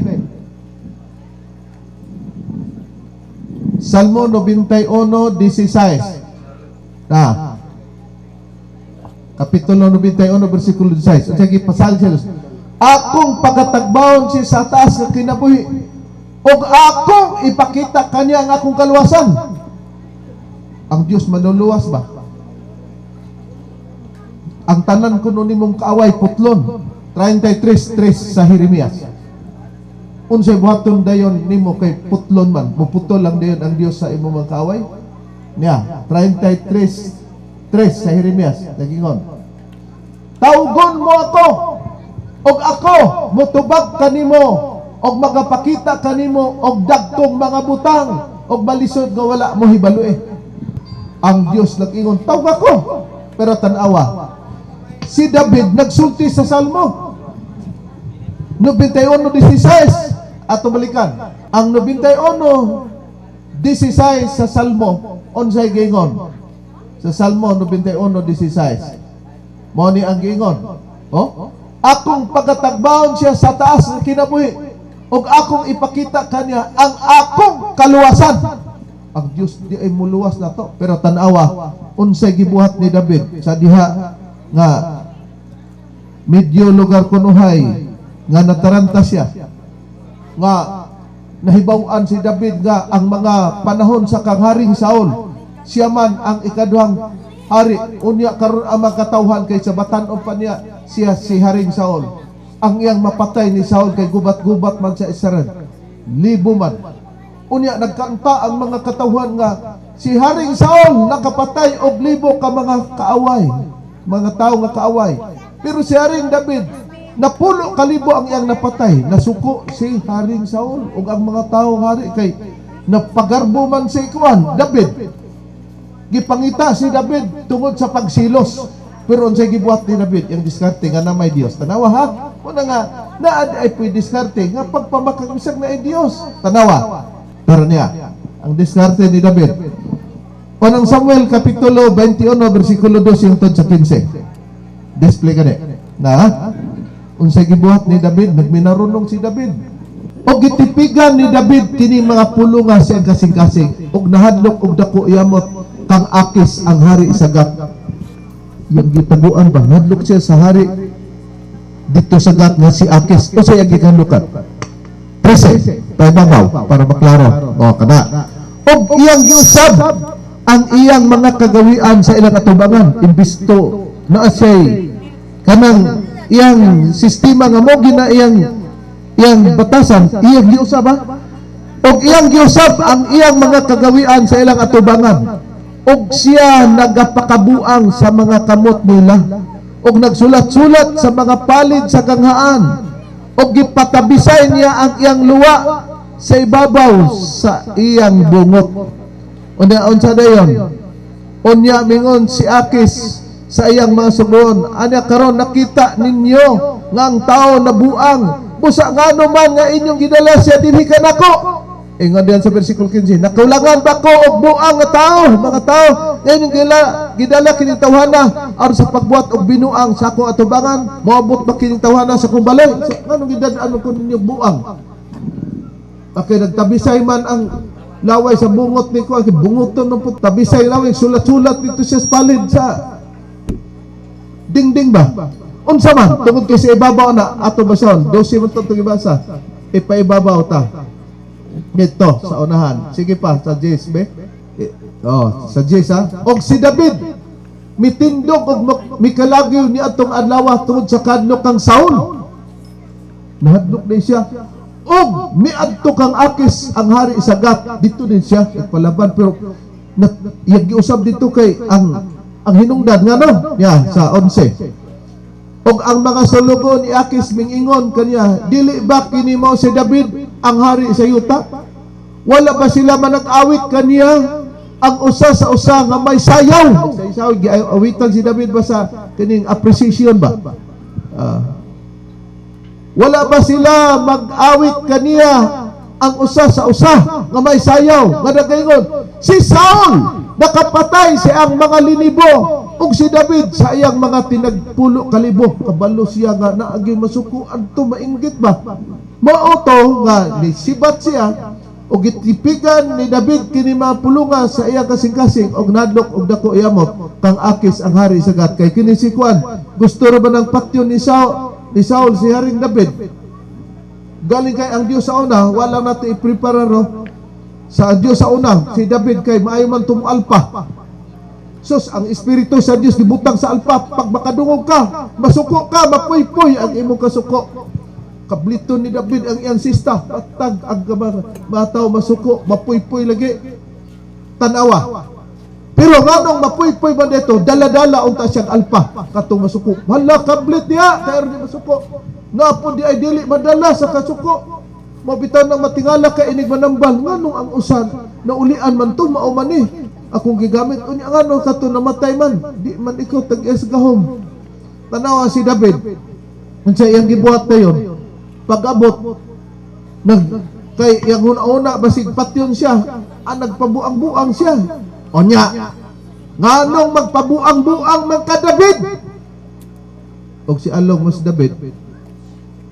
Salmo 91:16. Na. Kapitulo 91, versikulo 16. Unsa gipasalig sa Dios? Akong pagatagbawon siya sa taas nga kinabuhi ug akong ipakita kaniya ang akong kaluwasan. Ang Dios manluluwas ba? Ang tanan kuno nimong kaaway putlon. 33:3 sa Jeremias. Unsay buhaton dayon nimo kay putlon man? Muputol lang dayon ang Dios sa imong mga kaaway? Niya, 33:3 sa Jeremias. Nagingon. Tawgon mo ako og ako motubag kanimo og magapakita kanimo og dagkong mga butang og malisod nga wala mo hibaloe. Ang Dios nag-ingon, tawag ako. Pero tanawa, si David nagsulti sa Salmo 91:16. Ato balikan. Ang 91:16 sa Salmo, unsay giingon? Sa Salmo 91:16. Mao ni ang giingon. Oh? Akong pagatagbawon siya sa taas ng kinabuhi ug akong ipakita kaniya ang akong kaluwasan. Ang Dios di ay muluwas na to. Pero tanawa, unsay gibuhat ni David sa diha nga medyo lugar kunuhay nga nataranta siya, nga nahibaw-an si David nga ang mga panahon sa kang Haring Saul, siya man ang ikaduhang hari. Unya karon ang mga katawhan kay sa batan-on pa niya siya si Haring Saul. Ang iyang mapatay ni Saul kay gubat-gubat man sa Israel, libo man. Unya nagkanta ang mga katawhan nga si Haring Saul nakapatay og libo ka mga kaaway, mga tao nga kaaway, pero si Haring David napulo kalibo ang iyang napatay. Nasuko si Haring Saul ug ang mga tao hari kay napagarbo man si kuan David. Gipangita si David tungod sa pagsilos. Pero unsay gibuhat ni David? Yang diskarte nga na may Dios. Tanawa ha, muna nga Naa diay puy diskarte nga pagpamakag bisag naay Dios. Tanawa. Pero niya, ang diskarte ni David. Unang Samuel kapitulo 21 bersikulo 2 hangtod sa 15. Display kani. Na unsay gibuhat ni David? Nagminarunong si David. Og gitipigan ni David kini mga pulunga sa iyang kasing-kasing og nahadlok og dako yamot kang Akis, ang hari sa Gat. Yung gitaguan ba, nahadlok siya sa hari dito sa Gat nga si Akis. Unsay iyang gikahadlokan? 13, paibabaw para maklaro. O kana. Og iyang giusab ang iyang mga kagawian sa ilang atubangan, imbisto naa siya'y kanang iyang sistema nga mo gina iyang iyang batasan, iyang giusab, ha? Og iyang giusab ang iyang mga kagawian sa ilang atubangan, og siya nagapakabuang sa mga kamot nila og nagsulat-sulat sa mga palid sa kanghaan, og gipatabisay niya ang iyang luwa sa ibabaw sa iyang bungot. Unya, unsa dayon? Unya mingon si Akis sa iyang mga sugon, "Anya karon nakita ninyo nga ang tao nabuang. Busa ngano man nga inyong gidala siya dinhi kanako?" Ingon diyan sa versikulo 15, "Nakulangan ba ko og buang nga tao, mga tao, nga inyong gidala kining tawhana aron sa pagbuhat og binuang sa akong atubangan? Moabot ba kining tawhana sa akong balay? So, nganong gidad-an ko ninyo buang?" Okay, nagtabisay man ang laway sa bungot ni ko, bungoton ng put, tabisay laway, sulat-sulat dito siya sa palid sa dingding ba? Unsa man, tungod kay sa ibabaw na, ato basahon, 12 man ito gibasa, ipaibabaw ta. Dito, sa unahan. Sige pa, sa Jess, be? Eh, oh, sa Jess, ha? Og si David, mitindog og mikalagyo ni atong adlaw tungod sa kadlok kang Saul. Nahadlok din siya. Og miadto kang Akis, ang hari sa Gat, dito din siya nagpalaban, pero na, iyang giusab dito kay ang hinungdan nga no ya sa 11. Og ang mga sulugo ni Akis mingingon kaniya, "Dili ba kini mao si David, ang hari sa yuta? Wala ba sila manag-awit kaniya ang usa sa usa nga may sayaw?" Sa isaw giawitan si David ba sa kining appreciation ba? Ah. "Wala ba sila mag-awit kaniya ang usa sa usa nga may sayaw nga nagaingon, 'Si Saul nakapatay sa ang mga linibo ug si David sa iyang mga tinagpulo kalibo"? Kabalo siya nga naagi masuko adto, mainggit ba? Mao to nga nisibat siya. Og gitipigan ni David kini mga pulunga sa iyang kasing-kasing og nadlok og dako yamot kang Akis, ang hari sa Gat, kay kini si Kuan, gusto ra ba ng patyon ni Saul si Haring David. Galing kay ang Dios sa una, wala nato i-prepare no sa Dios sa una si David kay maayo man tumualpa. Sus, ang espiritu sa Dios gibutang sa alpa, pag makadungog ka, masuko ka, mapuypoy ang imong kasuko. Kablito ni David ang iyang sista, patag ang mga tao masuko, mapuypoy lagi. Tanawa. Pero nganong mapuypoy man dito, dala-dala unta siyang alpa katong masuko. Hala, kablit niya, kaya di masuko. Napon di ay dili madala sa kasuko. Mabitaw nang matingala ka inig manambal, nganong ang usan naulian man to, mao man ni akong gigamit. Unya ngano kato namatay man, di man ikaw tag-es gahom? Tanawa si David, unsa iyang gibuhat dayon? Pag-abot nag kay iyang una-una basig patyon siya, ang nagpabuang-buang siya. Onya nganong magpabuang-buang man ka, David? Og si Along mo si David.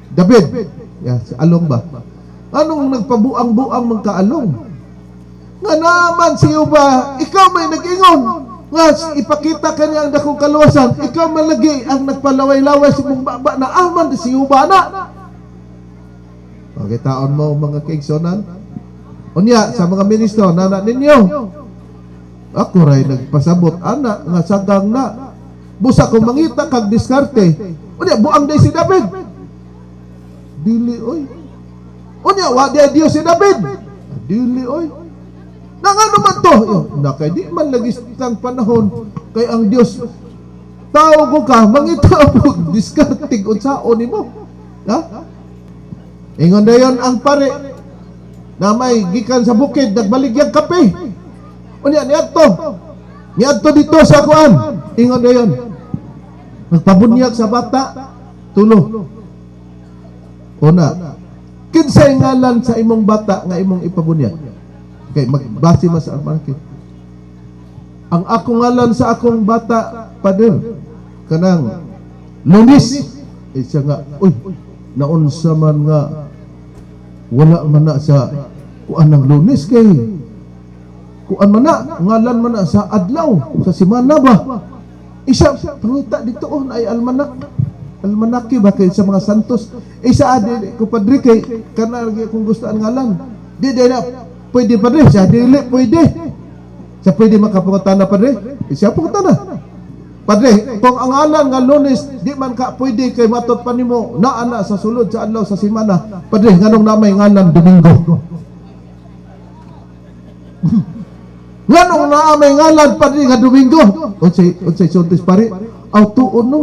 David ya, si Along ba, anong nagpabuang-buang man ka, Along? Nga naman si Uba, ikaw may nag-ingon nga ipakita kaniya ang dakong kaluwasan, ikaw man lagi ang nagpalaway-laway sa mong baba na aman si Uba na. Pagkitaon mo, mga kaigsonan. Unya, sa mga ministro, nana ninyo, ako ray nagpasabot, ana, nga sagang na. Busa kung mangita kag diskarte, unya, buang day si David. Dili, oy. Unya, wa di Dios si David. Dili, oy. Na nga naman to? Yo, na kay di man lagi tang panahon kay ang Dios tao ko ka mangita og diskarte unsaon nimo. Ha? Ingon dayon ang pare na may gikan sa bukid nagbaligyang kape. Unya niadto. Niadto dito sa kuan. Ingon dayon. Nagpabunyag sa bata tulo. Una, kinsay ngalan sa imong bata nga imong ipabunyag? Okay, magbase mas ang almanaki. Ang akong ngalan sa akong bata, Pader, kanang Lunis. Eh, siya nga, uy, naunsa man nga wala man na sa kuan ng Lunes kay kuan man na, ngalan man na sa adlaw, sa simana ba? Isa, pangita dito, oh, ay almanak. Almanaki ba kay sa mga santos? Isa, adi, kupadre, kay kana lagi akong gusto ang ngalan. Di na, pwede, padre, siya, dili, pwede. Siya pwede makapangutana, padre? Eh, siya pangutana. Padre, kung ang ngalan nga Lunes, di man ka pwede kay matot pa nimo naa na sa sulod sa adlaw sa simana. Padre, nganong na may ngalan Domingo? Nganong naa may ngalan, padre, nga Domingo? Unsay unsay sultis, pare? Aw, tuon no.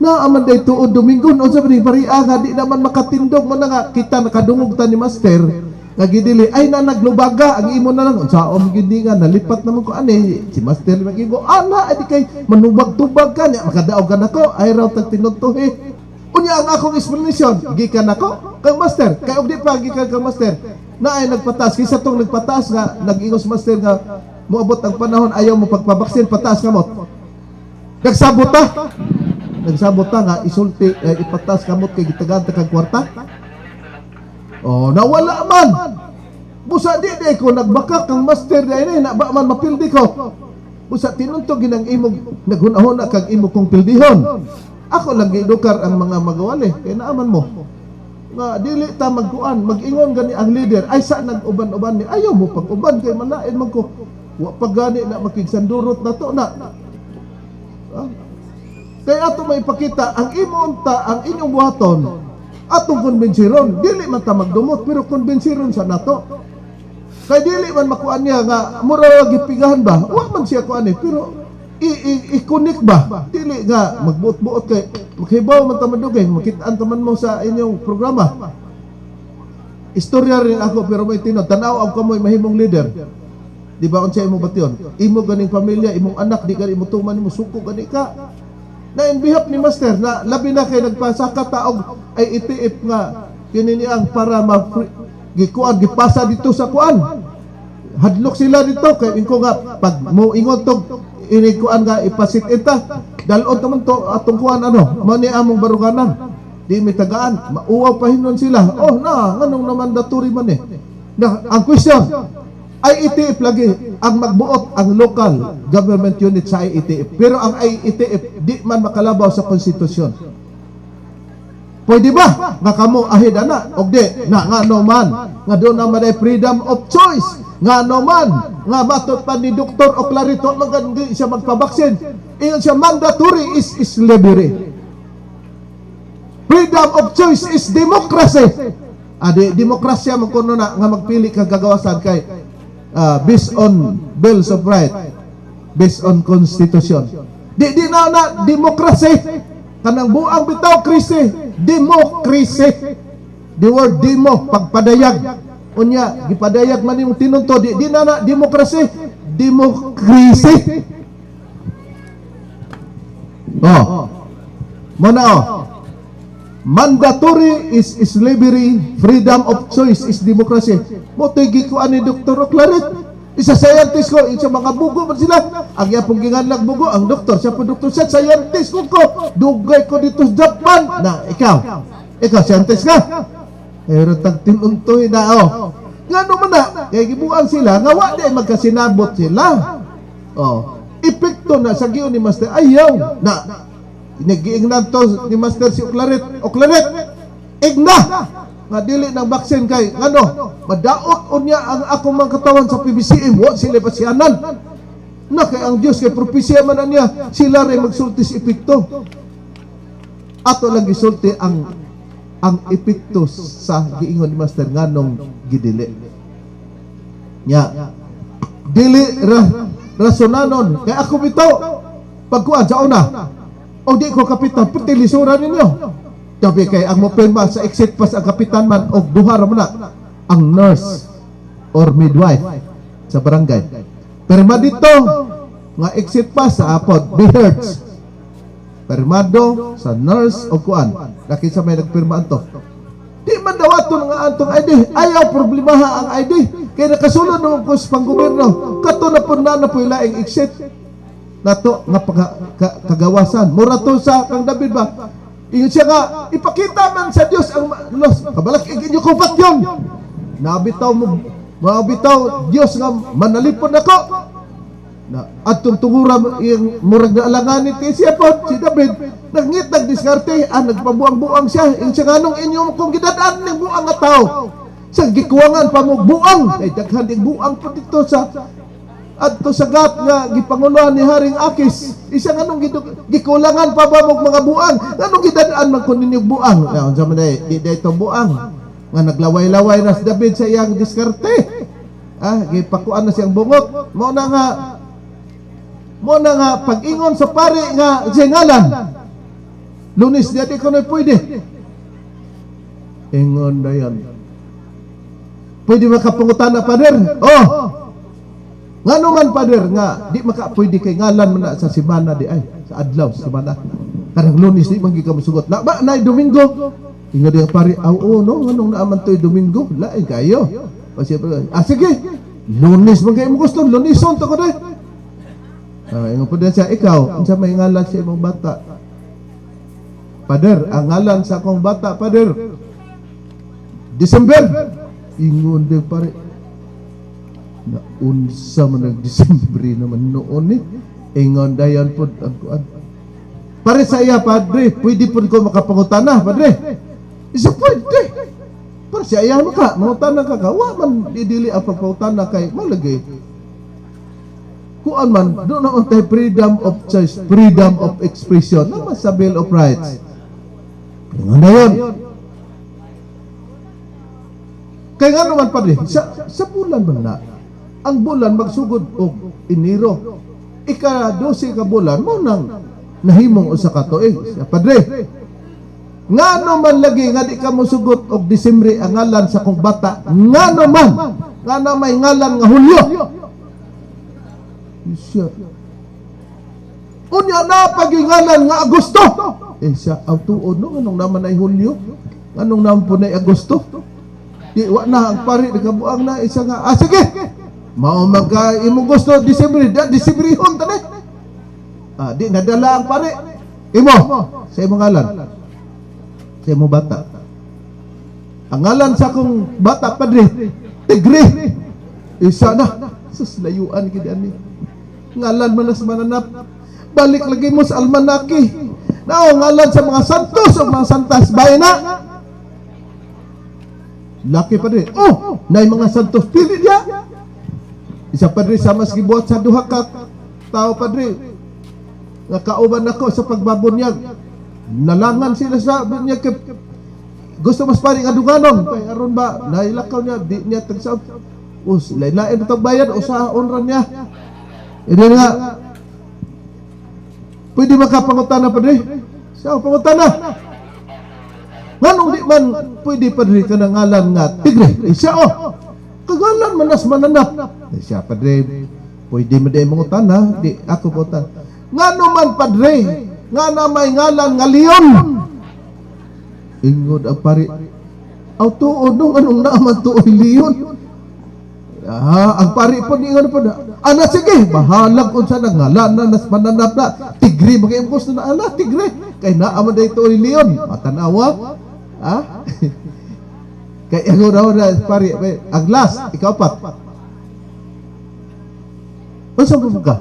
Naa man day tuon Domingo, unsa ba ni pare ah, nga di naman makatindog mo na nga kita nakadungog ta ni master nga gidili ay na naglubaga ang imo na lang unsaon gid ni nga nalipat naman ko ani si master magigo ana adi kay manubag-tubag ka niya makadaog ka nako ay raw tag tinuntuhi. Unya ang akong explanation gikan nako kang master kay og di pa gikan kang master na ay nagpataas kaysa tong nagpataas nga nag-ingos master nga moabot ang panahon ayaw mo pagpabaksin, pataas kamot. Nagsabot ta, nagsabot ta nga isulti eh, ipataas kamot kay gitagaan ta kag kwarta. Oh, nawala man. Busa di di ko nagbaka kang master di ay na ba man mapildi ko. Busa tinuntog ginang imong naghunahuna kag imo kong pildihon. Ako lang giedukar ang mga magawali kay naaman mo. Nga dili ta magkuan, mag-ingon gani ang leader ay sa nag-uban-uban ni ayaw mo pag-uban kay malain man ko. Wa pa gani na makigsandurot na to na. Ah? Kaya ato may pakita ang imo unta ang inyong buhaton atong kumbinsiron. Dili man ta magdumot pero kumbinsiron sa nato. Kay dili man makuan niya nga mura ra gipigahan ba? Wa man siya kuan eh, pero i-connect ba? Dili nga magbuot-buot kay makhibaw man ta madugay, makitaan ta man mo sa inyong programa. Istorya rin ako pero may tinod. Tanaw ang kamoy mahimong leader. Di ba unsa imo bation? Imo ganing pamilya, imong anak di gani mo tuman nimo suko gani ka. Na in behalf ni master na labi na kay nagpasaka taog ay ITF nga kini niyang para ma gikuan gipasa dito sa kuan. Hadlok sila dito kay ingko nga pag mo ingon tog ini kuan nga ipasit ita dalon ta man to atong kuan ano mao ni among baruganan di mi tagaan mauwaw pa hinon sila. Oh na nganong naman mandatory man eh na ang question IETF lagi ang magbuot ang local government unit sa IETF. Pero ang IETF di man makalabaw sa konstitusyon. Pwede ba? Nga kamo ahid ana og di na nga no man nga doon na man ay freedom of choice nga no man nga matot pa ni Dr. Oclarito man di siya magpabaksin. Ingon siya mandatory is slavery. Freedom of choice is democracy. Adi demokrasya man kuno na nga magpili ka gagawasan kay based on bills of right, based on constitution. Di di na na demokrasy kanang buang bitaw krisi, democracy. The word demo pagpadayag. Unya gipadayag man imong tinunto di di na na demokrasy, democracy. Oh. Mo na oh. Mandatory is slavery, freedom of choice is democracy. Mo tigi ko ani Dr. Oclarit. Isa scientist ko, isa mga bugo man sila. Ang iya pong ginganlag bugo, ang doktor, siya po doktor, siya scientist ko ko. Dugay ko dito sa Japan. Na, ikaw, ikaw, scientist ka. Pero tag tinuntoy na, oh. Nga man na, kaya gibuang sila, nga wa di magkasinabot sila. Oh, epekto na sa giyon ni Master, ayaw, na, Nagiingnan to ni Master si Oclarit. Oclarit, igna! Nga dili ng vaccine kay ngano, madaot unya ang akong mga katawan sa PBCM, wa sila pasianan. Na kay ang Dios kay propesya man na niya, sila ray magsulti sa epekto. Ato lang gisulti ang epekto sa giingon ni Master nganong gidili. Nya. Dili ra rasonanon kay ako bitaw pagkuan sa una. O di ko kapitan, pati lisuran ninyo. Sabi kay ang mopirma sa exit pass ang kapitan man og duha ra man na ang nurse or midwife sa barangay. Pirma dito nga exit pass sa apod, Hertz. Pirmado sa nurse o kuan. Laki sa may nagpirma anto. Di man dawaton nga antong ID. Ayaw problemaha ang ID. Kay nakasulod naman ko sa panggobyerno. Kato na po na na po laing exit nato nga kagawasan. Mura to sa kang David ba? Ingon siya nga, ipakita man sa Dios ang los. Kabalak inyo ko patyon. Nabitaw mo, mabitaw Dios nga manalipon nako. Na atong tungura iyang murag na alanganin kay siya po si David nagngitag diskarte, nagpabuang-buang siya. Ingon siya, nganong inyo kung gidadaan ning buang nga tao sa gikuwangan pa mo buang, kay daghan ding buang pa dito sa adto sa Gat nga gipanguluhan ni Haring Akis. Isa, nganong gikulangan pa ba mo mga buang? Nganong gidadaan man kun ninyo buang na? Unsa man day, di day buang nga naglaway-laway na si David sa iyang diskarte, gipakuan na siyang bungot. Mao na nga pag-ingon sa pare nga siya ngalan Lunes, di di ko na pwede. Ingon dayon, "Pwede makapangutana, Pader?" "Oh." "Ngano man, Pader, nga di maka pwede kay ngalan man na sa simana di ay sa adlaw sa simana? Karang Lunes di man gyud ka mosugot. Na ba nay Domingo?" Ingon di ang pare, "Aw, oh, no, nganong naaman to'y Domingo? Lain kayo." Kasi, "Ah, sige. Lunes man kayo mo gusto, Lunison to ko de." Ingon po din siya, "Ikaw, unsa may ngalan sa imong bata?" "Pader, ang ngalan sa akong bata, Pader, December." Ingon din pare, "Na unsa man nag Disembre naman noon ni?" Ingon dayon pod ang kuan. Pare sa iya, "Padre, pwede pod ko makapangutana, Padre?" Isa, "Pwede." Pare sa iya, maka, mangutana ka ka. Wa man didili ang pagpangutana kay malagay. Kuan man, doon naman tayo freedom of choice, freedom of expression, naman sa Bill of Rights. Ingon na yun. "Kaya nga naman, Padre, sa bulan man na, ang bulan magsugod og Enero. Ika-12 ka bulan, mo nang nahimong usa ka tuig." Siya, "Padre, ngano man lagi nga di ka mosugot og Disembre ang ngalan sa kong bata? Ngano man nga na may ngalan nga Hulyo?" Siya, "Unya na pagingalan nga Agosto." Eh siya, "Aw tuod no, anong naman ay Hulyo? Anong naman po na Agosto?" Di wa na ang pari nagabuang na isa nga, "Ah, sige. Mao man ka imong gusto Disembre, da Disembrehon tani." Di nadala ang pare. "Imo, sa imong ngalan. Sa imong bata." "Ang ngalan sa akong bata, Padre, Tigre." Isa na. Sus, layuan gid ani. Ngalan man na sa mananap. Balik lagi mo sa almanaki. Nao ngalan sa mga santos o mga santas bahay na. Laki pa rin. Oh, nay mga santos pili niya. Isa, Padre, sa mas gibuhat sa duha ka tao, Padre. Nga kauban ako sa pagbabunyag. Nalangan sila sa bunyag kay gusto mas pari nga duganon kay aron ba nailakaw niya di niya tagsa us lain-lain itong bayad usahaon ra niya. Ini nga, "Pwede makapangutana, Padre?" "Siya, pangutana." "Nganong di man pwede, Padre, ka ngalan nga Tigre?" Eh, siya, "Oh, kagalan man nas mananap." Eh, siya, "Padre, pwede mo di mangutana?" "Di, ako pangutana. Ngano man, Padre, nga na may ngalan nga Leon?" Ingod ang pari, "Aw tuod nung anong naaman tuoy Leon?" Ang pari po ni ingon po, "Ana sige, bahalag unsa na ngalan na nas mananap na tigre mga gusto na ala tigre kay naa man dayto leon matanawa." Kay ang raw na pari ang last, ikapat. "Unsa mo ka?"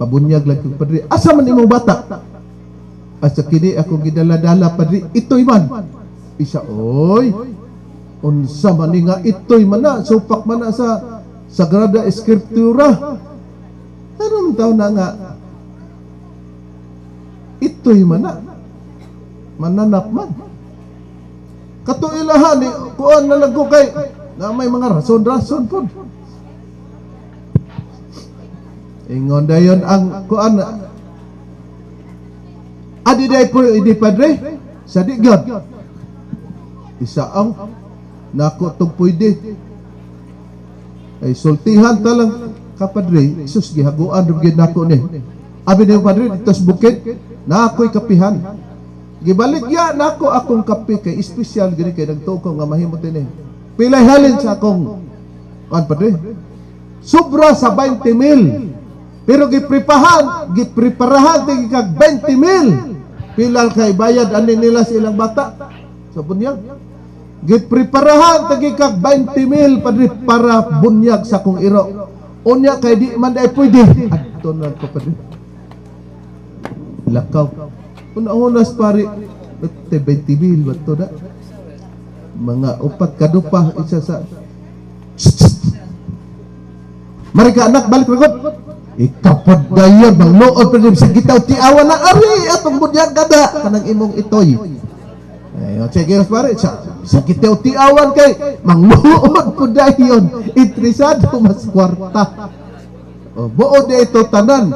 "Pabunyag lang kong, Padre." "Asa man imong bata?" "Asa kini ako gidala-dala, Padre, itoy man." Isa, "Oy, unsa man ni nga itoy man na, supak man na sa Sagrada Escritura. Anong taon na nga itoy man na mananap man kato ilahan ni kuan na lang ko kay na may mga rason-rason po." Ingon dayon ang kuan, "Adi day po idi, Padre, sa di God." Isa, "Ang nako tong pwede ay sultihan ta lang ka, Padre. Sus, gihaguan ra gyud nako ni. Abi niyo, Padre, dito sa bukid na ako'y kapihan." Gibaligya nako akong kape kay espesyal gini kay nagtuo ko nga mahimo ini. Pilay halin sa akong kuan, padre? Sobra sa 20 mil. Pero gipreparahan tigi kag 20 mil. Pila kay bayad ani nila sa ilang bata sa bunyag. Gipreparahan tigi kag 20 mil, padre, para bunyag sa akong iro. Unya kay di man ay pwede. Adto na ko, padre. Lakaw. Una-unas pare, 20 mil ba to na? Mga upat kadupa isa sa. Marika anak, balik ragod. Ikaw po dayon, mangluod pa sa gitaw tiawa na ari atong bunyag kada kanang imong itoy. Ayon, sige pare, sa gitaw tiawan kay mangluod po dayon. Interesado mas kwarta. O, buo di ito tanan.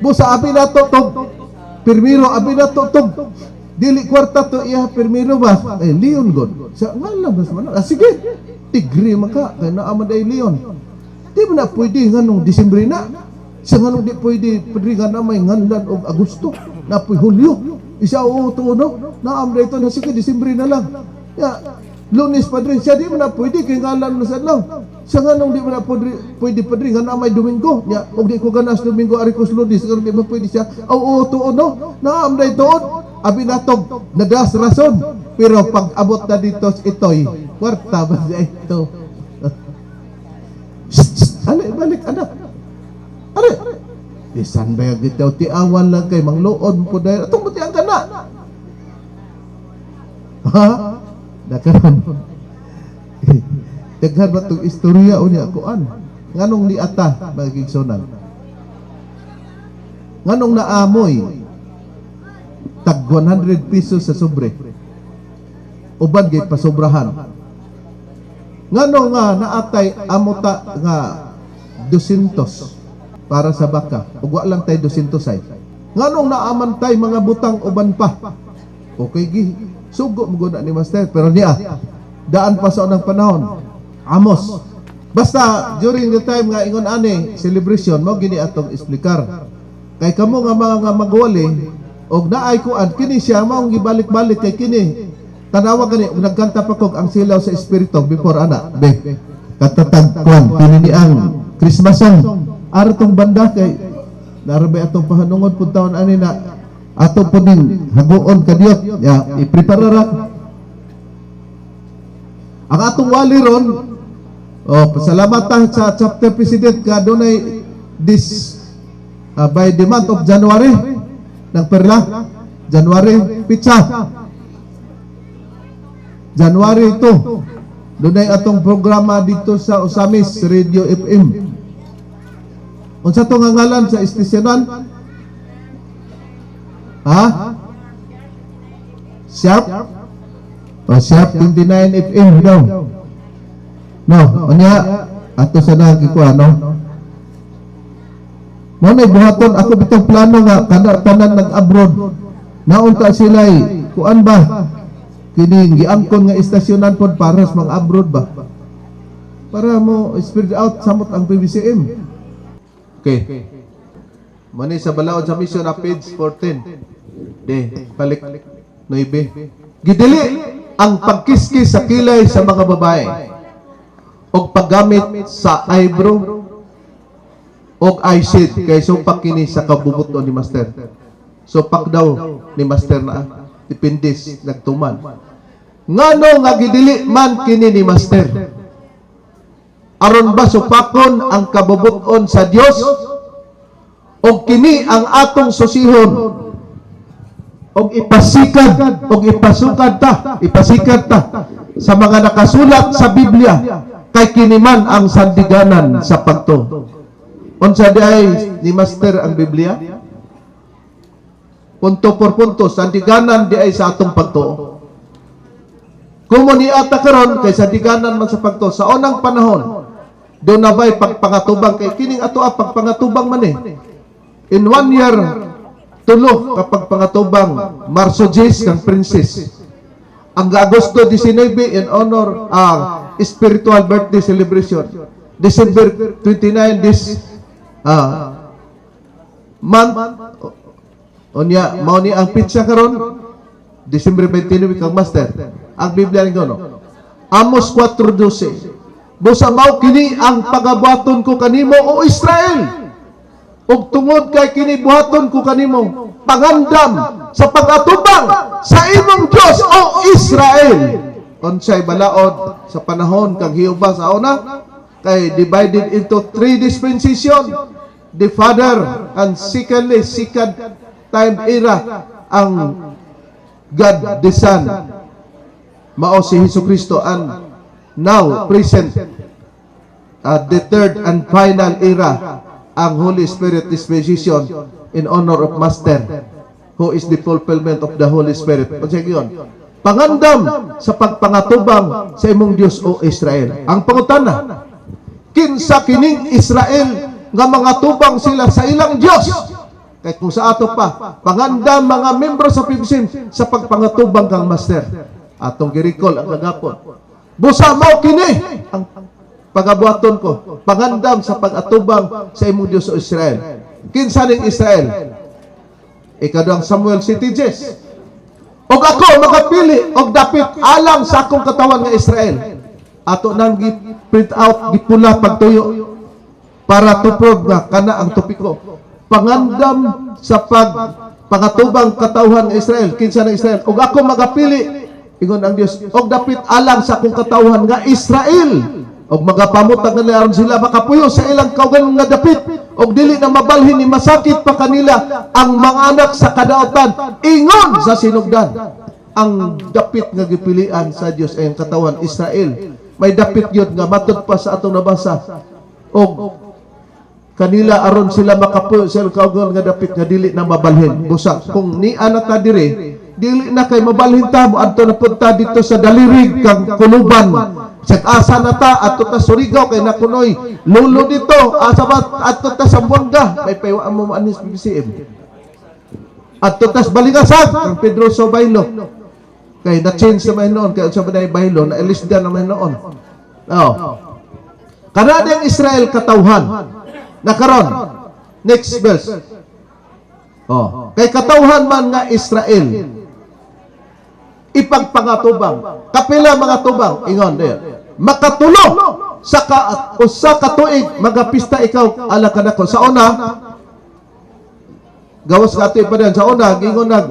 Busa abi na to tog pirmiro, abi na to tog dili kwarta to iya pirmiro ba? Eh, Leon god. Sa ngalan mas man. Ah, sige. Tigre man ka kay naa man day Leon. Di ba na pwede nganong Disembre na? Sa nganong di pwede pwede nga na may nganlan og Agosto, na po'y Hulyo. Isa o to no? Naam na ito na sige Disembre na lang. Ya, Lunes, padre, siya di mo na pwede kay ngalan mo sa adlaw. Sa nganong di mo na pwede, pwede padre nga na may Domingo. Ya, og di ko ganas Domingo ari ko sa Lunes, karon di mo pwede siya. Oo, tuon no. Naam na ituon. Abi natog nadas rason. Pero pag abot na dito sa itoy, kwarta ba siya ito? Shh, shh, ali, balik anak. Ari. Bisan ba yung gitaw tiawan lang kay mangluod po dahil atong butiang ka na. Ha? Nakaron. Daghan ba itong istorya unya kuan? Nganong niata magigsunan? Nganong naamoy tag 100 pesos sa sobre? Uban gay pasobrahan. Ngano nga naatay amuta nga 200 para sa baka ug wa lang tay 200 ay. Nganong naaman tay mga butang uban pa? Okay gi sugo mo guna ni master pero niya daan pa sa unang panahon. Amos. Basta during the time nga ingon ani celebration mo gini atong eksplikar. Kay kamo nga mga nga magwali og naay kuan kini siya maong gibalik-balik kay kini. Tanawa gani og nagkanta pa kog Ang Silaw sa Espiritu before ana. Be. Katatag kuan kini ni ang Christmas song. Ara tong banda kay narabay atong pahanungod pud taon ani na ato po ning haguon kadiyot. Ya, i-prepare ra. Ang atong wali ron, oh, pasalamat ta sa chapter president ka dunay this by the month of January ng Perla. January, pizza. January ito. Dunay atong programa dito sa Osamis Radio FM. Unsa to nga ngalan sa istasyonan? Ha? Sharp? O, Sharp 29 FM daw. No, unya ato sa nagikuha no. Mo na buhaton ako bitong plano nga kada tanan nag-abroad. Naunta sila kuan ba? Kini giangkon nga istasyonan pod para sa mga abroad ba? Para mo spread out samot ang PBCM. Okay. Mani sa balaod sa mission na page 14. De, balik 9. Gidili ang pagkiskis sa kilay sa mga babae og paggamit sa eyebrow og eyeshade kay supak kini sa kabubuton ni master. Supak daw ni master na depende nagtuman. Ngano nga gidili man kini ni master? Aron ba supakon ang kabubuton sa Dios? Og kini ang atong susihon og ipasikad og ipasukad ta, ipasikad ta sa mga nakasulat sa Biblia kay kini man ang sandiganan sa pagtuo. Unsa di ay ni master ang Biblia? Punto por punto, sandiganan di ay sa atong pagtuo. Kung mo ni ata karon kay sandiganan man sa pagtuo sa unang panahon, doon na ba'y pagpangatubang kay kining ato ah, pagpangatubang man eh. In one year, tulo kapag pangatubang Marso 10 kang Princess. Ang Agosto 19 in honor ang spiritual birthday celebration. December 29 this month, unya mao ni ang pitsa karon. December 29 kang Master. Ang Biblia ni no. Amos 4:12. Busa mao kini ang pagabuhaton ko kanimo, o Israel. Ug tungod kay kini buhaton ko kanimo, pangandam sa pag-atubang sa imong Dios, o Israel. Unsay balaod sa panahon kang Jehova sa una? Kay divided into three dispensation. The Father and secondly, second time era, ang God the Son, mao si Hesus Kristo, and now present at the third and final era, ang Holy Spirit dispensation in honor of Master, who is the fulfillment of the Holy Spirit. Unsa yun? Pangandam sa pagpangatubang sa imong Dios, o Israel. Ang pangutana, kinsa kining Israel nga mga tubang sila sa ilang Dios? Kay kung sa ato pa, pangandam mga membro sa PBCM sa pagpangatubang kang Master. Atong gi-recall ang kagapon. Busa mao kini ang pagabuhaton ko, pangandam sa pag-atubang sa imong Dios, o Israel. Kinsa ning Israel? Ikaduhang Samuel 7:10. Og ako makapili og dapit alang sa akong katawhan nga Israel. Ato nang gi-print out, gipula pagtuyo para to prove nga kana ang topiko. Pangandam sa pag pangatubang katawhan nga Israel, kinsa ng Israel? Og ako magapili, ingon ang Dios, og dapit alang sa akong katawhan nga Israel. Og magapamutang nila aron sila makapuyo sa ilang kaugalingon nga dapit og dili na mabalhin ni masakit pa kanila ang mga anak sa kadaotan, ingon sa sinugdan. Ang dapit nga gipilian sa Dios ay ang katawhan Israel. May dapit yun nga matud pa sa atong nabasa og kanila aron sila makapuyo sa ilang kaugalingon nga dapit nga dili na mabalhin. Busa kung ni anak ta dire, dili na kay mabalhin ta, mo adto na punta dito sa Dalirig kang Kuluban. Sa asa na ta, adto ta Surigao kay nakunoy lulo dito. Asa ba, adto ta Zamboanga, may paywa mo anis PBCM. Adto ta sa Balingasag kang Pedro Baylo kay na change na may noon, kay unsa ba na baylo na elisda na may noon. Oh, kana ang Israel katawhan na karon. Next verse. Oh, kay katawhan man nga Israel ipagpangatubang. Kapila mga tubang? Ingon diyan. Makatulo sa ka usa ka tuig magapista ikaw ala kanako. Sa una, gawas ka ato pa sa una, gingon nag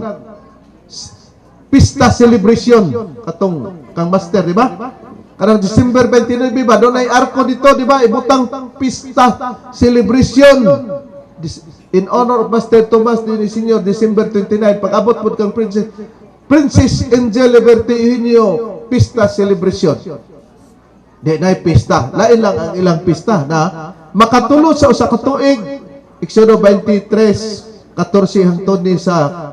pista celebration katong kang Master, di ba? Kanang December 29 ba, doon ay arko dito, di ba? Ibutang pista celebration in honor of Master Tomas de Senior, December 29. Pag abot po kang Princess Princess Angel Liberty Eugenio, pista celebration. Di na pista. Lain lang ang ilang pista na makatulo sa usa ka tuig. Exodo 23, 14 hangtod ni sa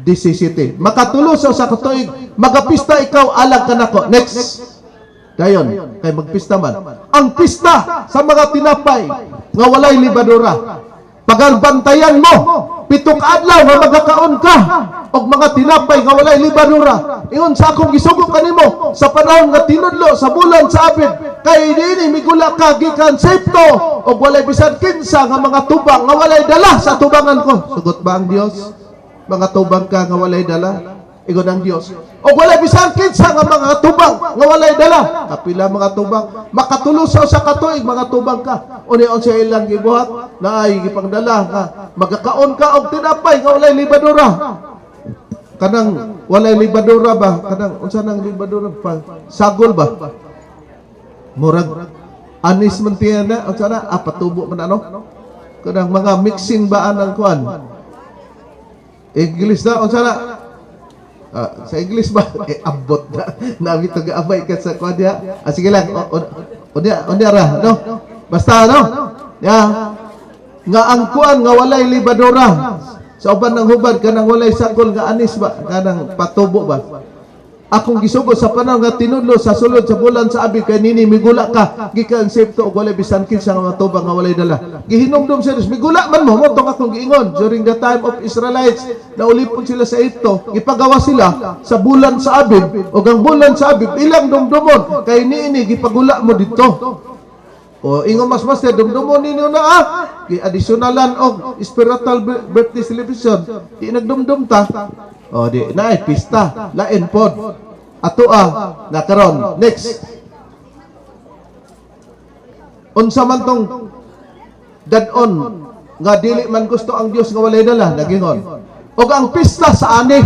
17. Makatulo sa usa ka tuig, magapista ikaw alang kanako. Next. Dayon, kay magpista man. Ang pista sa mga tinapay nga walay libadura. Pagalbantayan mo, 7 ka adlaw nga magakaon ka og mga tinapay nga walay libadura. Ingon sa akong gisugo kanimo sa panahon nga tinudlo sa bulan sa Abib, kay niini migula ka gikan sa Egypto og walay bisan kinsa nga mga tubang nga walay dala sa tubangan ko. Sugot ba ang Dios? Mga tubang ka nga walay dala? Ingon ang Dios. Og walay bisan kinsa nga mga tubang nga walay dala. Kapila mga tubang? Makatulo sa usa ka tuig mga tubang ka. Unya unsa ilang gibuhat na ay gipangdala nga magakaon ka og tinapay nga walay libadura. Kanang walay libadura ba? Kanang unsa nang libadura pa? Sagol ba? Murag anis man tiyan na unsa na, ah, patubo man ano? Kanang mga mixing ba anang kuan? English na unsa na? Ah, sa English ba? Eh, abot na. Nami to gaabay ka sa kuan diha. Ah, sige lang. O, unya, unya ra, no? Basta, no? Ya. Nga ang kuan nga walay libadura. Sa uban ng hubad kanang walay sagol nga anis ba? Kanang patubo ba? Akong gisugo sa panahon nga tinudlo sa sulod sa bulan sa Abib, kay nini migula ka gikan sa Egypto og walay bisan kinsa nga matubang nga walay dala. Gihinumdum sa Dios, migula man mo, mao tong akong giingon during the time of Israelites na ulipon sila sa Egypto, gipagawa sila sa bulan sa Abib, ug ang bulan sa Abib ilang dumdumon kay niini gipagula mo dito. O ingon mas master, dumdumon ninyo na ah. Kay additionalan og spiritual birthday celebration. Di nagdumdum ta. O di naay pista, lain pod. Ato ah, na karon. Next. Unsa man tong dad-on nga dili man gusto ang Dios nga walay dala, nagingon. Og ang pista sa ani.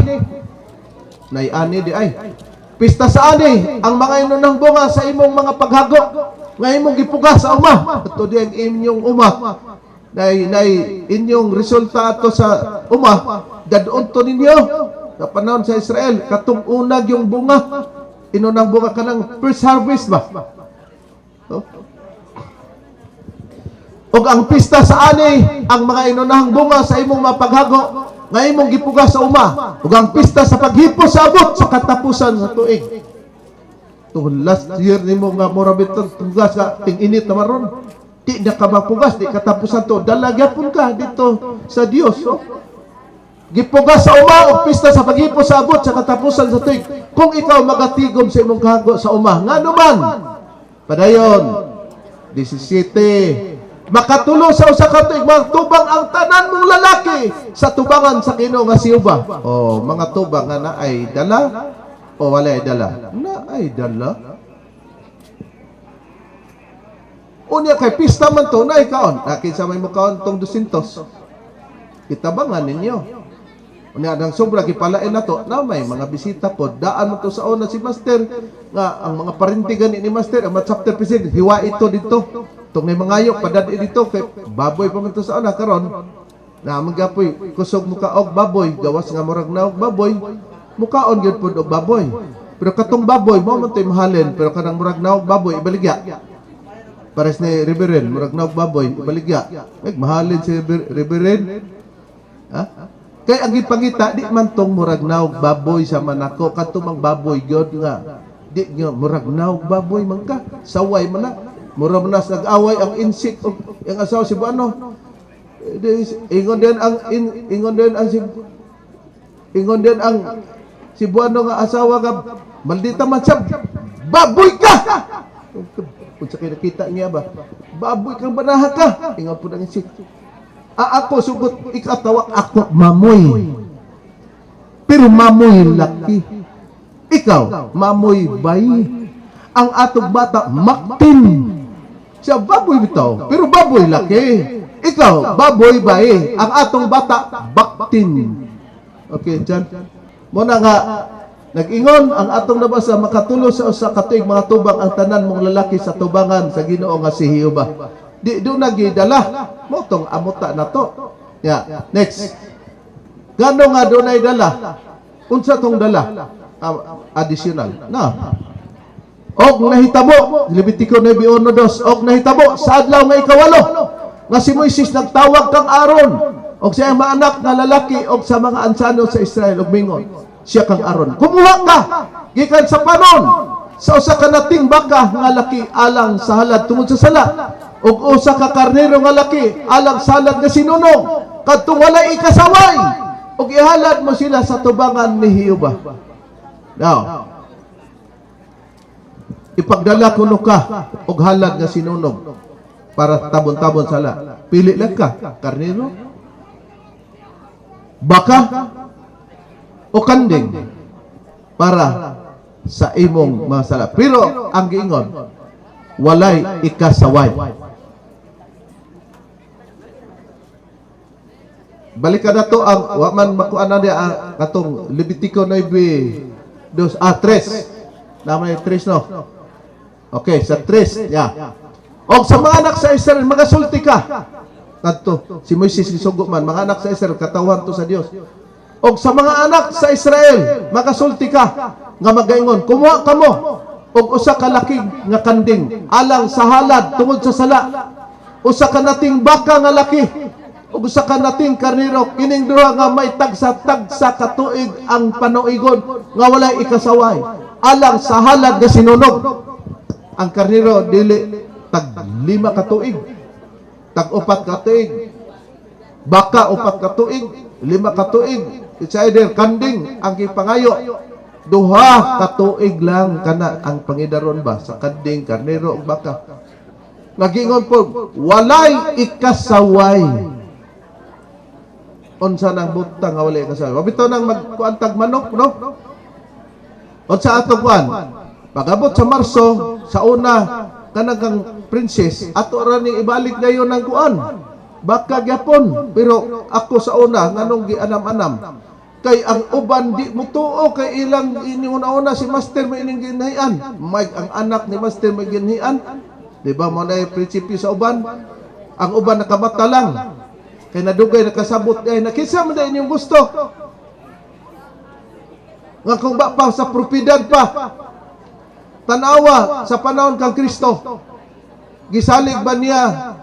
Nay ani di ay. Pista sa ani ang mga inunang bunga sa imong mga paghago nga imong gipugas sa uma. Ato di ang inyong uma. Nay nay inyong resulta ato sa uma, dad-on to ninyo. Sa panahon sa Israel, katong unag yung bunga, inunang bunga kanang first harvest ba? Oh. Og ang pista sa ani, ang mga inunahang bunga sa imong mapaghago, nga imong gipugas sa uma. Ug ang pista sa paghipos sa abot sa katapusan sa tuig. Tungod last year nimo nga mura bitong tugas ka ting-init na maron. Di na ka mapugas, di katapusan to. Dala gyapon ka dito sa Dios. Oh. Gipugas sa uma og pista sa paghipos sa abot sa katapusan sa tuig. Kung ikaw magatigom sa imong kahago sa uma, ngano man? Padayon. 17. Makatulo sa usa ka tuig, mga tubang ang tanan mong lalaki sa tubangan sa Ginoo nga si Uba. Oh, mga tubang nga naay dala o walay dala? Naay dala. Unya kay pista man to, naay kaon. Nakinsa may mukaon tong 200. Kitabangan ninyo. Unya ang sobra gipalain na to, na may mga bisita po. Daan mo to sa una si Master nga ang mga parinti gani ni Master ang mga chapter president hiwa ito dito. Tong may mangayo padad dito kay baboy pa man to sa una karon. Na magapoy kusog muka og baboy, gawas nga murag naog baboy, mukaon gyud pud og baboy. Pero katong baboy mo man to'y mahalin, pero kanang murag naog baboy ibaligya. Pares ni Reverend, murag naog baboy, ibaligya. Ay, mahalin si Reverend. Ha? Kay ang gipangita di man tong murag naog baboy sa manako, kadto mang baboy gyud nga. Di nga murag naog baboy man ka, saway man na. Murag man na nag-away ang insik og ang asawa si Buano. Ingon din ang si Buano nga asawa nga maldita man siya, baboy ka. Kung sa kinakita niya ba, baboy kang banaha ka. Ingon po ang insik. Ah, ako sugot ikatawak ako mamoy. Pero mamoy laki. Ikaw, mamoy bay. Ang atong bata maktin. Siya baboy bitaw, pero baboy laki. Ikaw, baboy bay. Ang atong bata baktin. Okay, dyan. Muna nga, nag-ingon ang atong nabasa, makatulo sa usa ka tuig mga tubang ang tanan mong lalaki sa tubangan sa Ginoo nga si Jehova. Di do nagidala mo tong amuta na to. Ya, next. Gano nga dunay dala? Unsa tong dala? Ah, additional. Na. Og nahitabo, Levitico 9:1-2, og nahitabo sa adlaw nga ikawalo nga si Moises nagtawag kang Aaron og sa iyang mga anak nga lalaki og sa mga ansano sa Israel og mingon siya kang Aaron, kumuha ka gikan sa panon sa usa ka nating baka nga laki alang sa halad tungod sa sala ug usa ka karnero nga laki alang sa halad nga sinunog kadtong walay ikasaway, ug ihalad mo sila sa tubangan ni Jehova. Now, ipagdala kuno ka og halad nga sinunog para tabon-tabon sala. Pili lang ka, karnero, baka, o kanding para sa imong mga sala. Pero ang giingon, walay ikasaway. Balikan na to ang wa man makuan na niya ang katong Levitico 9 2 ah 3. Na may 3, no. Okay, sa 3, yeah. Og sa mga anak sa Israel magasulti ka. Kadto si Moises gisugo man mga anak sa Israel, katawhan to sa Dios. Og sa mga anak sa Israel magasulti ka nga magaingon, kumuha kamo og usa ka laki nga kanding alang sa halad tungod sa sala, usa ka nating baka nga laki ug usa ka nating karnero, kining duha nga may tagsa-tagsa ka tuig ang panuigon nga walay ikasaway alang sa halad nga sinunog. Ang karnero dili tag 5 ka tuig, tag 4 ka tuig, baka 4 ka tuig, 5 ka tuig. It's either kanding ang gipangayo, 2 ka tuig lang kana ang pangidaron ba sa kanding, karnero ug baka. Nagingon po, walay ikasaway. Unsa nang butang nga walay ikasaway? Mabitaw nang magkuantag manok, no? Unsa ato kuan? Pag-abot sa Marso, sa una, kanang kang princess, ato ra ni ibalik dayon ang kuan. Baka gyapon, pero ako sa una nganong gianam-anam? Kay ang uban di mutuo kay ilang iniuna-una si master may ining ginhian. May ang anak ni master may ginhian. Di ba mo na yung prinsipyo sa uban? Ang uban nakamata lang. Kay nadugay nakasabot ay nakisa man na inyong gusto. Nga kung ba pa sa propiedad pa. Tanawa sa panahon kang Kristo. Gisalig ba niya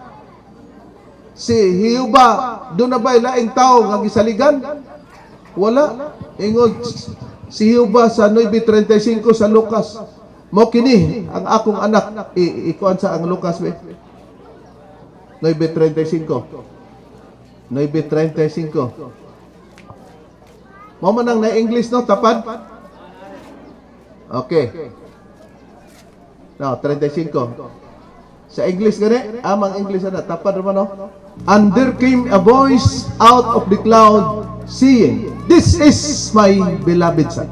si Hiyuba? Doon na ba'y laing tao nga gisaligan? Wala. Ingon si Hiyuba sa 9:35 sa Lucas. Mo kini ang akong anak. Ikuan sa ang Lucas be. 9:35. 9:35. Mo man ang na-English, no, tapad? Okay. No, 35. Sa English gani, amang English na tapad naman, no. And there came a voice out of the cloud saying, "This is my beloved son."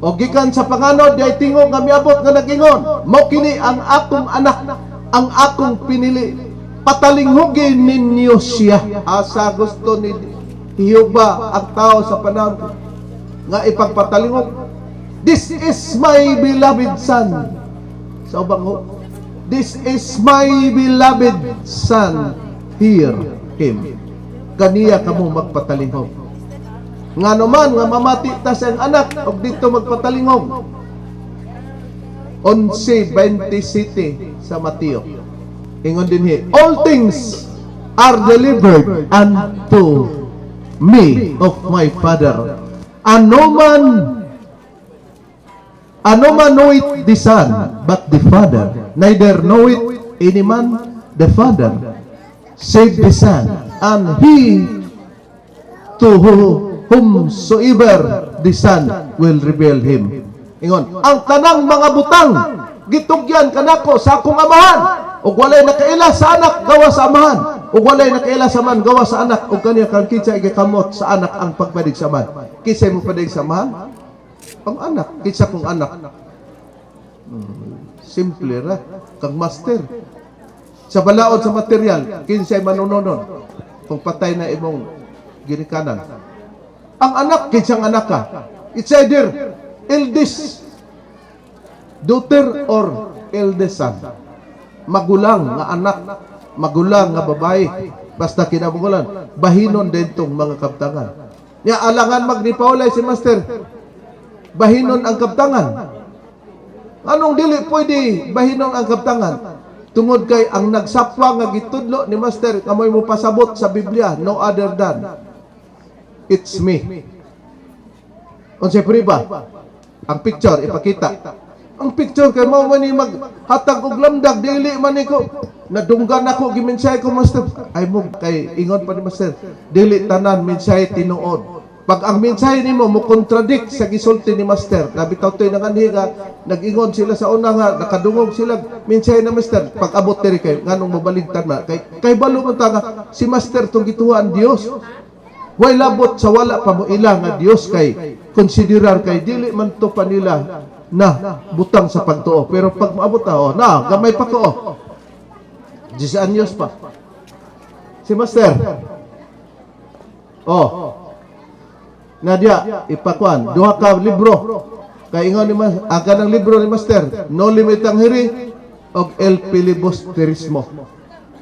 O gikan sa panganod ay tingog nga miabot nga nagingon, "Mao kini ang akong anak, ang akong pinili. Patalinghugi ninyo siya." Asa gusto ni Jehova ang tao sa panahon nga ipagpatalingog? "This is my beloved son." Sa ubang "This is my beloved son. Hear him." Kaniya kamo magpatalingog. Ngano man nga mamati ta sa iyang anak og dito magpatalingog? 11:27 sa Mateo. Ingon dinhi, "All things are delivered unto me of my Father. And no man knoweth the Son but the Father, neither knoweth any man the Father, save the Son, and he to whomsoever the Son will reveal him." Ingon, ang tanang mga butang gitugyan kanako sa akong Amahan, ug walay nakaila sa anak gawa sa Amahan, ug walay nakaila sa Amahan gawa sa anak, ug kaniya kang kinsa gikamot sa anak ang pagpadig sa Amahan. Kinsay mo padig sa Amahan? Ang anak. Kinsa kong anak? Simple ra kang master. Sa balaod sa material, kinsay manunonod kung patay na imong ginikanan? Ang anak. Kinsang anak ka? It's either eldest daughter or eldest son. Magulang nga anak, magulang nga babae, basta kinabugulan, bahinon din tong mga kabtangan. Ya alangan magnipaulay si master. Bahinon ang kabtangan. Anong dili pwede bahinon ang kabtangan? Tungod kay ang nagsapwa nga gitudlo ni master kamoy mo pasabot sa Biblia, no other than it's me. Unsay priba? Ang picture ipakita. Ang picture kay mao man ni maghatag og lamdag, dili man ni ko nadunggan ako gimensahe ko, master. Ay mo kay ingon pa ni master, dili tanan mensahe tinuod. Pag ang mensahe nimo mo contradict sa gisulti ni master, nabitaw to'y nanganhi nga nag-ingon sila sa una nga nakadungog sila mensahe na master, pag abot diri kay nganong mobaligtad na kay balo man ta nga si master tong gituan Dios. Way labot sa wala pa mo ila nga Dios kay konsiderar kay dili man to pa nila na butang sa pagtuo. Pero pag maabot ta, oh, na gamay pa ko, oh. 10 anyos pa. Si master. Oh. Nadia, ipakuan, duha ka libro. Kay ingon ni mas, ang kanang libro ni master, No Limit ang Hiri og El Filibusterismo.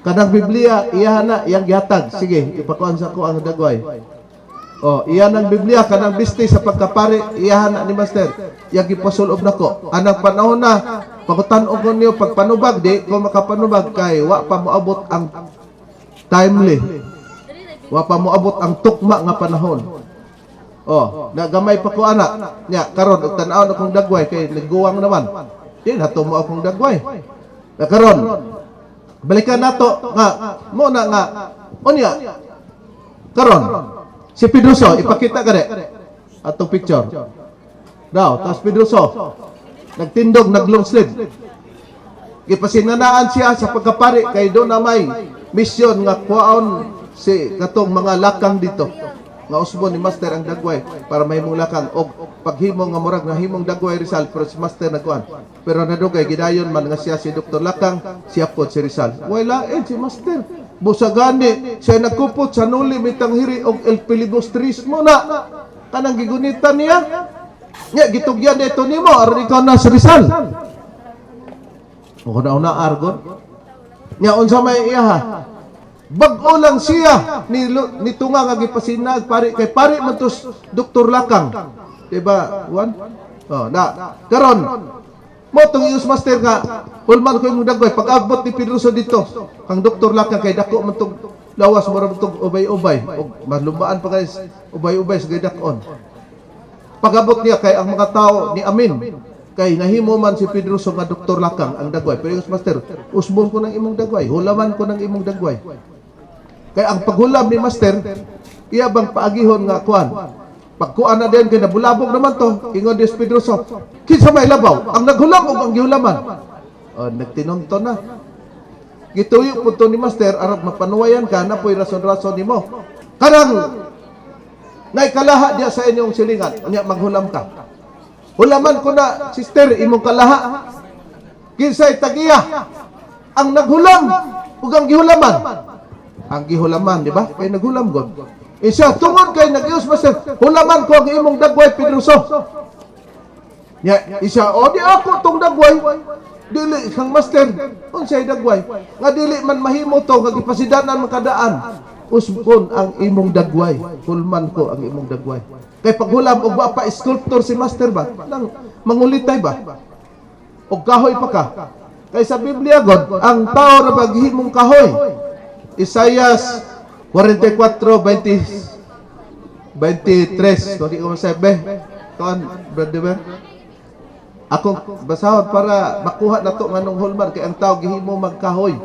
Kanang Biblia, iya na, iyang gihatag. Sige, ipakuan sa ko ang dagway. Oh, iyan ang Biblia kanang bisti sa pagkapari, iyahan na ni master. Iyang gipasulob nako. Anang panahon na pagutan-og ko niyo pagpanubag, di ko makapanubag kay wa pa moabot ang timely. Wa pa moabot ang tukma nga panahon. Oh, nagamay pa ko ana. Nya karon og tan-aw na akong dagway kay nagguwang naman. Di na mo akong dagway. Na karon balikan nato nga mo na nga unya karon si Pedroso ipakita kare atong picture. Daw, tas Pedroso nagtindog, nag long sleeve. Gipasinanaan siya sa pagkapari kay doon na may misyon nga kuwaon si katong mga lakang dito. Nga usbon ni Master ang dagway para mahimong lakang og paghimo nga murag nahimong dagway Rizal, pero si Master nagkuan. Pero nadugay gidayon man nga siya si Dr. Lakang, siya pod si Rizal. Way lain si Master. Busa gani siya nagkupot sa Noli Me Tangere og El Filibustrismo na kanang gigunitan niya. Nya gitugyan dito nimo aron ikaw na si Rizal. O na argon. Nya unsa may iya ha? Bag-o lang siya ni nitunga nga gipasinag pari kay pari man tos Dr. Lakang. Diba, Juan? Oh, na. Karon mo tong ius master nga hulman ko imong dagway pag-abot ni Pedroso dito kang Dr. Lakang kay dako man tong lawas, mura man tong ubay-ubay og malumbaan pa guys ubay-ubay sa gidakon. Pag-abot niya kay ang mga tao ni amin kay nahimo man si Pedroso nga Dr. Lakang ang dagway, pero ius master, usbon ko ng imong dagway, hulaman ko ng imong dagway. Kay ang paghulam ni master, iya bang paagihon nga kuan. Pagkuan na din kay nabulabog naman to, ingon Dios Pedroso. Kinsa may labaw? Ang naghulam o ang gihulaman? Oh, nagtinunto na. Gituyo po to ni master aron mapanuwayan ka na po'y rason-rason nimo. Karang naikalaha diya sa inyong silingan, unya maghulam ka. Hulaman ko na, sister, imong kalaha. Kinsay tagiya? Ang naghulam ug ang gihulaman. Ang gihulaman, di ba? Kay naghulam god. Isa tungod kay nag-ius master, hulaman ko ang imong dagway, Pedroso. Nya, isa, o di ako tong dagway. Dili kang master, unsay dagway? Nga dili man mahimo to nga gipasidanan man kadaan. Usbon ang imong dagway. Hulman ko ang imong dagway. Kay paghulam og wa pa sculptor si master ba? Nang mangulitay ba? Og kahoy pa ka. Kay sa Biblia god, ang tao ra maghimong kahoy. Isaias 44:20 23, kung di ko masabi. Kuan, brother Ben? Akong basahon para makuha na to nganong hulman kay ang tao gihimo magkahoy.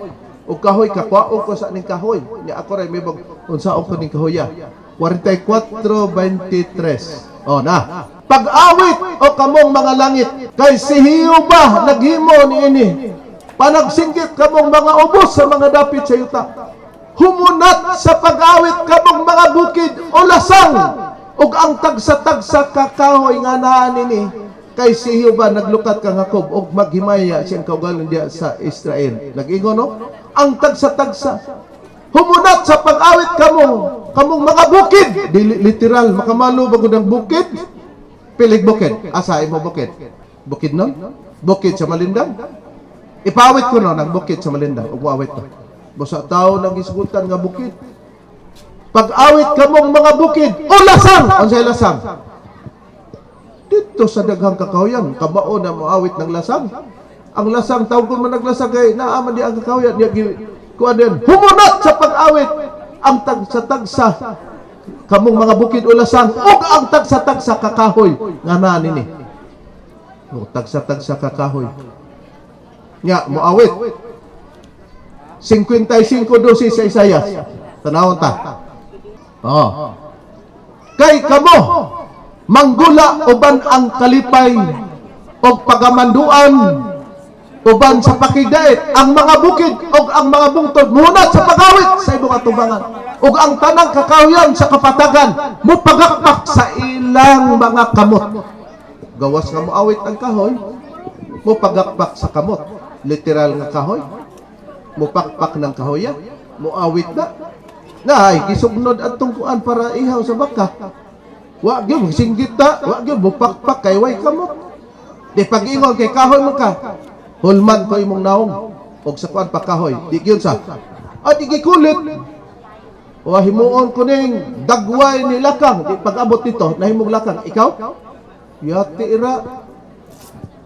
Og kahoy kakuao ko sa ning kahoy. Nya ako ray may bag unsa ko ning kahoya. 44:23. Oh na. Pag-awit o kamong mga langit kay si Jehova naghimo niini. Panagsinggit kamong mga ubos sa mga dapit sa yuta. Humunat sa pag-awit kamong mga bukid o lasang ug ang tagsa-tagsa kakahoy nga naa nini kay si Jehova naglukat kang Jacob ug maghimaya siyang kaugalingon diya sa Israel. Nag-ingon no? Ang tagsa-tagsa. Humunat sa pag-awit kamo kamong mga bukid. Dili literal makamalo ba gud ang bukid? Pilig bukid. Asa imo bukid? Bukid no? Bukid sa Malindang. Ipawit ko no ng bukid sa Malindang ug moawit to. Busa tao nang gisgutan nga bukid. Pag-awit kamong mga bukid o lasang. Unsay lasang? Dito sa daghang kakahuyan, kamao na moawit ng lasang. Ang lasang, tawag ko man naglasang kay naaman di ang kakahuyan. Niya, kuan din, humunat sa pag-awit ang tagsa-tagsa kamong mga bukid o lasang ug ang tagsa-tagsa kakahoy nga naa nini. O, tagsa-tagsa kakahoy. Nya, moawit. 55:12 sa Isayas. Tanawon ta. Oh. Kay kamo manggula uban ang kalipay og pagamanduan uban sa pakigdait ang mga bukid og ang mga bungtod muhunat sa pagawit sa imong atubangan ug ang tanang kakahuyan sa kapatagan mupagakpak sa ilang mga kamot. Gawas nga moawit ang kahoy, mupagakpak sa kamot. Literal nga kahoy, mupakpak ng kahoya, moawit na na ay gisugnod atong kuan para ihaw sa baka. Wa gyud singgit ta, wa gyud mupakpak kay way kamot. Di pag-ingon kay kahoy man ka, hulman ko imong naong og sa kuan pa kahoy. Di gyud sa. Ah, di gikulit. O himuon ko ning dagway ni lakang, di pag-abot nito nahimong lakang ikaw. Yati ira.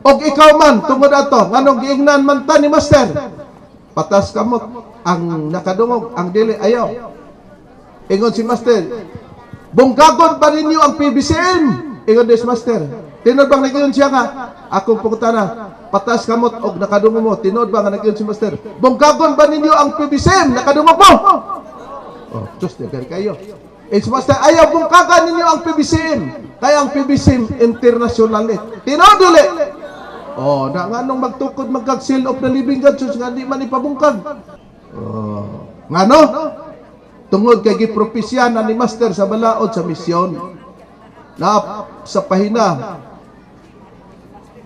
Og ikaw man tungod ato nganong giingnan man ta ni master. Patas kamot ang nakadungog, ang dili ayaw. Ingon si master, bungkagon ba ninyo ang PBCM? Ingon si master. Tinuod bang nag-ingon siya nga? Akong pangutana, patas kamot og nakadungog mo. Tinuod ba nga nag-ingon si master? Bungkagon ba ninyo ang PBCM? Nakadungog mo? Oh, Diyos, di kayo. Eh, si master, ayaw bungkagan ninyo ang PBCM. Kaya ang PBCM international eh. Tinuod dili. Oh, na nganong magtukod magkag Seal of the Living God Church nga di man ipabungkag? Oh. Ngano? Tungod kay gipropesya na ni Master sa balaod sa misyon. Na sa pahina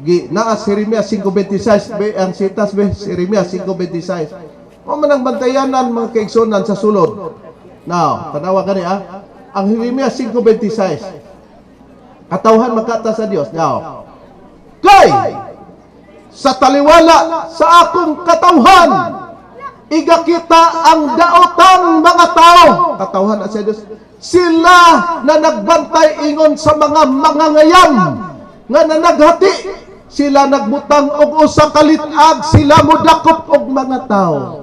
gi naa si Jeremias 5:26 be ang sitas be, Jeremias 5:26. Mo man ang bantayanan, mga kaigsunan, sa sulod. Now, tanawa gani ah. Ang Jeremias 5:26. Katawhan makata sa Dios. Now, kay sa taliwala sa akong katawhan, igakita ang daotang mga tao. Katawhan na sa Dios. Sila na nagbantay ingon sa mga mangangayam nga nanaghati. Sila nagbutang og usa ka lit-ag, sila modakop og mga tao.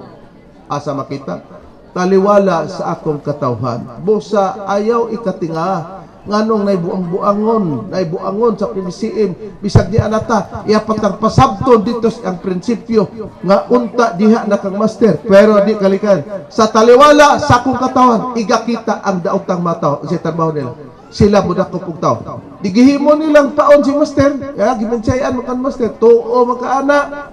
Asa makita? Taliwala sa akong katawhan. Busa ayaw ikatinga nganong naibuang-buangon, naibuangon sa PBCM, bisag ni anata, iyapat ang pasabton dito ang prinsipyo nga unta diha na kang Master, pero di kalikan. Sa taliwala sa akong katawan, igakita ang daotang mataw sa trabaho nila. Sila modakop og tao. Di gihimo nilang paon si Master, ya gimensayan mo kan Master, tuo makaana.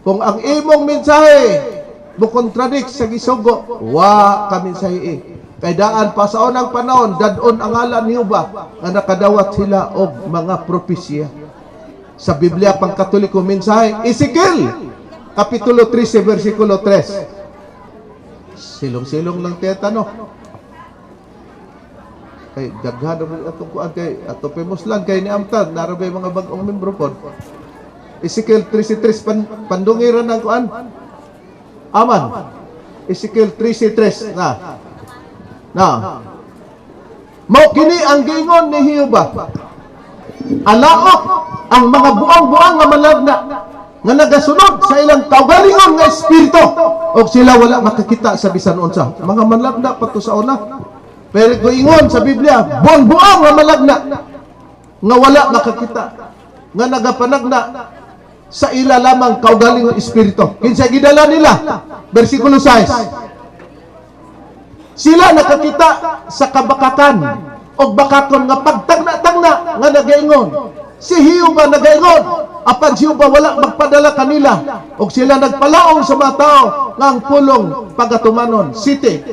Kung ang imong mensahe mo contradict sa gisugo, wa ka mensahe eh. Kay daan pa sa unang panahon, dadon ang ngalan ni Jehova nga nakadawat sila og mga propesya. Sa Biblia pang Katoliko mensahe, Ezekiel kapitulo 13 versikulo 3. Silong-silong lang teta, no. Kay daghan ra atong kuan kay ato famous lang kay ni Amtad nara bay mga bag-ong membro pod. Ezekiel 13:3 pandungiran ng kuan. Aman. Ezekiel 13:3 na. Na. Mao kini ang giingon ni Jehova. Alaok ang mga buang-buang nga malagna nga nagasunod sa ilang kaugalingon nga espiritu og sila wala makakita sa bisan unsa. Mga manlagna pa to sa una. Pero giingon sa Biblia, buang-buang nga malagna nga wala makakita nga nagapanagna sa ila lamang kaugalingong espiritu. Kinsa gidala nila? Versikulo 6. Sila nakakita sa kabakakan og bakakon nga pagtagna-tagna nga nagaingon. Si Jehova nagaingon, apan si Jehova wala magpadala kanila og sila nagpalaong sa mga tao nga ang pulong pagatumanon. City,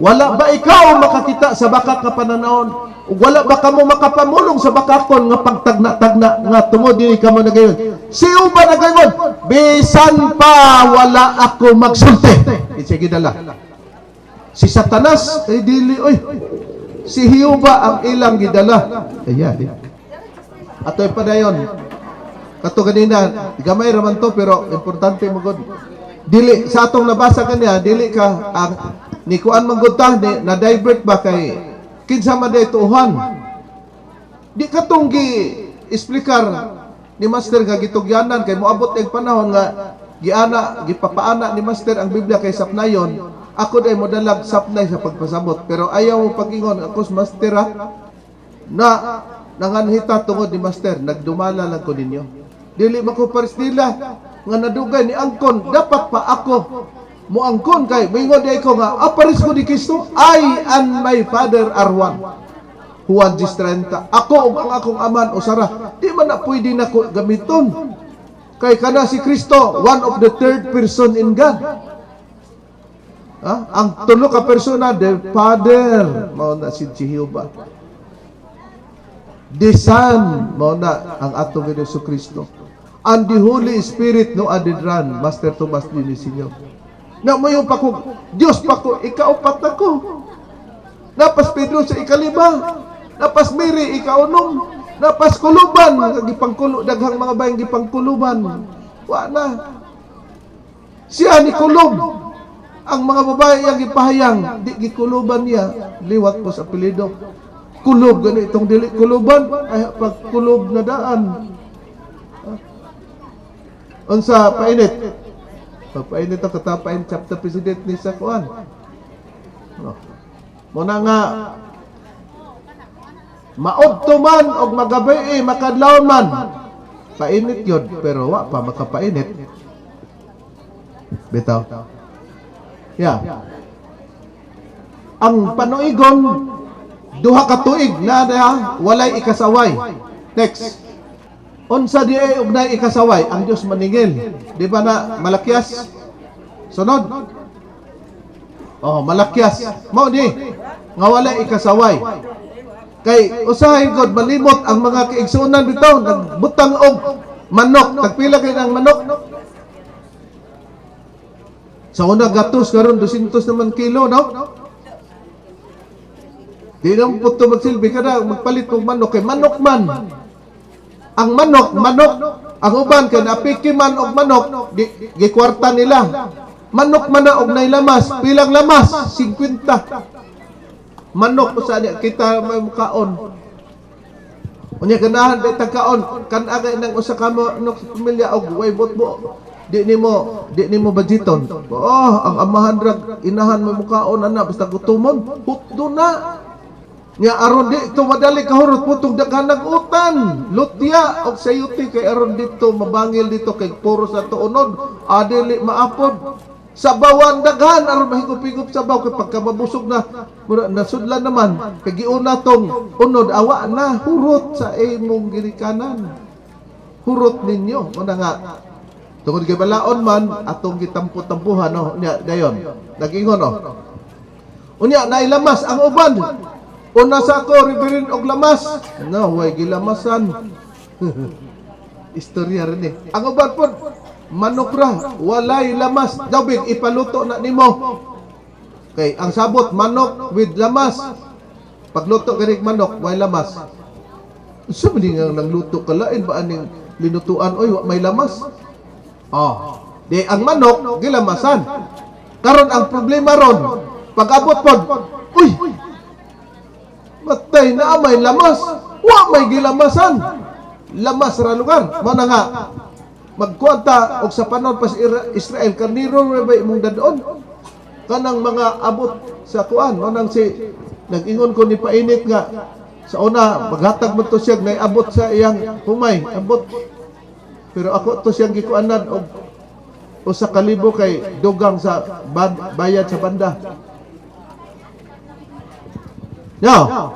wala ba ikaw makakita sa bakak nga pananawon? Ug wala ba kamo makapamulong sa bakakon nga pagtagna-tagna nga tungod dili kamo nagayon? Si Jehova nagaingon, bisan pa wala ako magsulti. Sige dala. Si Satanas ay dili oy. Si Jehova ang ilang gidala. Ayan. Atoy padayon. Kato kanina, gamay raman to pero importante mo gud. Dili sa atong nabasa kaniya, dili ka ang ni kuan man gud ta ni na divert ba kay kinsa man day tuuhan. Di katong gi explicar ni Master nga gitugyanan kay moabot ang panahon nga giana gipapaana ni Master ang Biblia kay sapnayon. Ako day modalag sapnay sa pagpasabot pero ayaw mo pag-ingon ako sa Master ha, na nanganhita tungod ni Master, nagdumala lang ko ninyo. Dili man ko pares nila nga nadugay ni angkon, dapat pa ako moangkon kay moingon di ko nga aparis ko ni Kristo. I and my Father are one. Juan 10:30. Ako ug ang akong Aman usara. Di man na pwede nako gamiton kay kana si Kristo, one of the third person in God. Ha? Ang tulo ka persona, the Father, mao na si Jehovah. The Son, mao na ang atong Hesus Kristo. And the Holy Spirit no adidran, Master Tomas din Senyor. Na mo yung pako, Diyos pako, ikaupat ako. Napas Pedro sa ikalima, napas Mary ikaunom, napas kuluban, gipangkulo, daghang mga bayang gipangkuluban. Wa na. Siya ni kulob. Ang mga babae ang gipahayang, di gikuluban niya, liwat po sa apelyido. Kulob gani itong dili kuluban, ay pag kulob na daan. Unsa painit? Papainit ang katapain chapter president ni sa kuan. No. Muna nga maudto man og magabi makadlawon man. Painit yun, pero wa pa makapainit. Bitaw. Yeah. Ang panuigon 2 ka tuig na na walay ikasaway. Next. Unsa di ay og naay ikasaway, ang Dios maningil. Di ba na Malakias? Sunod. Oh, Malakias. Mao ni nga wala ikasaway. Kay usahay god malimot ang mga kaigsuonan bitaw nagbutang og manok. Tagpila kay ang manok? Sa una gatos, karon 200 naman kilo, no? Di na mo puto magsilbi kada magpalit og manok kay manok man. Ang manok, manok. Ang uban kay napiki man og manok, di, gikwarta nila. Manok man na og nay lamas, pilang lamas? 50. Manok usa niya kita may mukaon. Unya ganahan ba tagkaon kan agay nang usa ka manok sa pamilya og way botbo. Di nimo budgeton. Oh, ang amahan ra inahan may mukaon ana basta gutomon. Hutdo na. Nya aron di to madali kahurot, putong daghanag utan, lutya og sayuti kay aron dito mabangil dito kay puro sa tuunod, adili maapod. Sabawan daghan aron mahigop-higop sabaw kay pagka mabusog na mura nasudlan naman kay giuna tong unod, awa na hurot sa imong ginikanan. Hurot ninyo mo na nga tungod kay balaon man atong gitampo-tampuhan, no? Nya dayon nag-ingon, oh. Unya nailamas ang uban. Una sa ako, Reverend, og lamas. No, way gilamasan. Istorya rin eh. Ang uban po, manok ra, walay lamas. Dabig, ipaluto na nimo. Okay, ang sabot, manok with lamas. Pagluto ganig manok, way lamas. Sa man nga nangluto ka, lain ba aning linutuan oy, wa may lamas? Oh, di ang manok gilamasan. Karon ang problema ron, pag-abot pod, uy, matay na may lamas, wa may gilamasan. Lamas ra lugar. Mao na nga magkuwanta og sa panahon pa sa Israel, karniro ra ba imong dadon? Kanang mga abot sa kuan, mao nang si nag-ingon ko ni painit nga sa una maghatag mo to siya abot sa iyang humay, abot. Pero ako to siyang gikuanan og 1,000 kay dugang sa bayad sa banda. Now,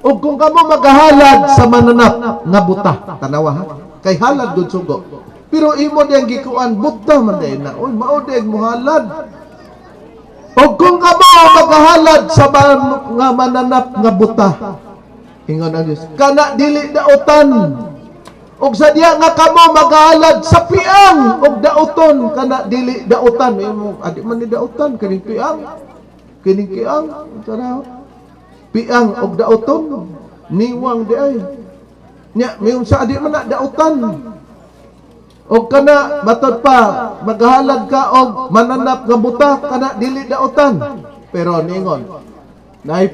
ug kung kamo maghahalad sa mananap nga buta, tanawa ha, kay halad gud sugo. Pero imo diyang gikuan buta man day na. Oy, mao day mohalad. Ug kung kamo maghahalad sa nga mananap nga buta, ingon ang Dios, kana dili dautan. Ug sa diya nga kamo maghahalad sa piang ug dauton, kana dili dautan. Imo adi man ni dautan kining piang. Kining kiang, tanaw. Piang og dauton, niwang di ay. Nya mayon sa adi man na dautan. Og kana matod pa maghalad ka og mananap nga buta, kana dili dautan. Pero ningon nay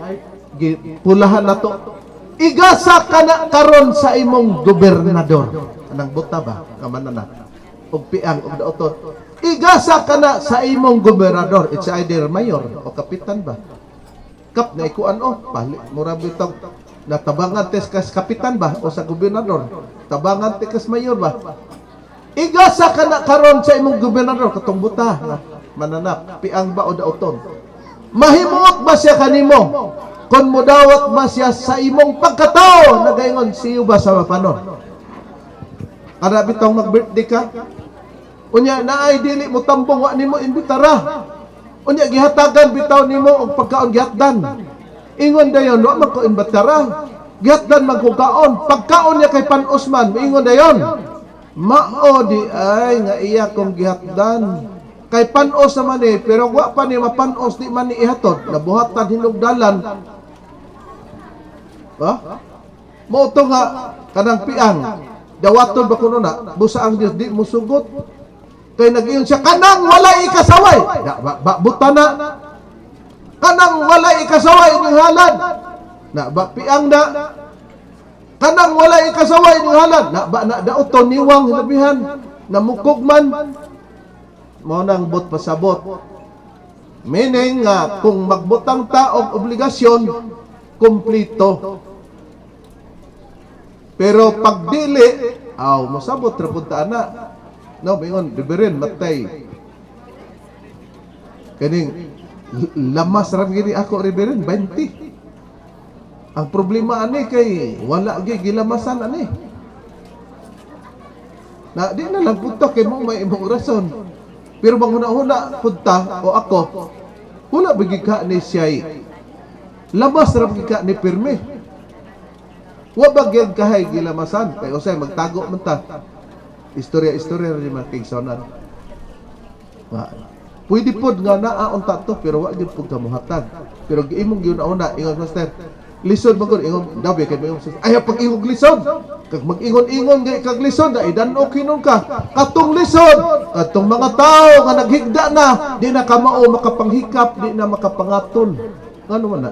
pulahan nato. Igasa kana karon sa imong gobernador. Anang buta ba nga mananap og piang og dauton. Igasa kana sa imong gobernador. It's either mayor o kapitan ba. Kap na ikuan o pali mura bitog natabangan tes kas kapitan ba o sa gobernador. Tabangan te kas mayor ba. Igasa kana karon sa imong gobernador katong buta nga mananap, piang ba o dauton. Mahimuot ba siya kanimo? Kung mudawat ba siya sa imong pagkatao, nagaingon siyo ba sa mapanon? Kada bitong mag-birthday ka, unya naay dili mo tambong, wa nimo imbitara. Unya gihatagan bitaw nimo og pagkaon, gihatdan. Ingon dayon, wa man ko imbitara. Gihatdan man ko kaon. Pagkaon niya kay panos man, ingon dayon. Mao di ay nga iya kong gihatdan. Kay panos naman eh, pero wa pa ni mapanos, di man ni ihatod. Nabuhatan hinugdalan. Ha? Mao to nga kanang piang dawaton ba kuno na busa ang Dios di musugot. Kay nag-iyon siya kanang walay ikasaway. Da, ba, ba, buta na. Kanang walay ikasaway inyong halad. Na ba piang na. Kanang walay ikasaway inyong halad. Na ba na dauton niwang hinabihan namukog man. Mao nang bot pasabot. Meaning nga kung magbutang ta og obligasyon, kumplito. Pero pag dili, aw mosabot ra pud ta ana. No, bingon, Reverend, matay. Kaning lamas ra gini ako, Reverend, 20. Ang problema ani kay wala gi gilamasan ani. Na di na lang punta kay mo may imong rason. Pero manghuna-huna punta o ako, wala bigi ka ni siya, lamas ra bigi ka ni pirmi. Wa ba gyud kahay gilamasan kay usay magtago man ta. Istorya-istorya ra ni mga kaigsonan. Nga, pwede pod nga naa unta to, pero wa gyud pud ka mohatag. Pero imong giuna-una ingon, "Master, lisod man gud." Ingon daw kay mayong, "Ay, pag ingog lisod kag mag-ingon-ingon gay kag lisod na idan-o kinon ka katong lisod, katong mga tao nga naghigda na, di na kamao makapanghikap, di na makapangaton." Ngano man na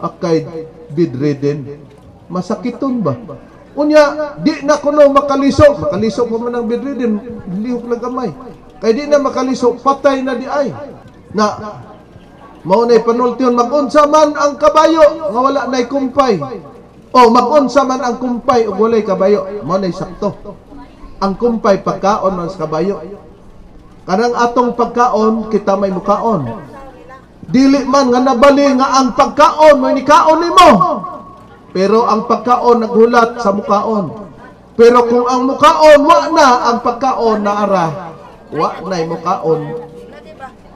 akay bedridden, masakiton ba? Unya di na kuno makaliso, makaliso pa man ang bedridden, lihok lang gamay kay di na makaliso, patay na di ay na. Mao nay panultihon, mag-unsa man ang kabayo nga wala nay kumpay o mag-unsa man ang kumpay ug walay kabayo? Mao nay sakto. Ang kumpay pagkaon man sa kabayo. Kanang atong pagkaon, kita may mukaon. Dili man nga nabali nga ang pagkaon mo ni kaon nimo. Pero ang pagkaon naghulat sa mukaon. Pero kung ang mukaon wa na, ang pagkaon na ara, wa na'y mukaon.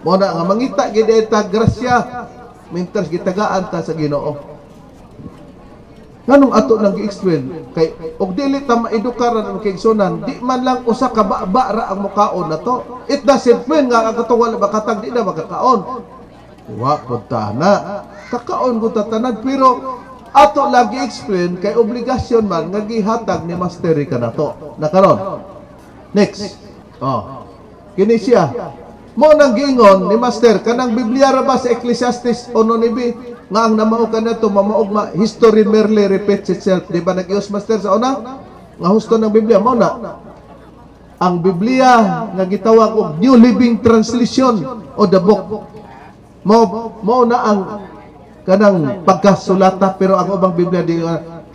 Mo na nga mangita gid ta grasya mintas gitagaan ta sa Ginoo. Nganong ato nang gi-explain kay og dili ta maedukaran ang kaigsunan, di man lang usa ka baba ra ang mukaon nato. It doesn't mean nga ang katong wala makatag di na makakaon. Wa pud ta na. Kakaon ko tanan, pero ato lagi explain kay obligasyon man nga gihatag ni Master kanato. Na karon. Next. Oh. Kini siya. Mo nang giingon ni Master kanang Biblia ra ba sa Ecclesiastes 1:9 nga ang namao kanato mamaog ma history merely repeats itself? Di ba nag-ios Master sa una nga husto ng Biblia? Mo na ang Biblia nga gitawag og New Living Translation o the book mo mo na ang kanang pagkasulata, pero ang ubang Biblia di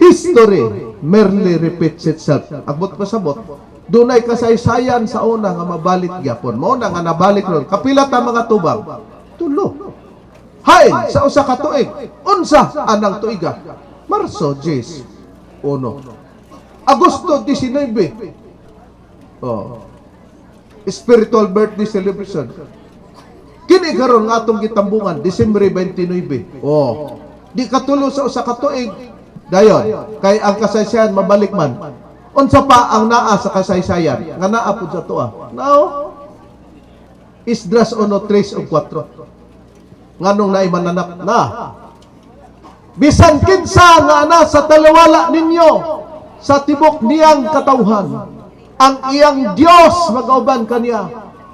history merely repeats itself. Agbot pasabot, dunay kasaysayan sa una nga mabalik gyapon. Mao na nga nabalik ron. Kapila ta mga tubang? Tulo. Hain sa usa ka tuig. Unsa anang tuiga? Marso 10, 1. Agosto 19. Oh. Spiritual birthday celebration. Kini karon nga atong gitambungan, Disyembre 29. Oh. Di katulo sa usa ka tuig. Dayon, kay ang kasaysayan mabalik man. Unsa pa ang naa sa kasaysayan? Nga naa pud sa tuwa. Nao. Esdras 1:3 ug 4. Nganong naay mananap na. Bisan kinsa nga ana sa talawala ninyo sa tibok niyang katawhan, ang iyang Dios magauban kaniya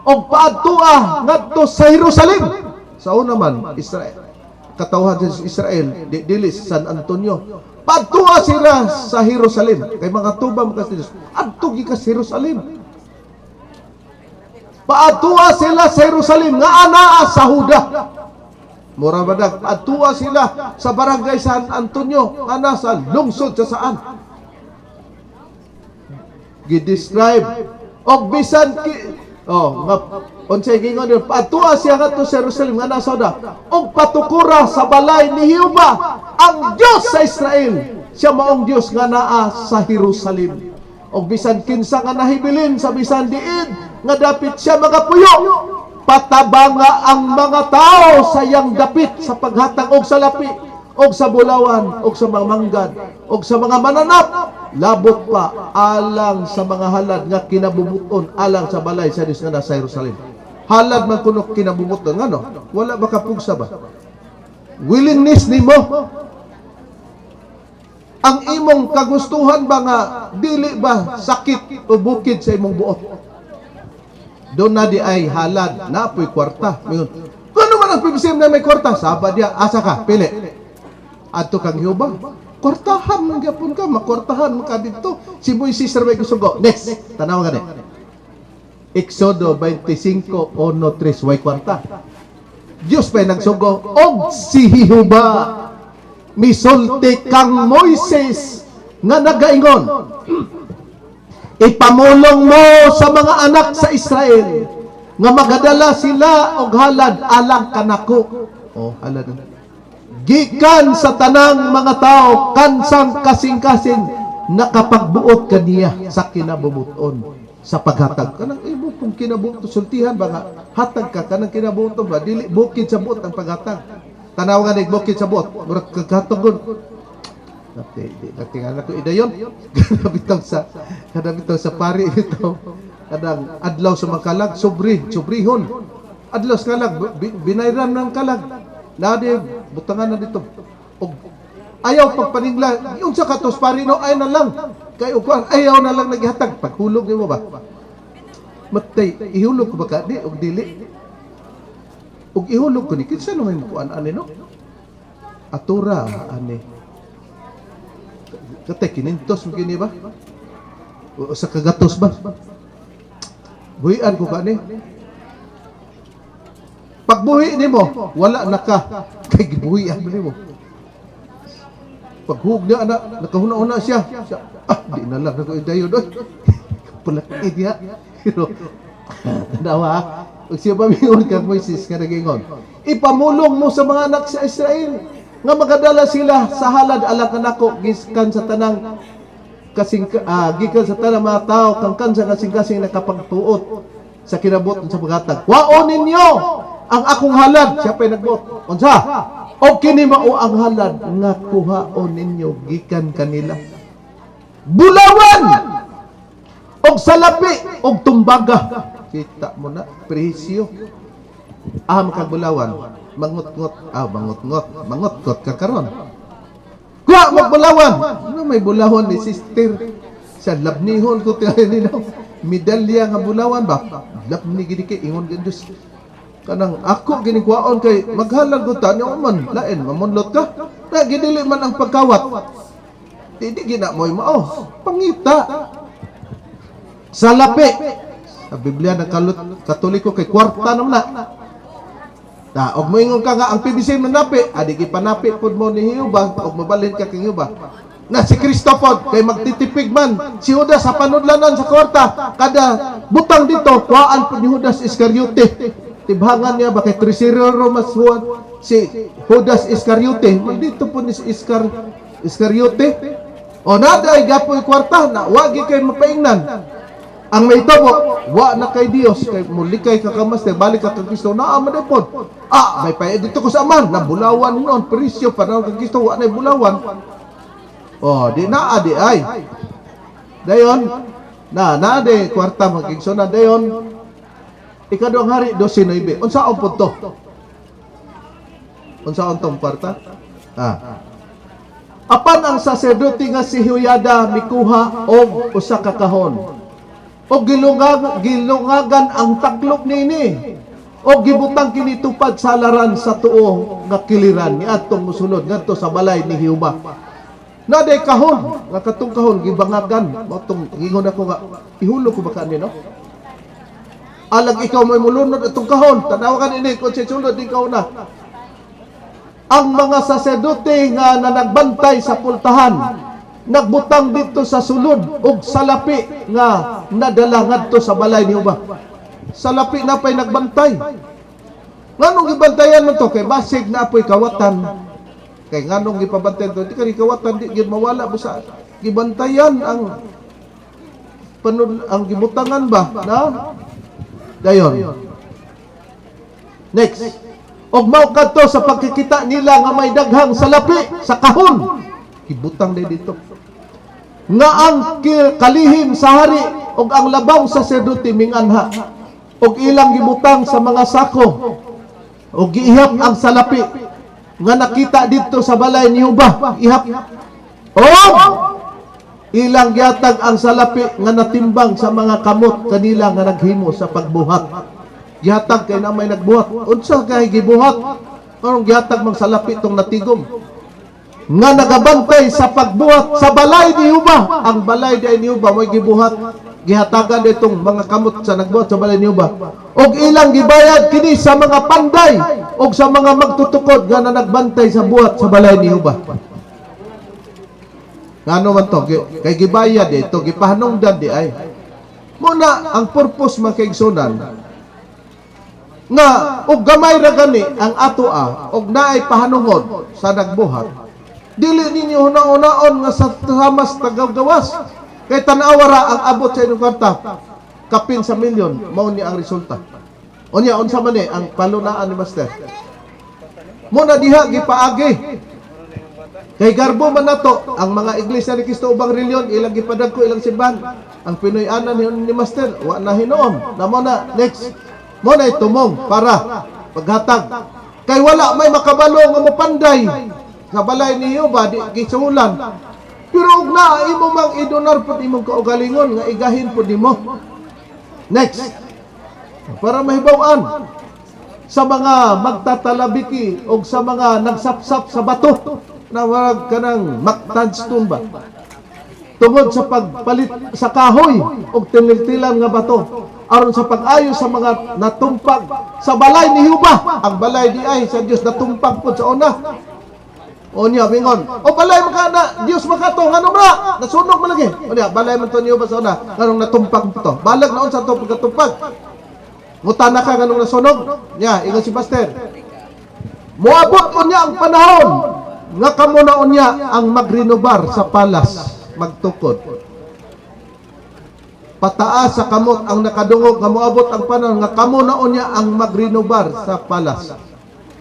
og paadtua ngadto sa Jerusalem. Sa una man Israel, katawhan sa Israel, di, dili sa San Antonio. Paadtua sila sa Jerusalem kay mga tubang ka sa Dios, adto gi ka sa Jerusalem. Paadtua sila sa Jerusalem nga anaa sa Huda. Mura ba dag, paadtua sila sa barangay San Antonio nga nasa lungsod sa saan. Gi-describe og bisan ki oh nga unsay gingon yun, paadtua siya ngadto sa Jerusalem nga nasa Huda og patukura sa balay ni Jehova ang Dios sa Israel. Siya maong Dios nga naa sa Jerusalem. Og bisan kinsa nga nahibilin sa bisan diin nga dapit siya magapuyo, patabanga ang mga tao sa iyang dapit sa paghatag og salapi og sa bulawan og sa mga manggad og sa mga mananap, labot pa alang sa mga halad nga kinabubuton alang sa balay sa Dios nga nasa Jerusalem. Halad man kuno kinabubuton, ngano wala ba kapugsa ba? Willingness nimo, ang imong kagustuhan ba nga dili ba sakit o bukid sa imong buot, doon na di ay halad na po'y kwarta. Mayon, kung ano man ang PBCM na may kwarta, saba diya, asa ka, pili. Adto kang Jehova. Kwartahan man gyapon ka, makwartahan man ka dito. Si Moises ra may gusugo. Next, tanaw gani. Exodo 25:1-3, way kwarta. Diyos pa'y nagsugo, og si Jehova misulti kang Moises nga nagaingon, "Ipamulong mo sa mga anak sa Israel nga magadala sila og halad alang kanako." Oh, halad. Gikan sa tanang mga tao kansang kasing-kasing nakapagbuot kaniya sa kinabubuton. Sa paghatag kanang imo pong kinabuto, sultihan ba nga hatag ka kanang kinabuto ba, dili bukid sa buot ang paghatag. Tanaw nga ni bukid sa buot, murag kagatog. Nati, di natingan ko idayon. Kada bitaw sa pari bitaw. Kadang adlaw sa mga kalag, sobre, sobrihon. Adlaw sa kalag, binayran ng kalag. Nadi, butangan na dito. Og ayaw pagpaningla, yung sa katos pari no, ay na lang. Kay ukuan, ayaw na lang naghatag. Paghulog nimo ba? Matay, ihulog ko ba ka? Di, og dili. Og ihulog ko ni, kinsa no may mukuan ani no? Atura, ani. Katay, 500 mo kini ba? O sa kagatos ba? Buhian ko ka ni. Pagbuhi nimo, wala na ka. Kay gibuhian mo nimo. Paghug niya, anak, nakahuna-huna siya. Siya, ah, di na lang ako idayon. Oy. Palaki diha. Pero, tanawa, ug siya pa mingon kang Moises nga nagingon, "Ipamulong mo sa mga anak sa Israel nga magadala sila sa halad alang kanako gikan sa tanang kasing gikan sa tanang mga tao kangkang sa kasing-kasing nakapagtuot sa kinabot sa paghatag. Kwaon ninyo ang akong halad." Siya pa'y nagbuot. Unsa? "Og kini mao ang halad nga kuhaon ninyo gikan kanila: Bulawan og salapi og tumbaga." Kita mo na presyo. Ah, makabulawan. Mangut-ngot. Ah, mangut-ngot. Mangut-ngot ka karon. Kuha magbulawan. Ano may bulawan ni sister? Sa labnihon ko tingali nila. Medalya nga bulawan ba? Labni gini kay ingon gid Diyos. Kanang ako gini kuhaon kay maghalal ko ta niyo man lain mamunlot ka. Na gidili man ang pagkawat. Di di gina mo'y mao. Pangita. Salapi. Sa Biblia ng Katoliko kay kwarta naman na. Ta, og moingon ka nga ang PBC manapi, adi gipanapi pud mo ni Jehova og mabalhin ka kay Jehova. Na si Kristo pod kay magtitipig man. Si Judas sa panudlanan sa kwarta, kada butang dito, kuhaan pod ni Judas Iscariote. Tibhangan niya ba kay treasurer mas Juan si Judas Iscariote. Man dito po ni si Iscariote. O nada ay gapoy kwarta na wagi kay mapaingnan. Ang may tubo, wa na kay Dios kay mulikay ka kamaste, balik ka kay Kristo naa man pod. Ah, may pa dito ko sa aman, nabulawan noon presyo panahon kay Kristo wa na bulawan. Oh, di naa di ay. Dayon, na naa di kwarta magigsonan dayon. Ikaduhang Hari 12:9. Unsaon pud to? Unsaon tong kwarta? Ah. Apan ang saserdote nga si Joyada mikuha og usa ka kahon og gilungagan ang taklop niini og gibutang kini tupad sa halaran sa tuo nga kiliran niadtong mosulod ngadto sa balay ni Jehova. Naday kahon nga katong kahon gibangagan mao tong gingon ako nga ihulog ko ba kani no? Alag ikaw may mulunod atong kahon, tanawa kan ini kung sulod di ka na. Ang mga saserdote nga nanagbantay sa pultahan nagbutang dito sa sulod og salapi nga nadala ngadto sa balay ni Jehova. Salapi na pa'y nagbantay. Nganong gibantayan man to kay basig na apoy kawatan. Kay nganong gipabantayan to, di kani kawatan di gid mawala busa gibantayan ang panud ang gibutangan ba na dayon. Next. Og mao kadto sa pagkikita nila nga may daghang salapi sa kahon. Gibutang day dito. Nga ang kalihim sa hari og ang labaw sa saserdote minganha og ilang gibutang sa mga sako og giihap ang salapi nga nakita dito sa balay ni Jehova, ihap og ilang gihatag ang salapi nga natimbang sa mga kamot kanila nga naghimo sa pagbuhat. Gihatag kay na may nagbuhat. Unsa kay gibuhat? Anong gihatag mang salapi tong natigom nga nagabantay sa pagbuhat sa balay ni Jehova? Ang balay di ni Jehova mo'y gibuhat, gihatagan ditong mga kamot sa nagbuhat sa balay ni Jehova og ilang gibayad kini sa mga panday og sa mga magtutukod nga nagbantay sa buhat sa balay ni Jehova. Ngano man to? Kay gibayad dito, gipahanungdan di ay. Muna ang purpose, mga kaigsunan, nga og gamay ra gani ang ato og naay pahanungod sa nagbuhat, dili ninyo huna-hunaon nga sa tamas tagagawas kay tan-awa ra ang abot sa inyong kwarta. Kapin sa milyon, mao ni ang resulta. Unya, unsa man ni ang palunaan ni Master? Muna diha gipaagi. Kay garbo man nato ang mga Iglesia ni Cristo ubang reliyon, ilang gipadagko ilang simbahan. Ang Pinoy-anan ni Master wa na hinuom. Na mo na next. Mo na tumong para paghatag. Kay wala may makabalo nga mopanday sa balay ni Jehova, di gisulan. Pero og naa imo mang idonar pud imong kaugalingon nga igahin pud nimo. Next. Para mahibaw-an sa mga magtatalabiki o sa mga nagsapsap sa bato na warag kanang Mactan stone ba, tungod sa pagpalit sa kahoy og tiniltilan nga bato aron sa pag-ayo sa mga natumpag sa balay ni Jehova. Ang balay di ay sa Dios natumpag pod sa una. Unya bingon, "O balay man ka na Dios makato, nganong na nasunog man lagi?" Unya, balay man to ni Jehova sa una, nganong natumpag to? Balag naon sa to pagkatumpag? Ngutana ka nganong nasunog. Nya ingon si Pastor, "Moabot unya ang panahon nga kamo na unya ang magrenobar sa palace, magtukod." Pataas sa kamot ang nakadungog nga moabot ang panahon nga kamo na unya ang magrenobar sa palace.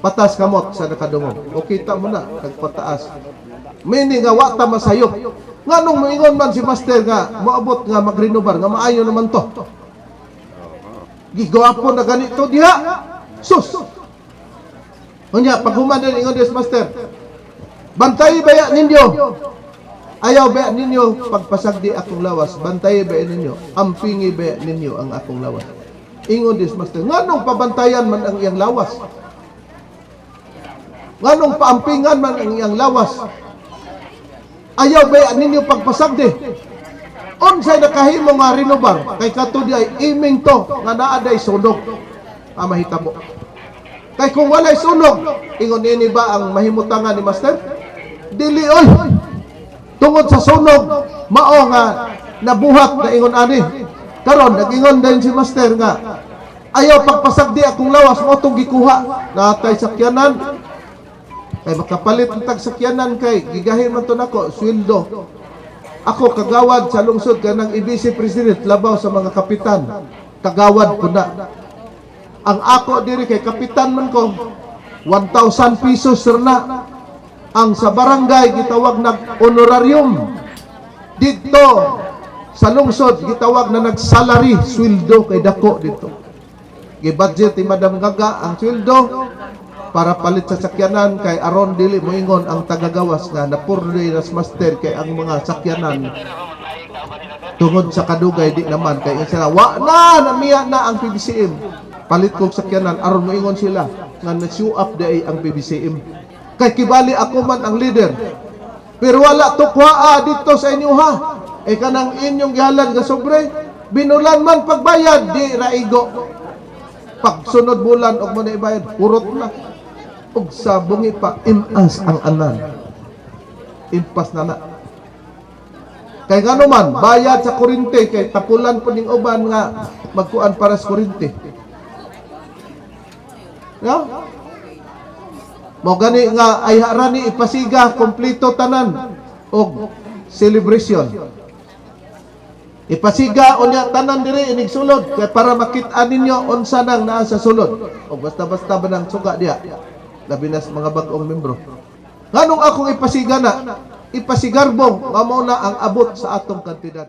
Pataas kamot sa nakadungog. O kita mo na, nagpataas. Meaning nga wa ta masayop. Nganong moingon man si Master nga moabot nga magrenobar, nga maayo naman to? Gigwapo na ganito diha. Sus! Unya, paghuman din, ingon des Master, "Bantay baya ninyo. Ayaw baya ninyo pagpasagdi akong lawas. Bantay baya ninyo. Ampingi baya ninyo ang akong lawas." Ingon des Master, nganong pabantayan man ang iyang lawas? Nganong paampingan man ang iyang lawas? Ayaw baya ninyo pagpasagdi. Unsay nakahimo nga renobar? Kay kato di ay iming to nga naa day sunog ang mahitabo. Kay kung walay sunog, ingon ini ba ang mahimutangan ni Master? Dili oy. Tungod sa sunog, mao nga nabuhat na ingon ani. Karon nag-ingon din si Master nga ayaw pagpasagdi akong lawas, mo tong gikuha. Natay sakyanan kay makapalit ang tag sakyanan kay gigahin man to nako sweldo. Ako kagawad sa lungsod kanang i-vice president labaw sa mga kapitan. Kagawad ko na. Ang ako diri kay kapitan man ko, 1,000 pesos sir na. Ang sa barangay gitawag nag honorarium. Dito sa lungsod gitawag na nagsalary, sweldo kay dako dito. Gi-budget ni Madam Gaga ang sweldo para palit sa sakyanan kay aron dili moingon ang tagagawas nga napurli nas Master kay ang mga sakyanan tungod sa kadugay di naman kay sila wa na namiya na ang PBCM. Palit kog sakyanan aron moingon sila nga na-show up di ang PBCM kay kibali ako man ang leader, pero wala to kuhaa dito sa inyo ha. E kanang inyong gihalan nga sobre binulan man pagbayad, di raigo. Pagsunod bulan og mo na ibayad, kurot na. Ug sa bungi pa imas ang anan, impas na na. Kay ngano man bayad sa kuryente kay tapulan po ning uban nga magkuan para sa kuryente, no? Mo gani nga ay harani ipasiga kompleto tanan og celebration. Ipasiga unya tanan diri inig sulod kay para makit-an ninyo unsa nang naa sa sulod. Og basta-basta ba nang suga diha? Labi na sa mga bag-ong membro. Nganong akong ipasiga na? Ipasigarbo nga mao na ang abot sa atong kantidad.